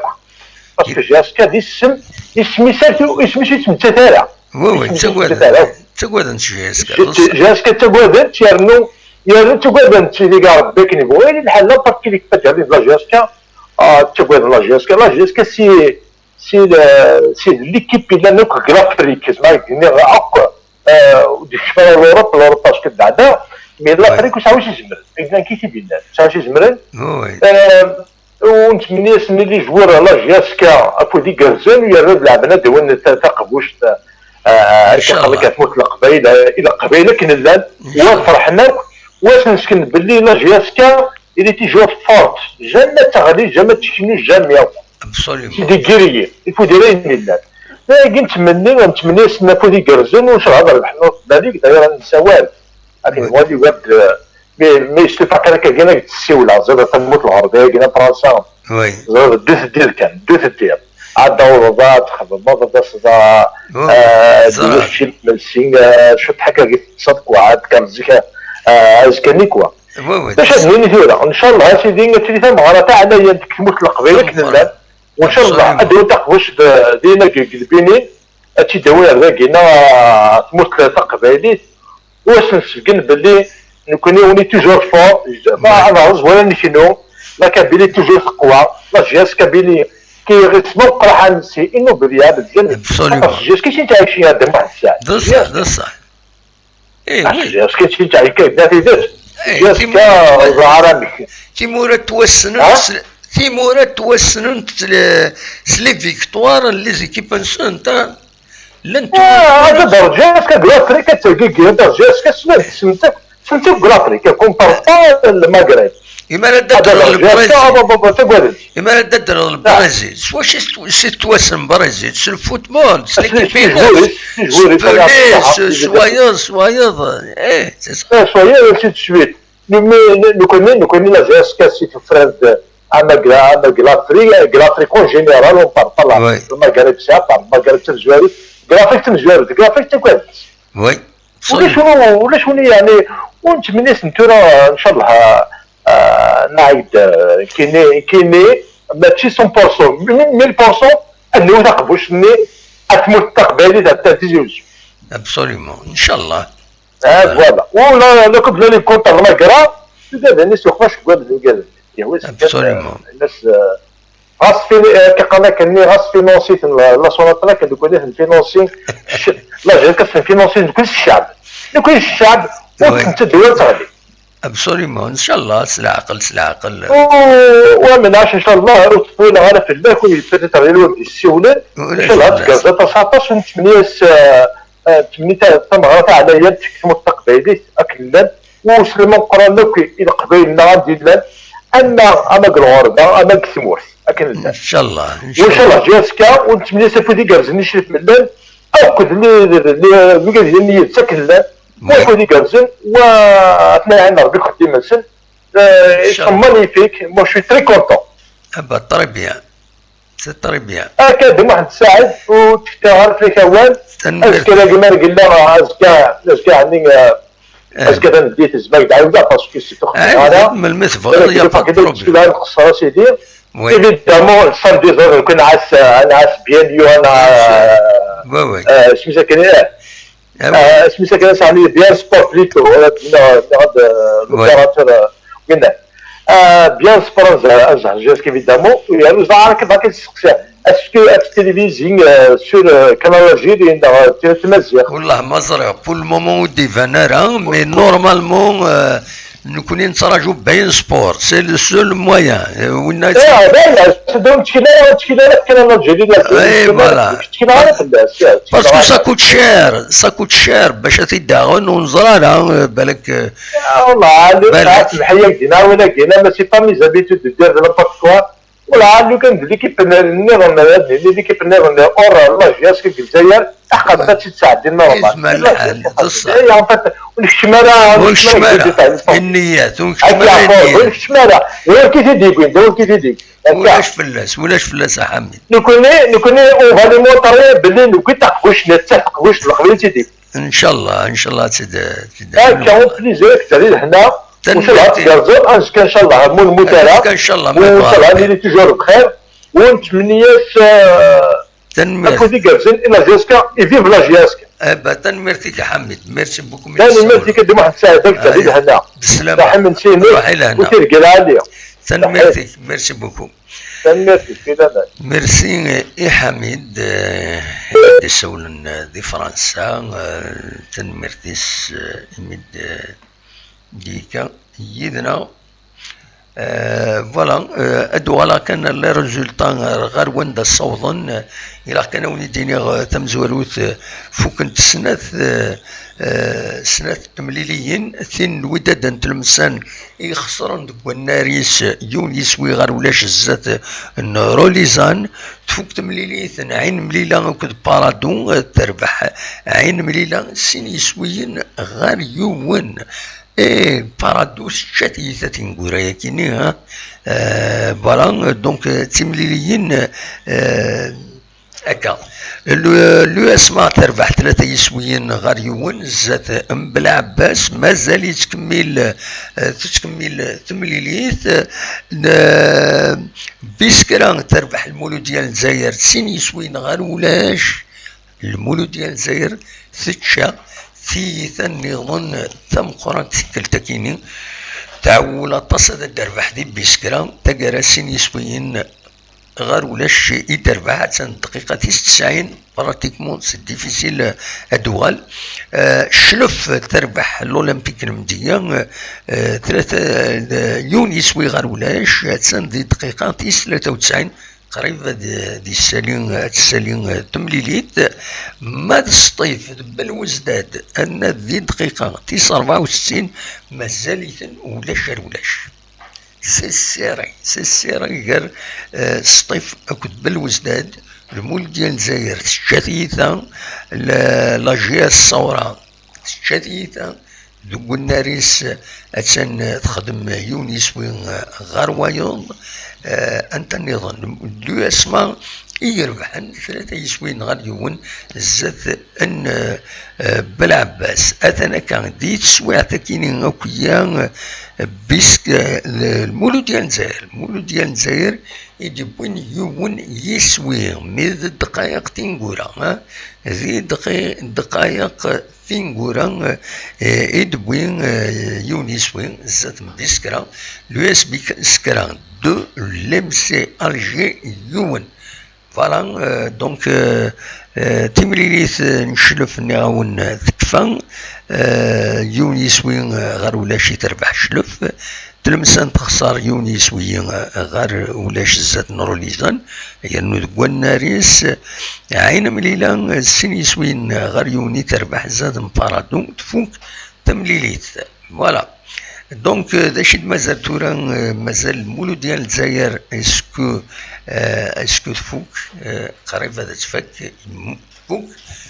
Parce que J S K, d isem, isem-is, isem-is, isem-is, isem-is, Oui, oui, ttagaden. Ttagaden J S K. J S K ttagaden, yernu, yernu ttagaden, ttili gar Rebbi akken yebɣu, yili lḥal, n'importe quelle équipe, la J S K, ah, ttagaden la J S K, la J S K, c'est, c'est le, c'est l'équipe yellan akk deg l'Afrique, zma ad d-iniɣ akk, euh, ur d-yekcim ara l'Europe, l'Europe parce que d-ɛedda, mais l'Afrique ur tesɛi wi s-izemren, akken i t-id-yennan, ur tesɛi wi s-izemren. Oui. Euh, ur nettmenni-asen i les joueurs la J S K afud igerrzen, yerra-d leɛben ad d-awin ta-, taqbuct, euh, Inchallah. Tmurt n Leqbayel, i Leqbayel akken llan, wa ferḥen akk, wa s-nesken belli la J S K, il est toujours forte, jamais teɣli, jamais teknu, jamais. Absolument. C'est des guerriers, il faut dire ayen yellan. Dagi nettmenni, nettmenni-asen afud igerrzen, u ncallah ad rebḥen la Ligue, d'ailleurs ad nsawal. Akken Oui. Wali Wad, euh, mais, mais je sais pas kan akka gina tessiwla, ẓriɣ tamurt lɣerbiya, gina Fransa, Oui. ẓriɣ ddut ddil kan, ddut ddil. Ad d-awḍeḍ, ad txedmeḍ, ad d-taseḍ, Oui, euh, ẓriɣ. Cil Melsi, euh, cwiṭ akka git ttṣedqu, ad kan zik, euh, azekka-nni, quoi. Oui, oui. D acu ad nini tura? Ncallah, a sidi, ad tili tameɣra taɛlayant deg tmurt n Leqbayel akken llan. Ncallah, Absolument. ad d-awin taqbuct d-, dinna deg, deg Lbinin. ad tt-id-awi ar dagi-nneɣ, ah, tmurt taqbaylit, u ad s-nessebgen belli nekkni, on est toujours fort, ad nehṛez wala neknu, la Kabylie toujours teqwa, la jeunesse kabyle qui reste meqqer, c'est inoubliable, jamais. Absolument. Aṭas jeunesse qui ttɛicin ar d Muḥend Saɛid. D ṣṣeḥ, d ṣṣeḥ. Eh, ah, oui. Jeunesse qui ttɛicin, d tidet. Eh, jeunesse timura ur ẓriɣ ara amek. Timura ttwassnent s-, timura ttwassnent s le-, s les victoires n les équipes-nsent, hein. Llant. Ah, ad d-rǧu azekka deg l'Afrique, ad tergigi, ad d-rǧu azekka, sent, sent, sent deg l'Afrique, compare pas le Maghreb. Imi ara d-addreɣ le Brésil. Tagad. Imi ara d-addreɣ le Brésil. S wacu i s-, s-, tettwassen Brésil? S le football, s l'équipe-ines. S Pelé, s wayeḍ, s wayeḍ. Eh, c'est ça. Eh, s wayeḍ, ainsi de suite. Nekkni, nekkni, la jeunesse, si tufrand, ama deg, ama deg l'Afrique, deg l'Afrique en général, on parle pas la, oui, le Maghreb, c'est à part, le Maghreb, c'est le Zouari, deg l'Afrique, c'est le Zouari, deg l'Afrique, c'est quoi? Oui. Ulac win, ulac win, yeɛni, ur nettmenni-asen tura, ncallah, ah, nɛid, ah, kini, kini, mačči cent pour cent, mille pour cent, ad nawi taqbuct-nni, ar tmurt taqbaylit, ar Tizi Wezzu. Absolument, ncallah. Ah, voilà. U la, la Coupe de la Ligue contre l'Agra, d adan-is uxbac deg wadden igerrzen. Absolument. Ɣas fin-, eh, akka qqaren akken-nni, ɣas finansit la, la Sonatrach, deg wani ten-finansi, la jeunesse ten-finansi, nekkni s ccɛeb. Nekkni s ccɛeb, ur, oui, tetteddu ad teɣli. Absolument, ncallah, s leɛqel, s leɛqel. U, u amenac, ncallah, ur ttṭwileɣ ara fell-ak, u peut-être d lwaqt d-yessiwlen. Ncallah, ad tgerrzeḍ aṭas, aṭas, u nettmenni-as, eh, eh, nettmenni ta-, tameɣra taɛlayant seg tmurt taqbaylit, akken llan. U sslem ameqqran akk i Leqbayel-nneɣ anda i llan, ama, ama deg lɣerba, ama deg tmurt, akken llan. Ncallah, ncallah. U ncallah, ǧǧiɣ azekka, u nettmenni-as afud igerrzen i Crif Mellal, akked li, li, li, wigad yellan yid-s akken llan, u afud igerrzen, u ad ten-iɛin Rebbi deg uxeddim-nsen. Euh, ils sont magnifiques. Moi, je suis très content. Ah bah, très bien. C'est très bien. Akka d Muḥend Saɛid, ur ttfettiɣ ara fell-ak awal. Tanemmirt. Azekka dagi ma yella, azekka, azekka, ɛni, eh, azekka tameddit, tzemreḍ ad d-tɛiwdeḍ, parce que c'est tout. Melmi tebɣiḍ, y a pas de problème. Nqeṣṣer a sidi. Oui. Évidemment, le samedi, ẓriɣ nekk nɛass, nɛass bien, yo, ana, oui, oui, eh, isem-is akken, eh, Ah, oui. Euh, isem-is akken, sɛan bien sport plutôt, wala d-, d-, d-, l'opérateur, euh, winna. Euh, bien sport, euh, azehjez, évidemment. Et alors, ẓriɣ akka, akka testeqsa. Est-ce que ad ttilivizin, euh, sur, euh, Canal Algérie, neɣ, euh, tira tmaziɣt? Wallah, ma ẓriɣ. Pour le moment, ur d-iban ara, mais normalement, euh, nekkni nettraǧu Bein Sport, c'est le seul moyen. Euh, winna. Eh, d aya, ur nettkel ara, ur nettkel ara ɣef Canal Algérie, eh, voilà. Ur nettkel ara fell-as, eh, parce que ça coûte cher, ça coûte cher, bac ad t-id-aɣen, ur neẓri ara, eh, balak, eh, ah, wallah, balak. Semḥ-iyi, dina, win-agi, mais c'est pas mes habitudes de dire de n'importe quoi. Wallah, lukan d l'équipe nniḍen, l'équipe nniḍen, or, la jeunesse deg Lezzayer, Aḥeqqa ad tt-id-sɛeddin normal. Yezmer lḥal, d ṣṣeḥ. Eh, en fait, ur nekcem ara, ur nekcem ara i nniyat, ur nekcem ara i nniyat. Ur nekcem ara. D win i t-id-yewwin, d win i t-id-yewwin. Ulac fell-as, ulac fell-as a Ḥamid. Nekkni, nekkni, on va les montrer belli newwi taqbuct, netta taqbuct n Leqbayel i t-id-yewwin. Ncallah, ncallah, ad tt-id-, ad tt-id-, akka, au plaisir, akka, di lehna. Ncallah, ad tgerrzeḍ, azekka, ncallah, ma ur nemmut ara. Azekka, ncallah, ma ncallah, ad nili toujours bxir. U nettmenni-as, eh, Tanemmirt. Afud igerrzen i la J S K, et vive la J S K. Eh ben, tanemmirt-ik a Ḥamid. Merci beaucoup, merci. Tanemmirt-ik a Dda Muḥend Saɛid, ad k-terr di lehna. Beslama. Saḥi imensi-inek, ruḥ i lehna. U tirga lɛali. Tanemmirt-ik, merci beaucoup. Tanemmirt-ik, i laman. Merci, eh, i Ḥamid, eh, i d-isawlen, eh, di Fransa, eh, tanemmirt-is, eh, imi d-, eh, d-yekka yid-neɣ. Euh, voilà, euh, ad uɣaleɣ kan ar les résultats, euh, ɣer wanda ssawḍen, euh, ilaq kan ad wen-id-iniɣ, euh, tamezwarut, euh, fukent snat, euh, euh, snat temliliyin, tin n Wydad n Tlemsan i ixesren deg wannar-is, euh, yiwen yiswi ɣer ulac zdat, euh, n Rolizan, tfuk temlilit n Ɛin Mlila akked Paradou, euh, terbeḥ Ɛin Mlila sin yiswiyen ɣer yiwen. Eh, Paradou tečča tiyita tineggura-yagi-nni, ha? Eh, voilà, donc, eh, d timliliyin, eh, akka. L-, l'U S M A terbeḥ tlata yiswiyen ɣer yiwen, zdat Mbelɛebbas, mazal yettkemmil, eh, tettkemmil temlilit, eh, n-, Biskra terbeḥ Lmuludya n Lezzayer, sin yiswiyen ɣer ulac. Lmuludya n Lezzayer tečča tiyita nniḍen tameqqrant tikkelt akini. Tɛewwel aṭas ad d-terbeḥ di Biskra, taggara sin yiswiyen ɣer ulac i terbeḥ, attan dqiqa tis tesɛin, pratiquement c'est difficile ad d-tuɣal. Euh, Cclef terbeḥ l'Olympique n Mdeyya, euh, tlata, euh, yiwen yiswi ɣer ulac, attan di dqiqa tis tlata u tesɛin, qrib ad d-issali, ad tessali temlilit. Ma d Sṭif d Belwezdad, anna di dqiqa tis rebɛa u settin, mazal-iten ulac ar ulac. C'est serré, c'est serré gar, euh, Sṭif akked Belwezdad. Lmuludya n Lezzayer tečča tiyita, la, la G S Ṣawra tečča tiyita, deg unnar-is attan texdem yiwen yiswi ɣer wayeḍ. Eh, anta nniḍen? L'U S M A i irebḥen tlata yiswiyen ɣer yiwen zdat n, eh, Belɛebbas. Atan akka di teswiɛt akini akk-ya, eh, bisk, eh, Lmuludya n Lezzayer. Lmuludya n Lezzayer i d-yewwin yiwen yiswi, mi d ddqayeq tineggura, eh, di dqi-, ddqayeq tineggura, eh, i d-tewwi, eh, yiwen yiswi zdat n Biskra, l'U S B Biskra deux, l'M C Alger yiwen. Voilà, euh, donc, euh, euh, timlilit, euh, n Cclef nniɣ-awen, euh, tekfa, euh, yiwen yiswi, euh, ɣer ulac i terbeḥ Cclef. Tlemsan texṣer yiwen yiswi, eh, ɣer ulac zdat n Rulizan, yernu deg wannar-is, eh, Ɛin Amlila, eh, sin yiswiyen, eh, ɣer yiwen i terbeḥ zdat n Paradou, tfuk temlilit. Voilà. Donc, eh, d acu i d-mazal tura? Eh, mazal Lmuludya n Lezzayer, est-ce que, eh, est-ce que tfuk? Eh, qrib ad tfak. Tfuk,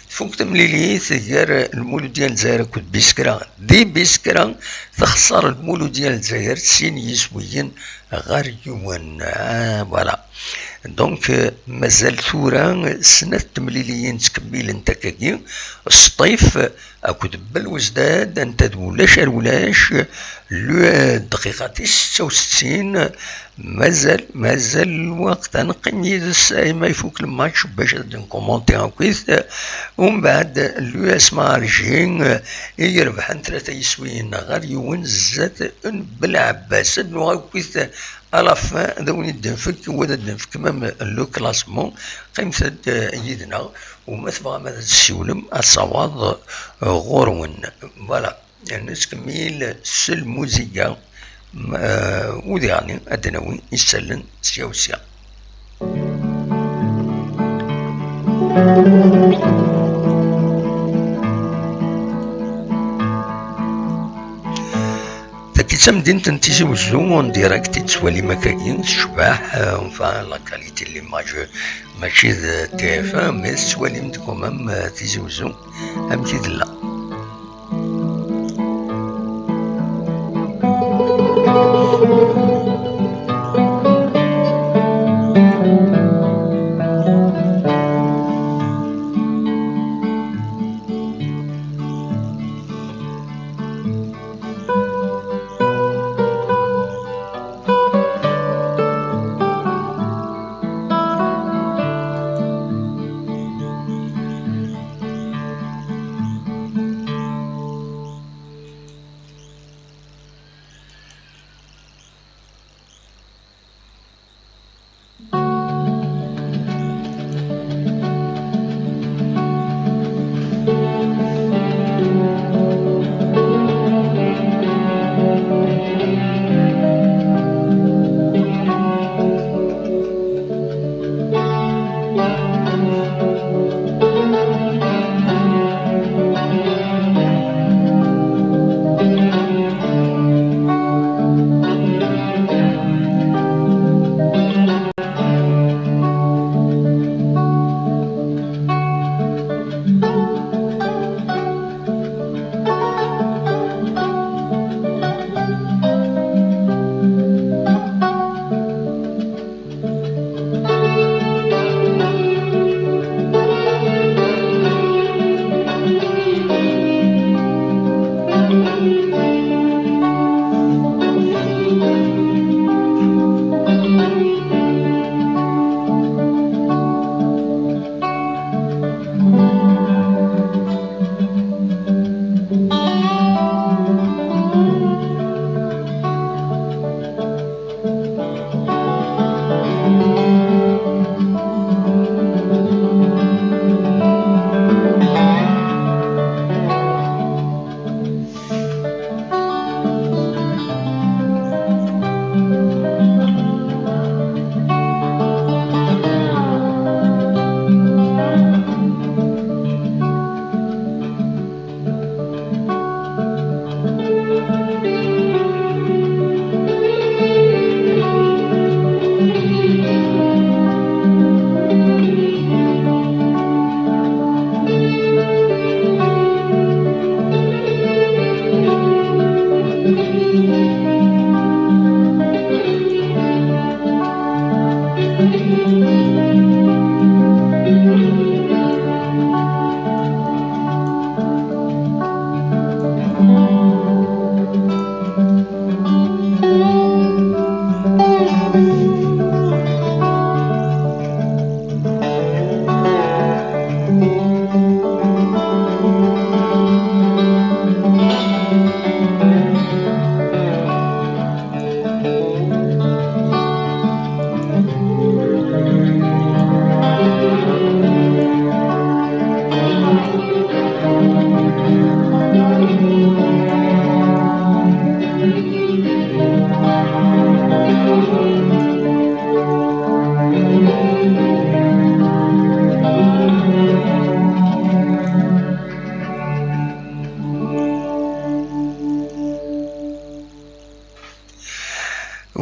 tfuk temlilit gar Lmuludya n Lezzayer akked Biskra. Di Biskra, texṣer Lmuludya n Lezzayer sin yiswiyen ɣer yiwen. Ah, voilà. Donc, euh, mazal tura snat temliliyin ttkemmilent akkagi. Sṭif akked Belwezdad, anta d ulac ar ulac, lu-, dqiqa tis setta u settin, mazal, mazal lweqt ad neqqim yid-s, ay ma ifuk lmatch bac ad nkumonti akkit. Umbeɛd, l'U S M A Alger, eh, i irebḥen tlata yiswiyen ɣer yiwen zdat n Belɛebbas. Ad nuɣal akkit à la fin, ad awen-id-nfek, wa ad d-nfek même le classement. Qqimet-d, eh, yid-neɣ, u ma tebɣam ad tessiwlem, asawaḍ, eh, ɣur-wen. Voilà. Nettkemmil s lmuziga, m-, eh, u diɣen ad d-nawi isallen sya u sya. Tagi d tamdint n Tizi Wezzu, en direct i tettwalim akkagi, tecbeḥ, eh, enfin, la qualité de l'image, mačči d T F un, mais tettwalim-d quand même, eh, Tizi Wezzu amek i tella.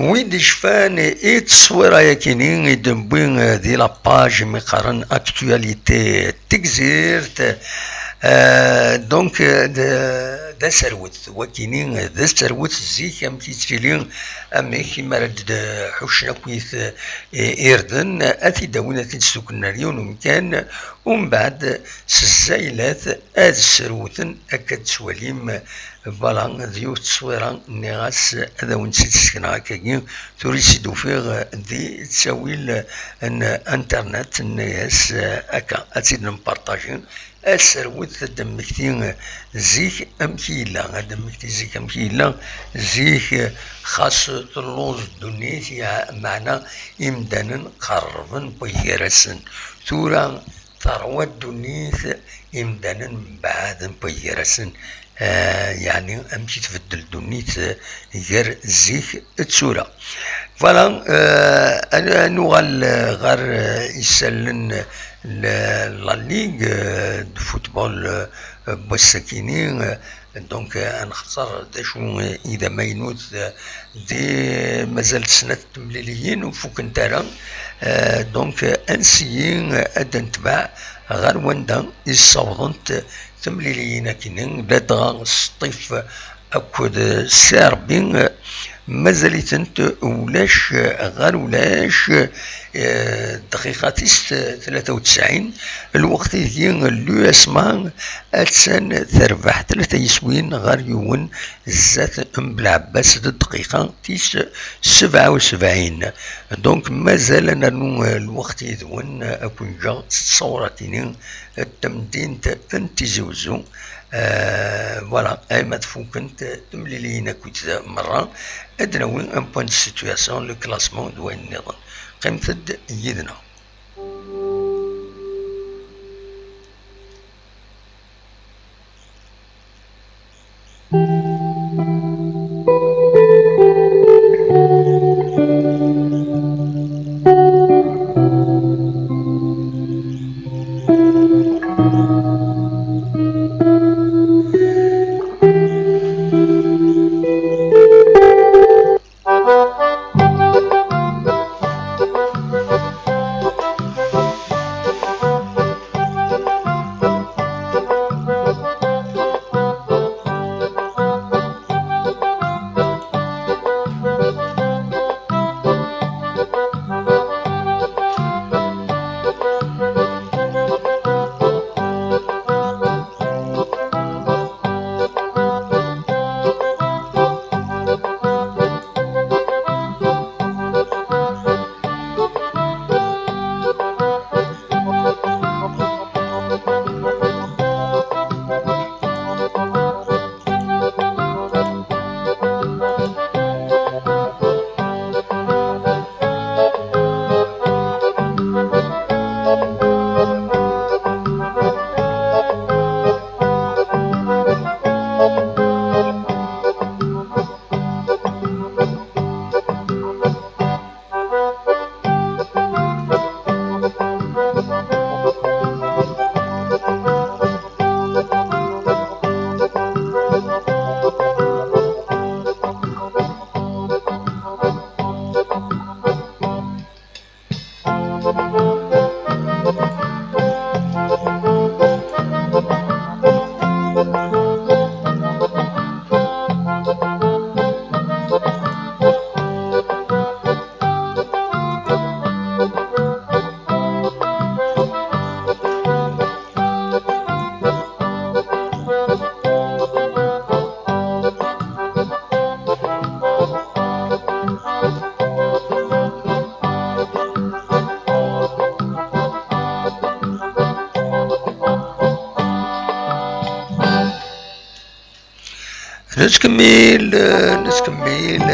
Wi d-icfan i tteswira-yakini i d-newwi, eh, di la page mi qqaren actualité Tigzirt. Eh, donc, eh, d, d aserwet. Wakini, eh, d aserwet zik, amek yettili, amek imi ara d-ḥuccen akkit, eh, irden, ad t-id-awin, ad t-id-ssukknen ar yiwen umkan, umbeɛd s zzaylat ad sserwten, akka d-tettwalim. Voilà, d yiwet tteswira, nniɣ-as ad awen-tt-id-ssekneɣ akkagi, tura i tt-id-ufiɣ di ttawil n internet, nniɣ-as akka, ad tt-id-nempartaji. Aserwet ad d-mmekti zik amek i yella, ad d-mmekti zik amek i yella, zik xas telluẓ ddunit, ya-, meɛna imdanen qerrben n waygar-asen. Tura terwa ddunit, imdanen mbeɛden n waygar-asen, eh, yeɛni amek i tbeddel ddunit, eh, gar zik d tura. Voilà, eh, ad, ad nuɣal, eh, ɣer, eh, isallen n la Ligue, eh, de football, eh, n wass-akini, eh, Donc, eh, ad nxeṣṣer d acu, eh, i d amaynut, eh, di mazal snat temliliyin ur fukent ara. Eh, donc, eh, ad nseggi, eh, ad d-netbeɛ ɣer wanda i ssawḍent temliliyin akkenni, ladɣa Sṭif akked Serbi, eh, mazal-itent ulac, eh, ɣer ulac, eh, dqiqa tis tlata u tesɛin, lweqt ideg l'U S M A attan terbeḥ tlata yiswin ɣer yiwen zdat n Belɛebbas d dqiqa tis sebɛa u sebɛin. Donc, mazal ad nernu, eh, lweqt yid-wen, eh, ad ken-ǧǧeɣ s tṣawrat-ini, eh, n temdint n Tizi Wezzu. Eh, voilà, ayma ad fukent temliliyin akkit merra, ad d-nawi un point de situation, le classement d wayen nniḍen. Qqimet-d yid-neɣ. Nettkemmil, nettkemmil.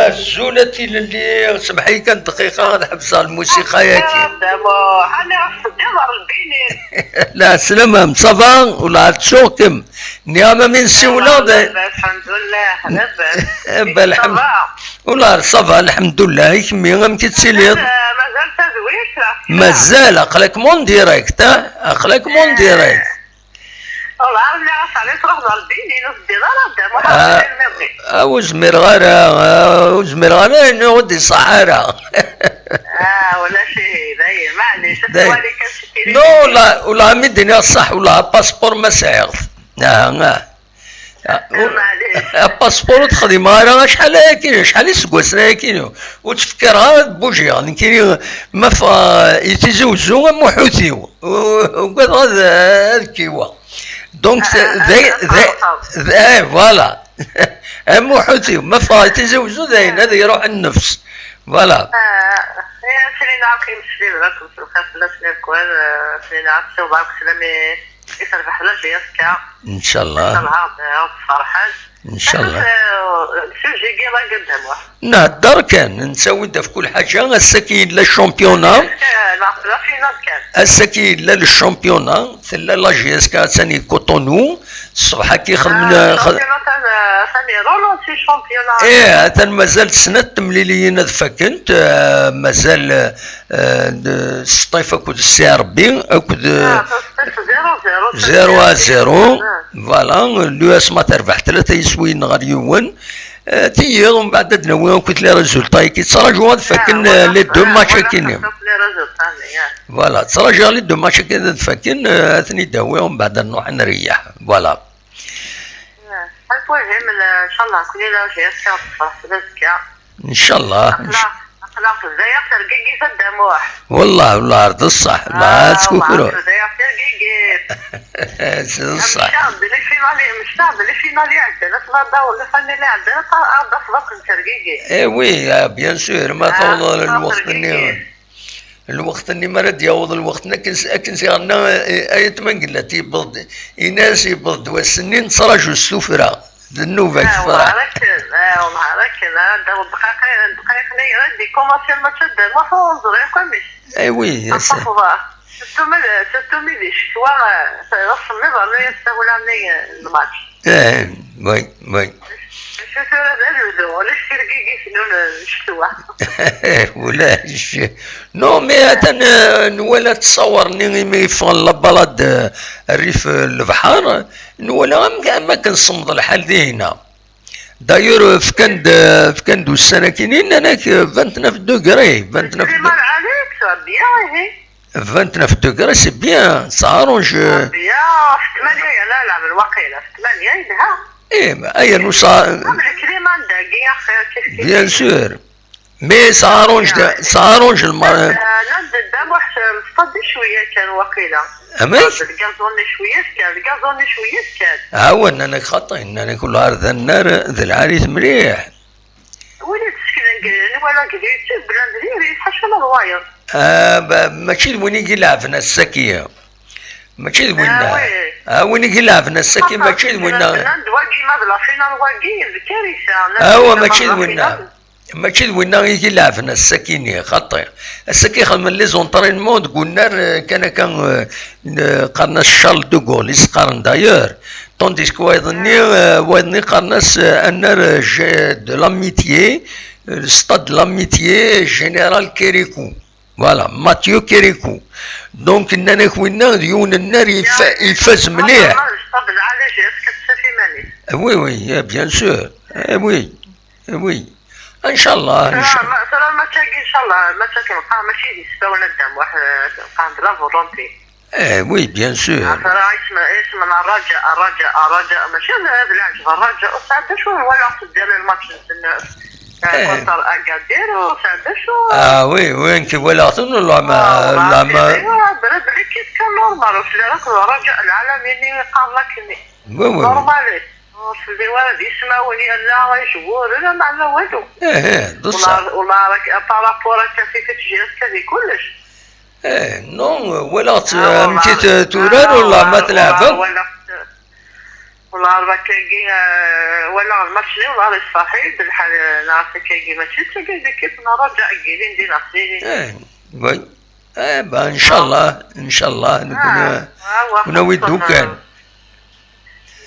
Azul a tilelli, semḥ-iyi kan dqiqa, ad ḥebseɣ lmusiqa-yagi. Lɛeslama, ça va? Ula ad tsuɣ-kem. Nniɣ-am amin siwleɣ. Lḥemdullah. Ula ça va, lḥemdullah. I kemmi, amek i tettiliḍ? Mazal tadwilt? Mazal, aql-ak mon direct, ah? Aql-ak mon direct. Ur zmireɣ ara, ur zmireɣ ara, ur zmireɣ ara, ur d-iṣaḥ ara. Ah, ulac, ihi, dayen, maɛlic, dayen. Ula, ula mi d-iniɣ ṣṣeḥ, ula apaspuṛ ma sɛiɣ-t. Aha, ah. Ah, maɛlic. Apaspuṛ ur t-xdimeɣ ara acḥal ayakini, acḥal iseggasen ayakini. Ur ttfekkireɣ ara ad bujiɣ. Nekkini ma ffɣeɣ i Tizi Wezzu am uḥutiw. U-, ugadeɣ ad, ad kiwa. Donc, ah, d, ah, d, ah, d, eh, voilà. Am uḥutiw, ma ffɣeɣ i Tizi Wezzu, d ayen, ad iruḥ nnefs. Voilà. Ah, ya, sini nɛawk imesli, bɣiɣ ad lxir fell-asen irkwan, ah, sini nɛawk siwḍ akk slam i, i terbeḥ la J S K. Inchallah. Inchallah, ah, ferḥen. Inchallah. Sujet-agi la gdamo. Nhedder kan, nettawi-d ɣef kul ḥaǧa, ass-agi yella championnat. Eh, la, la finale kan. Ass-agi yella le championnat, tella la J S K attan i Cotonou, ṣṣbeḥ-agi xedmen, ah, xed- championnat atan, atan irulansi championnat. Eh, atan mazal snat temliliyin ad fakkent, eh, mazal, eh, d-, Sṭif akked Ssi Rebbi, akked, ah, Sṭif zéro zéro, zéro à zéro. Voilà, l'U S M A terbeḥ tlata yiswiyen ɣer yiwen. Eh, tiyiḍ, umbeɛd ad d-nawi akk les résultats-agi. Ttrajuɣ ad fakken, eh, les deux matchs-agi-nni. Voilà, ttrajuɣ les deux matchs-agi ad fakken, eh, ad ten-id-awiɣ, umbeɛd ad nruḥ ad nreyyeḥ. Voilà. Almuhim, ncallah, kul la J S K tefreḥ s azekka. Ncallah. Aql-aɣ, aql-aɣ Lezzayer tergigit a Dda Muḥ. Wallah, wallah, d ṣṣeḥ. La, ah, tkukru. Lezzayer tergigit. D ṣṣeḥ. Mectaɣ d les finales, mectaɣ d les finales iɛeddan, asma d-aweḍ les finales iɛeddan, ad d-tafeḍ akk tergigit. Eh oui, ah, bien sûr, ma tawḍeḍ lweqt-nni. Lweqt-nni mi ara d-yaweḍ lweqt-nni, akken s-, akken s-iɣenna, eh, Ayt Mengellat, yewweḍ-d, ini-as yewweḍ-d wass-nni, nettraǧu s tuffra, d nnuba-k, ah, tefreḥ. Wallah akken, ah, wallah akken, ah, ddaw ddqayeq, ddqayeq-nni ara d-ikumaṣi lmatch a Dda Muḥ, ur neẓri akk amek. Eh oui, ad tafeḍ, surtout mi d, surtout mi d ccetwa, eh, d asemmiḍ, rnu-yas tawla-nni n lmatch. Eh, oui, oui. Acu tura d aludu, ulac tirgigit n ccetwa. Ulac. Non, mais atan, euh, nwala ttṣawer-nni imi yeffeɣ la balade, euh, rrif, euh, lebḥer, nwala am, am akken semmeḍ lḥal dihina. D'ailleurs, euh, fkan-d, euh, fkan-d ussan akkin, nnan-ak, euh, vingt-neuf degrés, vingt-neuf degrés. Bien, ihi. Vingt-neuf degrés, c'est bien, ça arrange. Bien, f tmanya yella leɛmel waqila, f tmanya yelha. Eh, mais aya nous ça. Am le climat n dagi, axir, kif kif. Bien sûr. Mais ça arrange, ça arrange le mar-. Nnan-d Dda Muḥ, teṭṭef-d cwiya kan waqila. Amek? Lgazun cwiya kan, lgazun cwiya kan. Awa, nnan-ak xaṭi, nnan-ak ula ar d annar d lɛali-t mliḥ. Win i d-seknen deg, nwala deg YouTube, belli d diri, ḥaca ma d wayeḍ. Ah, ba-, mačči d win i ileɛben ass-agi. Mačči d winna. Ah, oui. Ah, win i ileɛben ass-agi, mačči d winna. Nnan-d wagi ma d la finale wagi, d karisa. Awa, mačči d winna. Mačči d winna i ileɛben ass-agi-nni, xaṭi. Ass-agi xedmen les entraînements deg unnar, eh, kan akka, eh, n-, qqaren-as Charles de Gaulle, i s-qqaren d'ailleurs. Tandis que wayeḍ-nni, euh, wayeḍ-nni qqaren-as, euh, annar, euh, G-, de l'amitié, euh, le stade de l'amitié Général Kirikou. Voilà, Mathieu Kirikou. Donc, nnan-ak winna d yiwen n nnar ifa-, ifaz mliḥ. Stade lɛali, J S K tessaf iman-is. Oui, oui, eh, bien sûr. Eh, oui, eh, oui. Inchallah, tura, incha-, ma-, tura lmatch-agi, inchallah, lmatch-agi nqar mačči d isfawen a Dda Muḥ, eh, nqar d la volonté. Eh, oui, bien sûr. Tura isem, isem n rraǧa, rraǧa, rraǧa, mačči d, d leɛǧeb, rraǧa, ur sɛan d acu, walaɣ-t diri lmatch-nsen, eh, contre Agadir, ur sɛan d acu. Ah, oui, oui, nekk walaɣ-ten, la ma, ah, la ma. Belli, belli kif kan normal, ur telli ara akked rraǧa, lɛalami-nni yeqqaren akken. Oui, oui, oui. Normal. Ur telli ara d ismawen yerna ijewwuren, meɛna walu. Eh, eh, d ṣṣeḥ. Wala, wala ara k-, par rapport akka, tif i tejridt akka di kullec. Eh, non, walaɣ-tt amek i turar, wala ma tleɛbeḍ. Wala ɣer bakagi, eh, wala ɣer match-nni, wala ɣer ṣṣaḥi, d lḥal, eh, neɣ akkagi, mačči d tagi, d équipe n Raja, ilindi neɣ ilindi. Eh, oui. Eh, ben, ncallah, ncallah, nekni, ah, ah, wa, nekni awi-d xaṣṣan, ukan.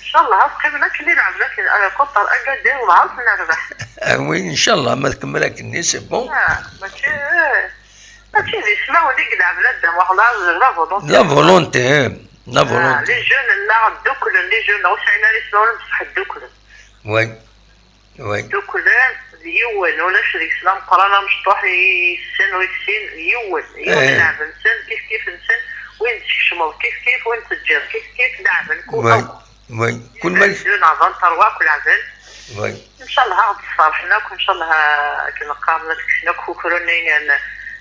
Ncallah, ad qqimen akken i lɛebden akken, eh, contre Agadir, wala ad nerbeḥ. Ah, oui, ncallah, ma tkemmel akken-nni, c'est bon. Ah, mačči, eh, mačči d ismawen i ilɛeb la dda, wala d la volonté. La volonté, eh, la volonté. Ah, les jeunes-nneɣ dduklen, les jeunes, ur sɛin ara ismawen, bṣeḥ dduklen. Oui. Oui. Dduklen d yiwen, ulac deg-sen ameqqran, amecṭuḥ, yessen ur yessin, yiwen, yiwen. Eh. Lɛeb-nsen kif kif-nsen, win tkecmeḍ kif kif, win teǧǧiḍ kif kif, lɛeb-nsen akk. Oui. Kunwi d neɣ vingt-trois akk lɛeben. Oui. Ncallah ad d-ṣerḥen akk, ncallah akken qqaren ad ksen akk kukru-nni n, n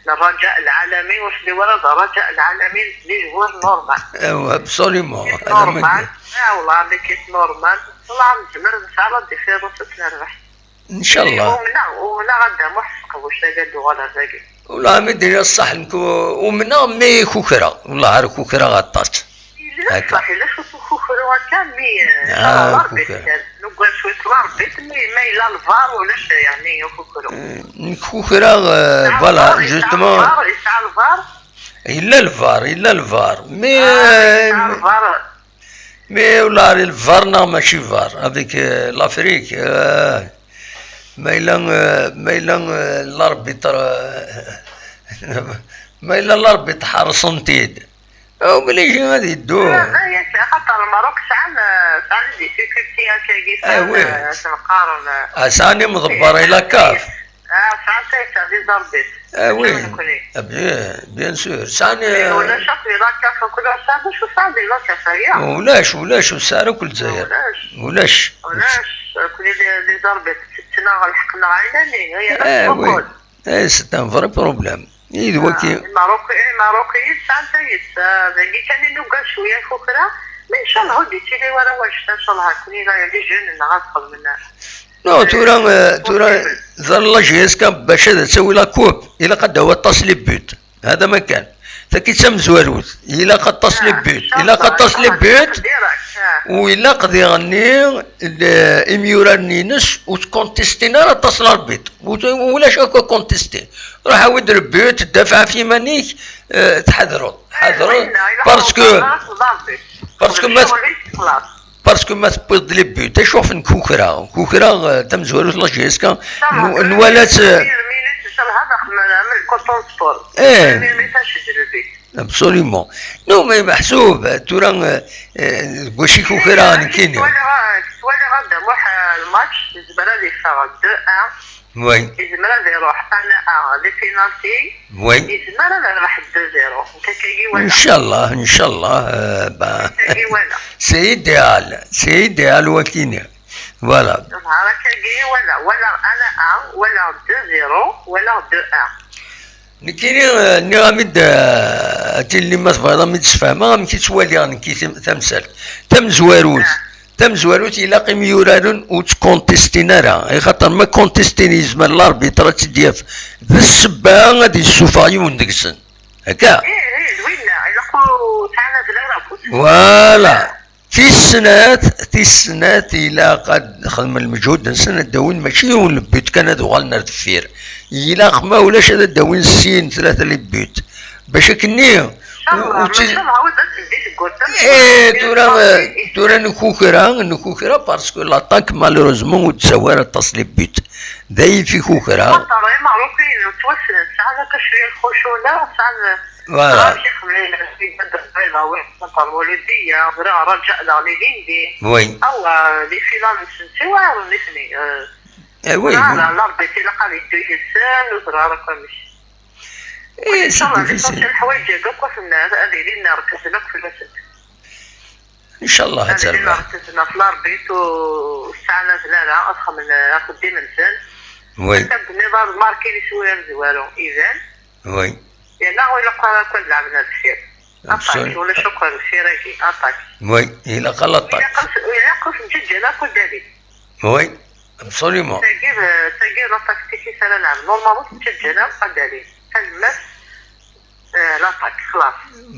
Raja Lɛalami, ur telli wara d Raja Lɛalami, d les joueurs normal. Ewa, absolument. Normal. Ah, wallah, l'équipe normal. Wallah, nezmer nesɛa la différence ad nerbeḥ. Ncallah. Umneɣ, umneɣ a Dda Muḥ s teqbuct-agi ad d-uɣaleɣ dagi. Wallah, mi d-iniɣ ṣṣeḥ, nekk umneɣ mi kukreɣ. Wallah, ar kukreɣ aṭas. Yella ṣṣeḥ, yella cwiṭ ukukru akka, mi, eh, ah, ncallah, Rebbi kukreɣ. Nugad cwiṭ la Rebbi, mi ma yella lvar, ulac, yeɛni, ukukru. Eh, nekk kukreɣ, eh, voilà, justement. Yesɛa lvar, yesɛa lvar. Yella lvar, yella lvar. Mais, ah, yesɛa lvar. Mais ula ar lvar neɣ mačči var, avec, euh, l'Afrique, euh, ma yella, euh, ma yella, euh, l'arbitre, euh, ma yella l'arbitre ḥerṣen-t-id, obligé ad yeddu. Ah, ah, yak, axaṭer Lmerruk sɛan, euh, sɛan des difficultés akkagi, ah, sɛan, oui, euh, asen qqaren, euh, ah, sɛan imḍebber i la CAF. Ah, sɛan tayet des arbitres. Ah, oui. Mačči d nekkni. Ah, bien, bien sûr. Sɛan, eh, ulac akk di la CAF, akk d acu, d acu sɛan di la CAF, aya? Ulac, ulac, ur tesɛi ara akk Lezzayer. Ulac. Ulac. Ulac, akk les, les arbitres, tetten-aɣ lḥeqq-nneɣ ɛinani, aya d, eh, oui, aṭṭuqul. Eh, c'est un vrai problème. I d waki. Ah, Imaruki-, Imarukiyen sɛan tayet, ah, dagi kan i nugad cwiya kukra, mais ncallah ur d-yettili wara wannect-a, ncallah akk les jeunes-nneɣ ad xedmen. Non, tura, eh, tura, d la J S K bac ad tawi la coupe, ilaq ad d-tawi aṭas les buts. Hada ma kan. Taki d tamezwarut. Ilaq aṭas les buts. Ilaq aṭas les buts. U ilaq diɣenni, l-, imyuraren-ines ur ttkuntistin ara aṭas l'arbitre. U-, ulac akk akuntisti. Ruḥ awi-d le but, dafeɛ ɣef yiman-ik, eh, tḥadreḍ. Tḥadreḍ. Parce que, parce que ma t-, parce que ma tewwiḍ-d les buts, acu ɣef nkukra? Kukra, eh, tamezwarut la J S K, n-, nwala-tt, eh, eh. Absolument. Non, mais meḥsub, tura, eh, eh, deg wacu i kukra, eh, nekkini? Twalaḍ, twalaḍ a Dda Muḥ, eh, le match, yezmer ad yeffeɣ deux un. Oui. Yezmer ad iruḥ un un, les pénaltys. Oui. Yezmer ad nerbeḥ deux zéro. Nekk akkagi walaɣ. Ncallah, ncallah, euh, bah, c'est idéal, c'est idéal wakini. Voilà. Nehar akkagi walaɣ, walaɣ un un, walaɣ deux zéro, walaɣ deux un. Nekkini, euh, nniɣ-am-id, euh, a Tilli, ma tebɣiḍ ad m-id-sfehmeɣ amek i ttwaliɣ nekki tam-, tamsalt. Tamezwarut. Ah. Tamezwarut, ilaq imyuraren ur ttkuntistin ara, i xaṭer ma kuntistin yezmer l'arbitre ad tt-id-yaf d ssebba ad yessufeɣ yiwen deg-sen. Akka? Ih, ih, d winna, ilaq ur ttɛanaden ara. Voilà. Tis snat, tis snat, ilaq ad xedmen lmeǧhud-nsen, ad d-awin mačči yiwen le but kan, ad uɣalen ar deffir. Ilaq ma ulac ad d-awin sin, tlata les buts. Bac akkenni, ur, ur tt-, eh, tura, tura nkukra, nkukra, parce que l'attaque, malheureusement, ur d-tawi ara aṭas les buts. D ayif i kukra. Xaṭer Imeṛṛukiyen ttwassnen, sɛan akka cwiya n lxucuna, sɛan, voilà, ɣer Ccix Mɛin, Ssida Dda Lbayḍawi, xaṭer Waludiya, ɣer Raǧa, daɣen ilindi. Oui. Awa, les finales-nsen, ttewɛiren nitni, eh, eh, oui, voilà, oui. L'arbitre ilaq ad yeddu yid-sen, ur ẓriɣ ara akk amek. Eh, c'est difficile. Ncallah, l'essentiel, lḥwayeǧ-agi akk ad ten-, ad ilin rkzen akk fell-asen. Ncallah ad terbeḥ. Ad ilin rkzen ɣef l'arbitre u ur ttɛanaden ara, ad xedmen axeddim-nsen. Oui. Ad d-tenniḍ ad markin isura amezwaru, iban. Oui. Yerna ur ilaq ara akk ad leɛben ar deffir. Aṭak, ulac akk ar deffir-agi, aṭak. Oui, ilaq l'attaque. Ilaq ur s-, ilaq ur s-ǧǧeǧǧen akk ad d-alin. Oui, absolument. Tagi d, tagi d la tactique i s ara nɛemmed. Normalement, teǧǧa-d Ǧǧana Qadali. Tanemmirt, eh, Aṭak, xlaṣ.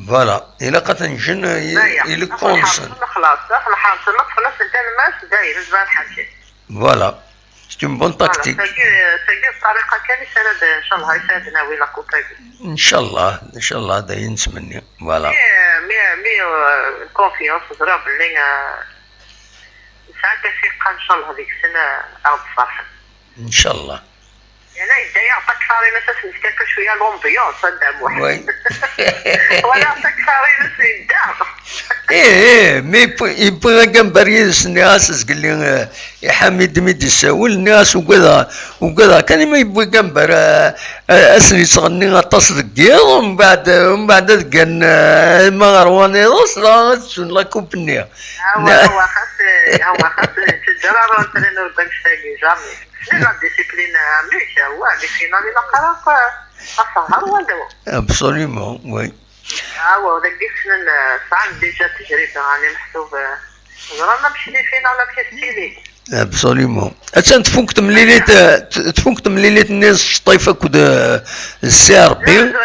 Voilà, ilaq ad ten-ǧǧen i, i les conditions. Xlaṣ, xlaṣ, ma txellas n talmas, dayen, zbar ḥaǧa. Voilà, c'est une bonne tactique. Tagi, tagi d ṭṭariqa kan i s ara d, ncallah, i s ara d-nawi la coupe-agi. Ncallah, ncallah, d ayen nettmenni. Voilà. Mi, mi, mi, euh, confiance, ẓriɣ belli, euh, yesɛa tawfiqa, ncallah, deg-sen, euh, ad ɣ-d-ferḥen. Ncallah. Yella yedda-yaɣ Takfarinas ad s-nefk akka cwiya l'ambiance, a Dda Muḥ. Oui. Wala Takfarinas yedda. Eh, eh, mais yewwi, yewwi agambar yid-s, nniɣ-as zgelli, eh, i Ḥamid mi d-issawel, nniɣ-as ugadeɣ, ugadeɣ kan imi yewwi agambar, eh, eh, ad sen-yettɣenni aṭas deg yiḍ, mbeɛd, mbeɛd ad ggan, eh, ma ɣer waniḍes, dɣa ad ttun la coupe-nni. Awa, awa, xas, eh, awa, xas, eh, ttejjara, ur ttren ur ddan ccagi, jamais. C'est la discipline, euh, amek, wa, les finales, ilaq ara, euh, asehher, wa, d wa. Absolument, oui. Ah, wa, dagi ssnen, euh, sɛan déjà tajriba, ɛni meḥsub, euh, ẓran amek les finales, amek i tettili. Absolument. Attan tfuk temlilit, euh, t-, tfuk temlilit-nni s Cṭif akked, euh, C R B. Zéro,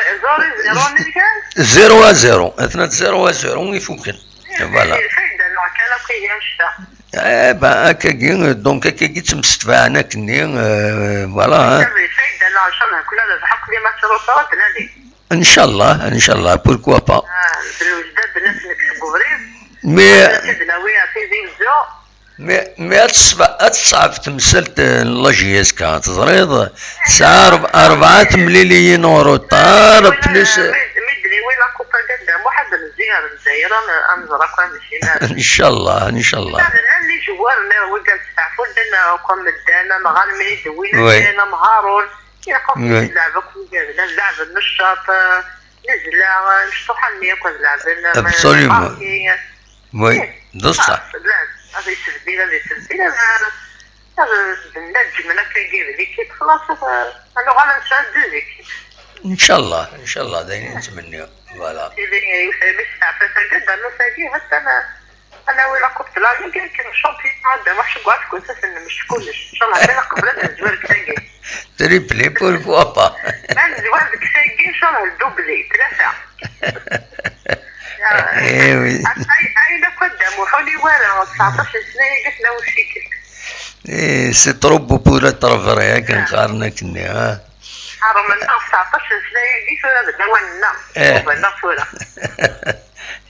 zéro, zéro, zéro à zéro. Atnan zéro à zéro i fuken. Voilà. Lfayda-nneɣ kan akk ihi annect-a. Eh ben, akkagi, donc, akkagi ttemsetfaɛen akkenni, euh, voilà, hein. Lfayda-nneɣ, ncallah, kul ad lḥeq les matchs retour ad nali. Ncallah, ncallah, pourquoi pas. Ah, d lwejdad, d nas nekk seg ubrid. Mais, ad nawi ar Tizi Wezzu. Mais, mais ad tesba-, ad teṣɛeb temsalt n la J S K, teẓriḍ? Tesɛa reb-, rebɛa temliliyin en retard, plus. Mi d-, mi d-niwi la coupe-agi a Dda Muḥ, ad nezzi ar Lezzayer, ad n-, ad nẓer akk amek i nara. Ncallah, ncallah. Llan les joueurs, nniɣ, wigad steɛfun, llan akk am Meddan, am Ɣanmi, d win, oui, am Harun. Ilaq akk ad nleɛb akk wigad, ad nleɛb Neccaṭ, eh, Nezla, eh, mecṭuḥa-nni akk ad leɛben, eh, absolument. Parti. Oui, eh, d ṣṣeḥ. Ah, llan, ad yesbeddi, ad yesbeddi, ad, ad, ad d-nnaǧmen akkagi d l'équipe, xlaṣ, ad, ad nuɣal ad nesɛu deux équipes. Ncallah, ncallah, d ayen i nettmenni. Voilà. Tili, eh, mi steɛfat akka, dda nus-agi, hatta ma, ad nawi la coupe de la Ligue, akken championnat, ad d-aruḥ seg waṭ, seg waṭas-nnem, mec kullec. Ncallah, kan qbel ad nezwar deg tagi. Triplé, pourquoi pas? Ma nezwar deg tagi, ncallah, le doublé, tlata. Eh oui. Ay, ay, la coupe de Muḥ, ur li wara, tseɛṭac n ssna-agi, tnawi ccikil. Eh, c'est trop beau pour être vrai, akken qqaren akkenni, ha? Ḥeṛmen-aɣ tseɛṭac n ssna-agi, tura d lawan-nneɣ. Eh. Uban-aɣ tura.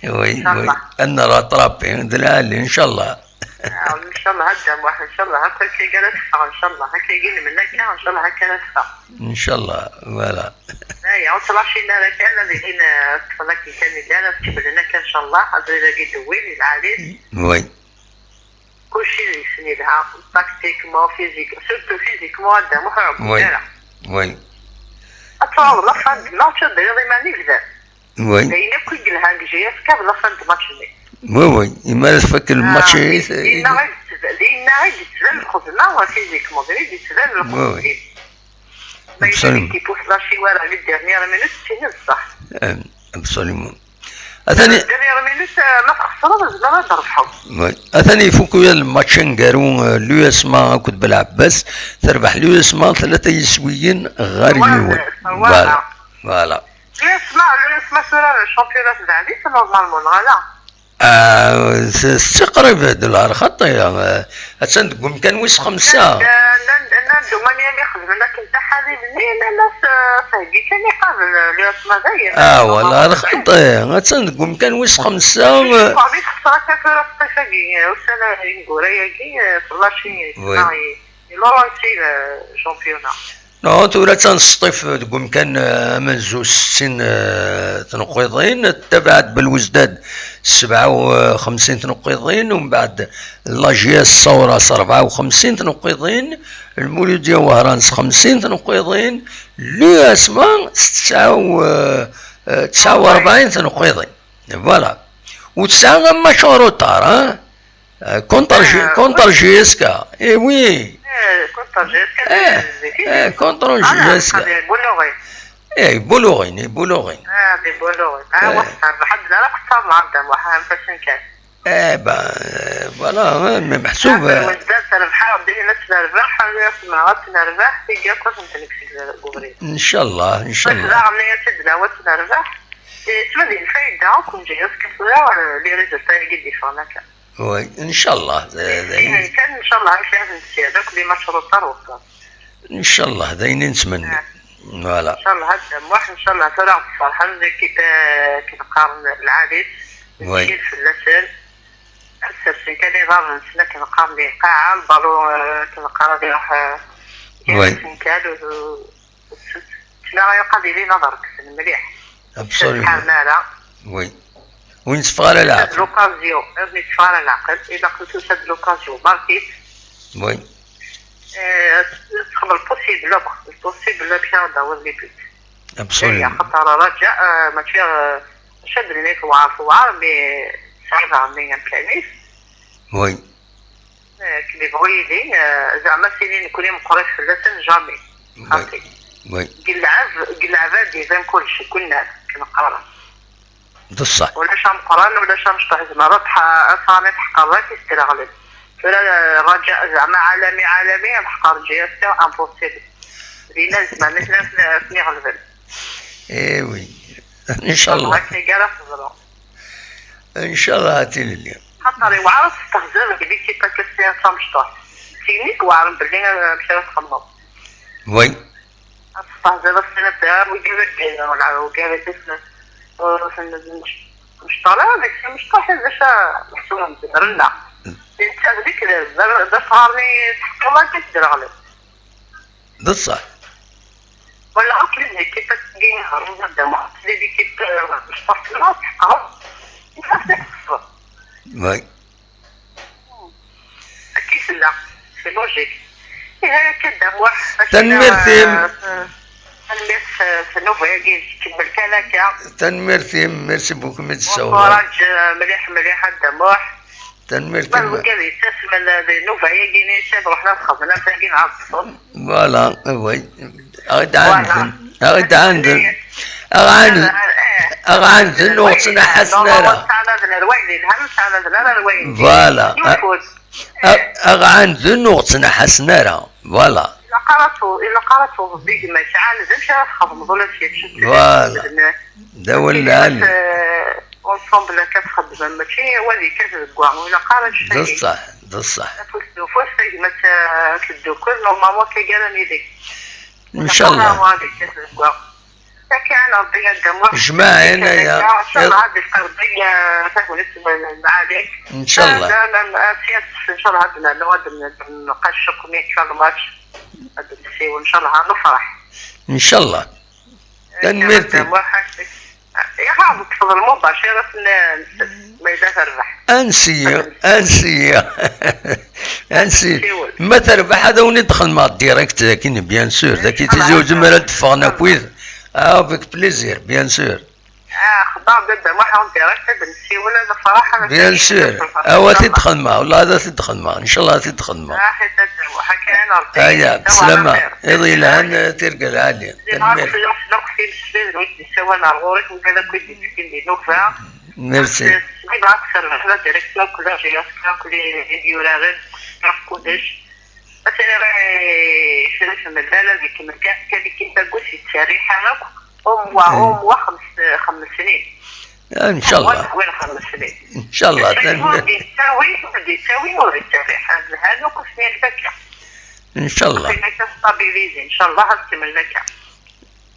Oui, oui. Ncallah. Ad nrattrapi, d lɛali, ncallah. Ah, ncallah, a Dda Muḥ, ncallah, akka, akka ara teffeɣ, ncallah, akka i nemla akka, ncallah, akka ara teffeɣ. Ncallah, voilà. Aya, ur ttlaci ara kan, ad ilin, eh, ṭṭfen akken kan llan, ad kemmlen akka, ncallah, abrid-agi d-wwin, lɛali. Oui. Kulci deg-sen yelha, tactiquement, physique, surtout physiquement, a Dda Muḥ, ur ɛeggun ara. Oui. Ad tṛuḥeḍ la fin de match, ad d-tiniḍ iman-ik d. Oui. D ayen akk i yelhan deg J S K d la fin de match-nni. Oui, oui. Imi ara tfak lmatch, ah, i, i, dinna i d-tettban, dinna i d-tettban lxedma, physiquement, dinna i d-tettban lxedma. Oui, oui. Ma yella, absolument, l'équipe ur tlaci wara les dernières minutes, d tin i d ṣṣeḥ. Eh, absolument. Atan i- Dernière minute, eh, ma txesreḍ, tzemreḍ ad d-trebḥeḍ. Oui. Atan ifuk uya lmatch aneggaru, eh, l'U S M A akked Belɛebbas. Terbeḥ l'U S M A tlata yiswiyen ɣer yiwen. Voilà. Voilà. L'U S M A, l'U S M A tura le championnat d ɛli-s, normalement, neɣ ala? Ah, s-, s-, qrib d lɛar xaṭi, eh, attan deg umkan wis xemsa. Nnan-d, nnan-d, nnan-d Umanyani xedmen akken taḥalil-nni, nnan-as, eh, theggi kan iqabel, eh, l'U S M A dayen. Ah, wala, ar xaṭi, attan deg umkan wis xemsa, eh. Parmi texṣer akka tura Cṭif-agi, eh, ussan-a ineggura-agi, eh, tlaci, oui, i Laurenti, eh, championnat. Non, tura attan Cṭif deg umkan, eh, amenzu s settin, eh, tneqqiḍin, tabaɛet Belwezdad sebɛa u xemsin tneqqiḍin, umbeɛd la J S Ṣawra s rebɛa u xemsin tneqqiḍin, Lmuludya Wehran s xemsin tneqqiḍin, l'U S M A s tesɛa u, eh, eh, tesɛa u rebɛin tneqqiḍin. Voilà. U tesɛa un match en retard, hein? Euh, contre J-, contre J S K. Eh oui. Eh, contre J S K, eh, contre J S K. Ah, des Boulourines. Eh, Boulourines, eh, Boulourines. Ah, des Boulourines. Ah, eh, واحد، واحد لا، لا، كنت ما عندها، واحد، ما فهمتش كان. Eh ben, euh, voilà, hein, mais محسوب, آه، euh, وزدت ربحة، وديني نفس الأرباح، أنا اسمع غير الأرباح، تيجي أكثر من تنكسي الأوبرين. إن شاء الله، إن شاء الله. بس لا، عملية تدنا وتنربح. Eh, tura di lfayda akk n Ǧiɣ, tura, eh, les résultats-agi d-yeffɣen akka. Oui, ncallah. Kan, ncallah, amek ara ten-nessired akk di match retard wexxer. Ncallah, d ayen i nettmenni. Ah. Voilà. Ncallah, a Dda Muḥ, ncallah tura ad ferḥen, l'équipe, eh, akken qqaren, lɛali-s, oui, tcil fell-asen. Ad sersen kan iḍarren-nsen akken qqaren di lqaɛa, lbalu, eh, akken qqaren ad iruḥ, eh, oui, gar-asen kan, u, u, u, ttnaɣ ilaq ad ilin ad reksen mliḥ. Absolument. Ur ttḥaren ara. Oui. Ur netteffeɣ ara leɛqel. L'occasion, ur netteffeɣ ara leɛqel, ilaq tusa-d l'occasion, barkit. Oui. Eh, txedmeḍ possible akk, possible amek ara d-tawiḍ les buts. Absolument. Aya, xaṭer Raǧa, eh, mačči, eh, mačči ad d-nini tewɛer, tewɛer, mais tesɛa daɣen amkan-is. Oui. Eh, akken yebɣu yili, eh, zeɛma ad tini nekkni meqqrit fell-asen, jamais. Oui. Xaṭi. Oui. Deg lleɛb, deg lleɛba ad d-iban kullec, deg unnar, akken qqaren. D ṣṣeḥ. Ulac ameqqran, ulac amecṭuḥ, zemreḍ ad tḥ-, ad tɛaniḍ ḥeqq Ṛṛaǧa i s-d-ireɣlen. Tura, eh, Ṛaǧa zeɛma ɛalami, ɛalami, ad ḥeqq Ṛǧiya, c'est impossible. Dinna zemren ad ten-, ad ten-iɣelben. Eh oui. Ncallah. Akka i ara teḍru. Ncallah a tilelli. Xaṭer iweɛṛ ad testehziḍ deg l'équipe akka s tamecṭuḥt. Syin i iweɛṛen belli amek ara txemmeḍ. Oui. Ad testehziḍ, ad tiniḍ, ah, wigad akka, wala wigad akka, ur ten-, mecṭuḥ ara, deg-s mecṭuḥ, d acu meḥsub zemren-aɣ. Netta d lekdeb, d, d asɣar-nni tḥeqqeḍ akka i d-reɣlen. D ṣṣeḥ. Wala akk les équipes-agi ɣer Dda Muḥ, les équipes, euh, sportives, tḥeqqeɣ. Oui. Akka i tella, c'est logique. Ihi akka Dda Muḥ, acu. Tanemmirt-im. Euh, tanemmirt, euh, s nnuba-agi, tkemmel kan akka. Tanemmirt-im, merci beaucoup, mi d-tessawḍeḍ. Bon courage, euh, mliḥ, mliḥ a Dda Muḥ. Tanemmirt-im. Ma d wigad yettasmen di nnuba-agi-nni, ad ruḥen ad xedmen am tagi neɣ ad ṭṭfen. Voilà, oui. Ad ɣ-d-ɛanden. Voilà. Ad ɣ-d-ɛanden. Ad ɣ-ɛanden. Eh. Ad ɣ-ɛanden, ur ɣ-ttnaḥasen ara. Normalement, ttɛanaden ar wayen yelhan, ur ttɛanaden ara ar wayen. Voilà. Ad ɣ-ɛanden, ur ɣ-ttnaḥasen ara. Voilà. Ilaq ara tu-, ilaq ara tewwḍeḍ di gma-k, ɛaned amek ara txedmeḍ ula d kečč. Voilà. D awal lɛali. Ensemble akka txeddmem, mačči wa ad yekkat deg wa, ur ilaq ara anect-agi. D ṣṣeḥ, d ṣṣeḥ. Afus d ufus, tagmat, eh, teddukel, normalement akka i ara nili. Ncallah. Ur ilaq ara wa ad yekkat deg wa. Akka, Ṛebbi ad d-amuɣ. Jmaɛin aya. Ncallah ad yefk Ṛebbi, eh, tagnit n lɛali. Ncallah. Eh, ma, ma, sya, ncallah ad nernu, ad n-, ad nqac akk mi yekfa lmač. Ad nessiwel, ncallah ad nefreḥ. Ncallah. Tanemmirt-ik. Ihi, ad teṭṭfeḍ lmubacirat n-, n-, ma yella terbeḥ. Ansi, ansi, ansi. Ma terbeḥ, ad awen-id-xedmeɣ direct daki, bien sûr. Daki Tizi Uzzu, mi ara d-ffɣen akkit. Ah, avec plaisir, bien sûr. Ah, xḍa-d a Dda Muḥ en direct, ad nessiwel, ad nefreḥ, ad. Bien sûr. Awa t-id-xedmeɣ, wallah ad t-id-xedmeɣ, ncallah ad t-id-xedmeɣ. Ah, xita Dda Muḥ, akka i Ṛebbi. Aya, bslama. Iḍ yelhan, tirga lɛali. Tanemmirt. Ssawalen ar ɣur-k, wigad akk i d-yettekkin di nnuba. Merci. Sliɣ akk s rrehba direct akk d ajeyaṣ akk d yuraren, akk kullec. Atan ara yecref Mellal ad ikemmel kan, kan ikkin taggut yettserriḥ akk. Au moins, au moins xems, xems snin. Ncallah. Au moins xems snin. Ncallah. Ur d-yettawi, ur d-yettawi, ur d-yettawi. Ad lhan akk snin akka. Ncallah. Qqim akka stabilisé, ncallah ad kemmlen akka.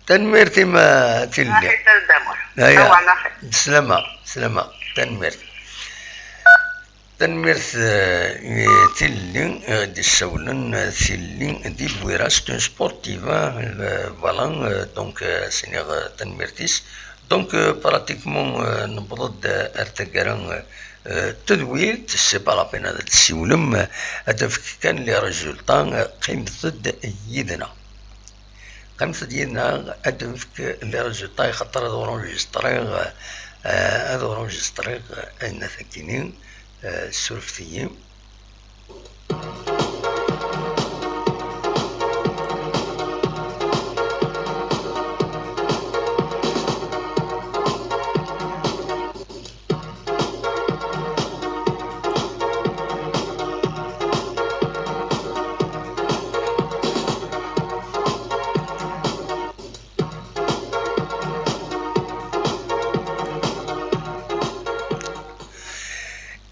Tanemmirt-im a Tilli. Aḥi, Dda Muḥ. Aya. Awa, ala xir. Bislama, bislama. Tanemmirt. Tanemmirt, eh, i Tilli, eh, d-issawlen, eh, Tilli di Lwira, c'est une sportive, hein, eh, voilà, eh, donc, eh, siniɣ, eh, tanemmirt-is. Donc, eh, pratiquement, eh, newweḍ-d, eh, ar taggara, eh, eh, tedwilt, c'est pas la peine ad d-tessiwlem, eh, ad d-tefk kan les résultats, eh, qqimet-d yid-neɣ. Qqimet-d yid-neɣ ad d-nefk les résultats, axaṭer ad ur-enregistriɣ, eh, ad ur-enregistriɣ ayen akk-nni, eh, surfet-iyi.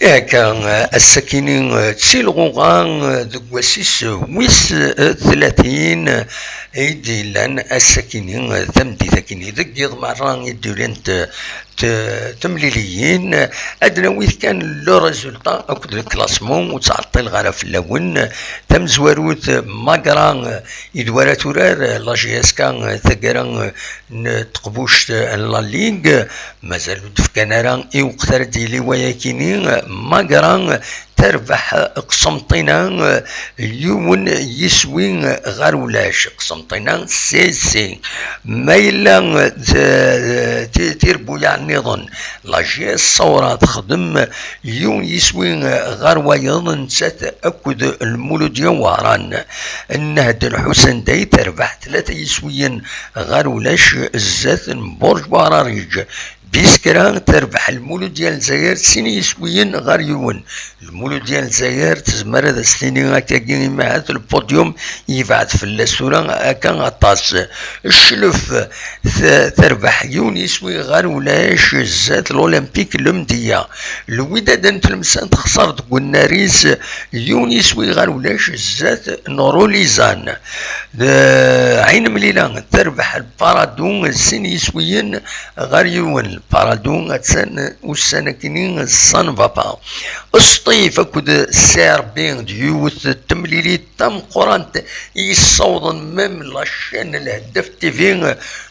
Akka, ass-akini d tilɣuɣa deg wass-is wis tlatin i d-yellan, ass-akini, tameddit-akini, deg yiḍ merra i d-ulint t-, temliliyin. Ad d-nawi kan le résultat akked le classement, ur ttɛeṭṭileɣ ara fell-awen. Tamezwarut, Magra, i d wara turar la J S K, taggara n teqbuct n la Ligue, mazal ur d-fkan ara i weqt ara d-yili wayakini. Magra terbeḥ Qsenṭina yiwen yiswi ɣer ulac. Qsenṭina sisi. Ma yella d, ti-, tirbuyaɛ nniḍen, la J S Ṣawra texdem yiwen yiswi ɣer wayeḍ, nettat akked Lmuludya Wehran. Nnehd Lḥusen Day terbeḥ tlata yiswiyen ɣer ulac zdat n Burj Buɛrariǧ. Biskra terbeḥ Lmuludya n Lezzayer sin yiswiyen ɣer yiwen. Lmuludya n Lezzayer tezmer ad as-tini akkagi, imahat le podium yebɛed fell-as tura akka aṭas. Cclef t-, terbeḥ yiwen yiswi ɣer ulac zdat l'Olympique Lemdeyya. Lwidad n Tlemsan texṣer deg unnar-is yiwen yiswi ɣer ulac zdat n Rulizan. D-, Ɛin Mlila terbeḥ Parado sin yiswiyen ɣer yiwen. Parado attan ussan-akini ça ne va pas. Sṭif akked C R B d yiwet n temlilit tameqqrant i yessawḍen même la chaîne Lheddaf T V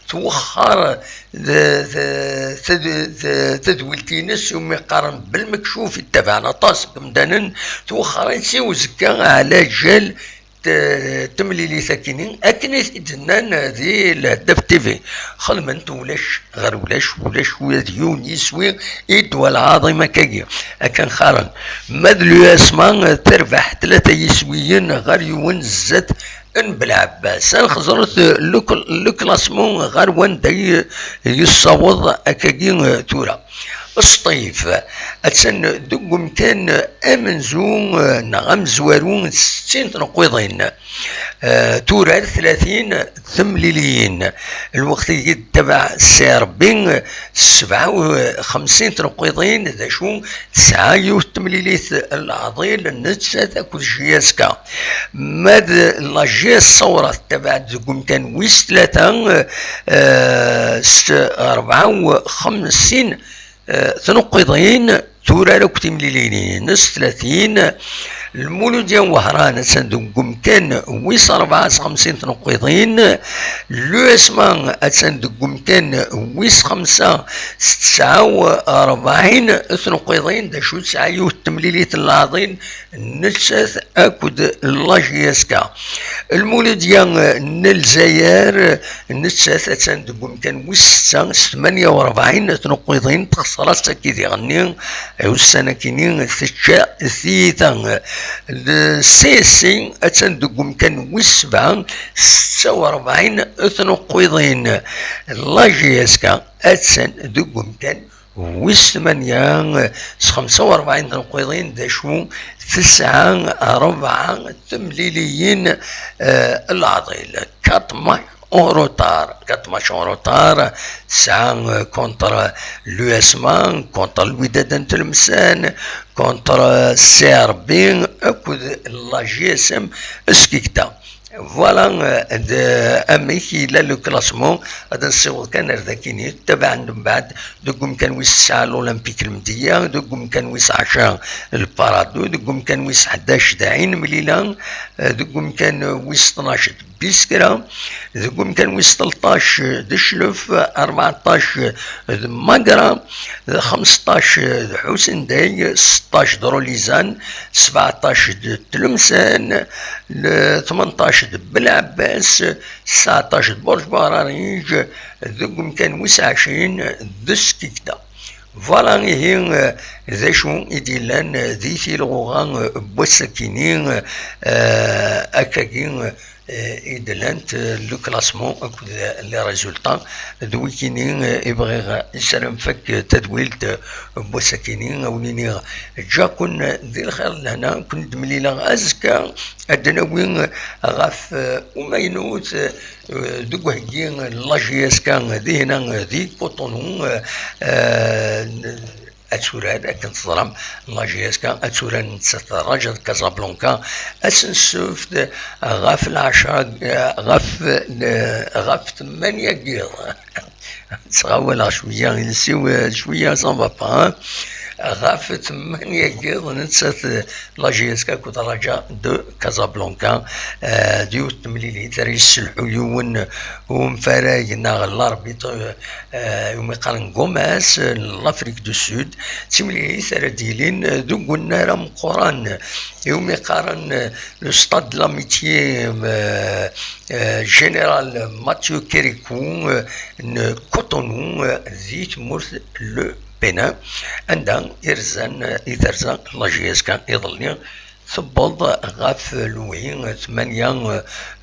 twexxer d-, d-, d-, d-, tadwilt-ines umi qqaren Belmekcuf, ittabaɛen aṭas n yemdanen, twexxer-itt i uzekka ɛla jal t-, temlilit-akini, akken i t-id-nnan di Lheddaf T V. Xedmen-t ulac ɣer ulac, ulac ula d yiwen yiswi i ddwa lɛaḍima akkagi. Akken qqaren. Ma d l'U S M A terbeḥ tlata yiswiyen ɣer yiwen zdat n Belɛebbas. Ad nxeẓret le cl-, le classement ɣer wanda i yessaweḍ akkagi tura. Sṭif, attan deg umkan amenzu, eh, neɣ amezwaru d settin tneqqiḍin. Eh, turar tlatin temliliyin. Lweqt i d-tabaɛ C R B, sebɛa u xemsin tneqqiḍin, d acu tesɛa yiwet temlilit n leɛḍil, nettat akked J S K. Ma d la J S Ṣawra tettabaɛ-d deg umkan wis tlata, eh, s rebɛa u xemsin eh, tneqqiḍin, turar akk timlilin-ines tlatin. Lmuludya n Wehran attan deg umkan wis rebɛa s xemsin tneqqiḍin. L'U S M A attan deg umkan wis xemsa s tesɛa u rebɛin tneqqiḍin, d acu tesɛa yiwet temlilit n leɛḍil, nettat akked la J S K. Lmuludya n Lezzayer, nettat attan deg umkan wis setta s tmanya u rebɛin tneqqiḍin, texṣer ass-agi diɣenni, ussan-akini tečča tiyita. L-, C S C attan deg umkan wis sebɛa s setta u rebɛin tneqqiḍin. La J S K attan deg umkan wis tmanya s xemsa u rebɛin tneqqiḍin, d acu tesɛa rebɛa temliliyin, eh, n leɛḍil. Quatre matchs en retard, quatre matchs en retard tesɛa, eh, contre l'U S M A, contre Lwidad n Tlemsan, contre C R B akked la J S M Skikda. Voilà, euh, d-, amek yella le classement, ad nsiweḍ kan ar dakini. Tabaɛen mbeɛd, deg umkan wis tesɛa l'Olympique Lemdeyya, deg umkan wis ɛecra le Parado, deg umkan wis ḥdac d Ɛin Mlila, euh, deg umkan wis tnac d Biskra, deg umkan wis tleṭṭac d Cclef, rbeɛṭac d Magra, xemseṭṭac d Ḥusendey, seṭṭac d Rulizan, sebɛeṭṭac d Tlemsan, tmenṭac d Belɛebbas, tesɛeṭṭac d Burj Buɛrariǧ, deg umkan wis ɛecrin d Skikda. Voilà, ihi, d acu i d-yellan di tilɣuɣa n wass-akini, eh, akkagi, eh, i d-llant, eh, le classement akked les résultats d wikini, eh, i bɣiɣ i s ara nfak tadwilt, eh, n wass-akini, a wen-iniɣ ǧǧiɣ-ken di lxir d lehna, ken-id-mlileɣ azekka, ad d-nawi ɣef, eh, umaynut, eh, deg uheggi n la J S K dihna di Cotonou, eh, eh, ad turar, akken teẓram, la J S K ad turar nettat Raja de Casablanca, ad s-nessufed ɣef lɛecṛa, ɣef, ɣef tmanya n yiḍ. Ttɣawaleɣ cwiya, iles-iw, cwiya, ça va pas, hein? Ɣef tmanya n yiḍ, nettat la J S K akked Raja de Casablanca, eh, d yiwet temlilit ara yesselḥu yiwen umfarag neɣ l'arbitre, eh, iwumi qqaren Gomes, n l'Afrique du Sud. D timlilit ara d-yilin deg unnar ameqqran, iwumi qqaren, eh, le Stade de l'Amitié, eh, eh, Général Mathieu Kérékou, eh, n Cotonou, eh, di tmurt le Bénin, anda i rzan, eh, i terza la J S K iḍelli, tewweḍ ɣef lwi tmanya,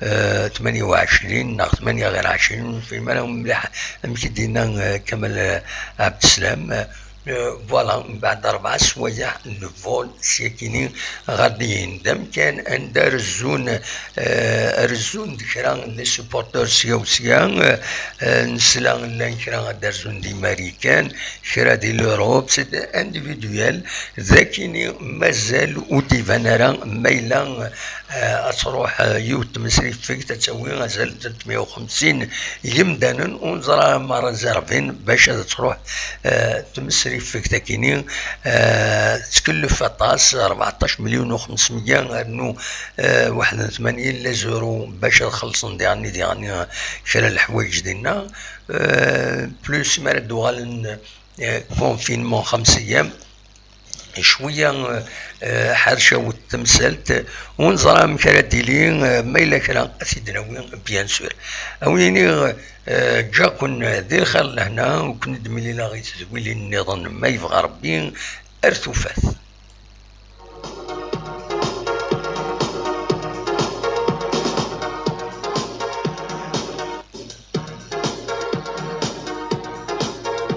eh, tmanya u ɛecrin neɣ tmanya ɣir ɛecrin, ur nefhim ara mliḥ amek i d-yenna, eh, Kamal, eh, Abdeslam. Eh, voilà, mbeɛd rebɛa sswayeɛ n le vol syakini ɣer din, d amkan anda rezzun, eh, rezzun-d kra n les supporters sya u sya, eh, eh, nesla llan kra ad d-rezzun di Marikan, kra di l'Europe, c'est individuel. D akini mazal ur d-iban ara ma yella, eh, ad truḥ, eh, yiwet tmesrifegt ad tawi azal n tmenya u xemsin yimdanen, ur neẓra ma réservin bac ad truḥ, eh, tmesrifegt akini, eh, tettkellef aṭas, rbeɛṭac melyun u xemsmeyya, rnu, eh, waḥed n tmanyin les euros bac ad xellṣen diɣen, diɣen, eh, kra n leḥwayeǧ dinna, eh, plus mi ara d-uɣalen, eh, confinement xems ayyam, cwiya, eh, ḥercawet temsalt, ur neẓra amek ara d-tili, eh, ma yella kra ad t-id-nawi, bien sûr. A wen-iniɣ, eh, ǧǧaken di lxir lehna, u ken-id-mlileɣ i tedwilin nniḍen ma yebɣa Rebbi, ar tufat.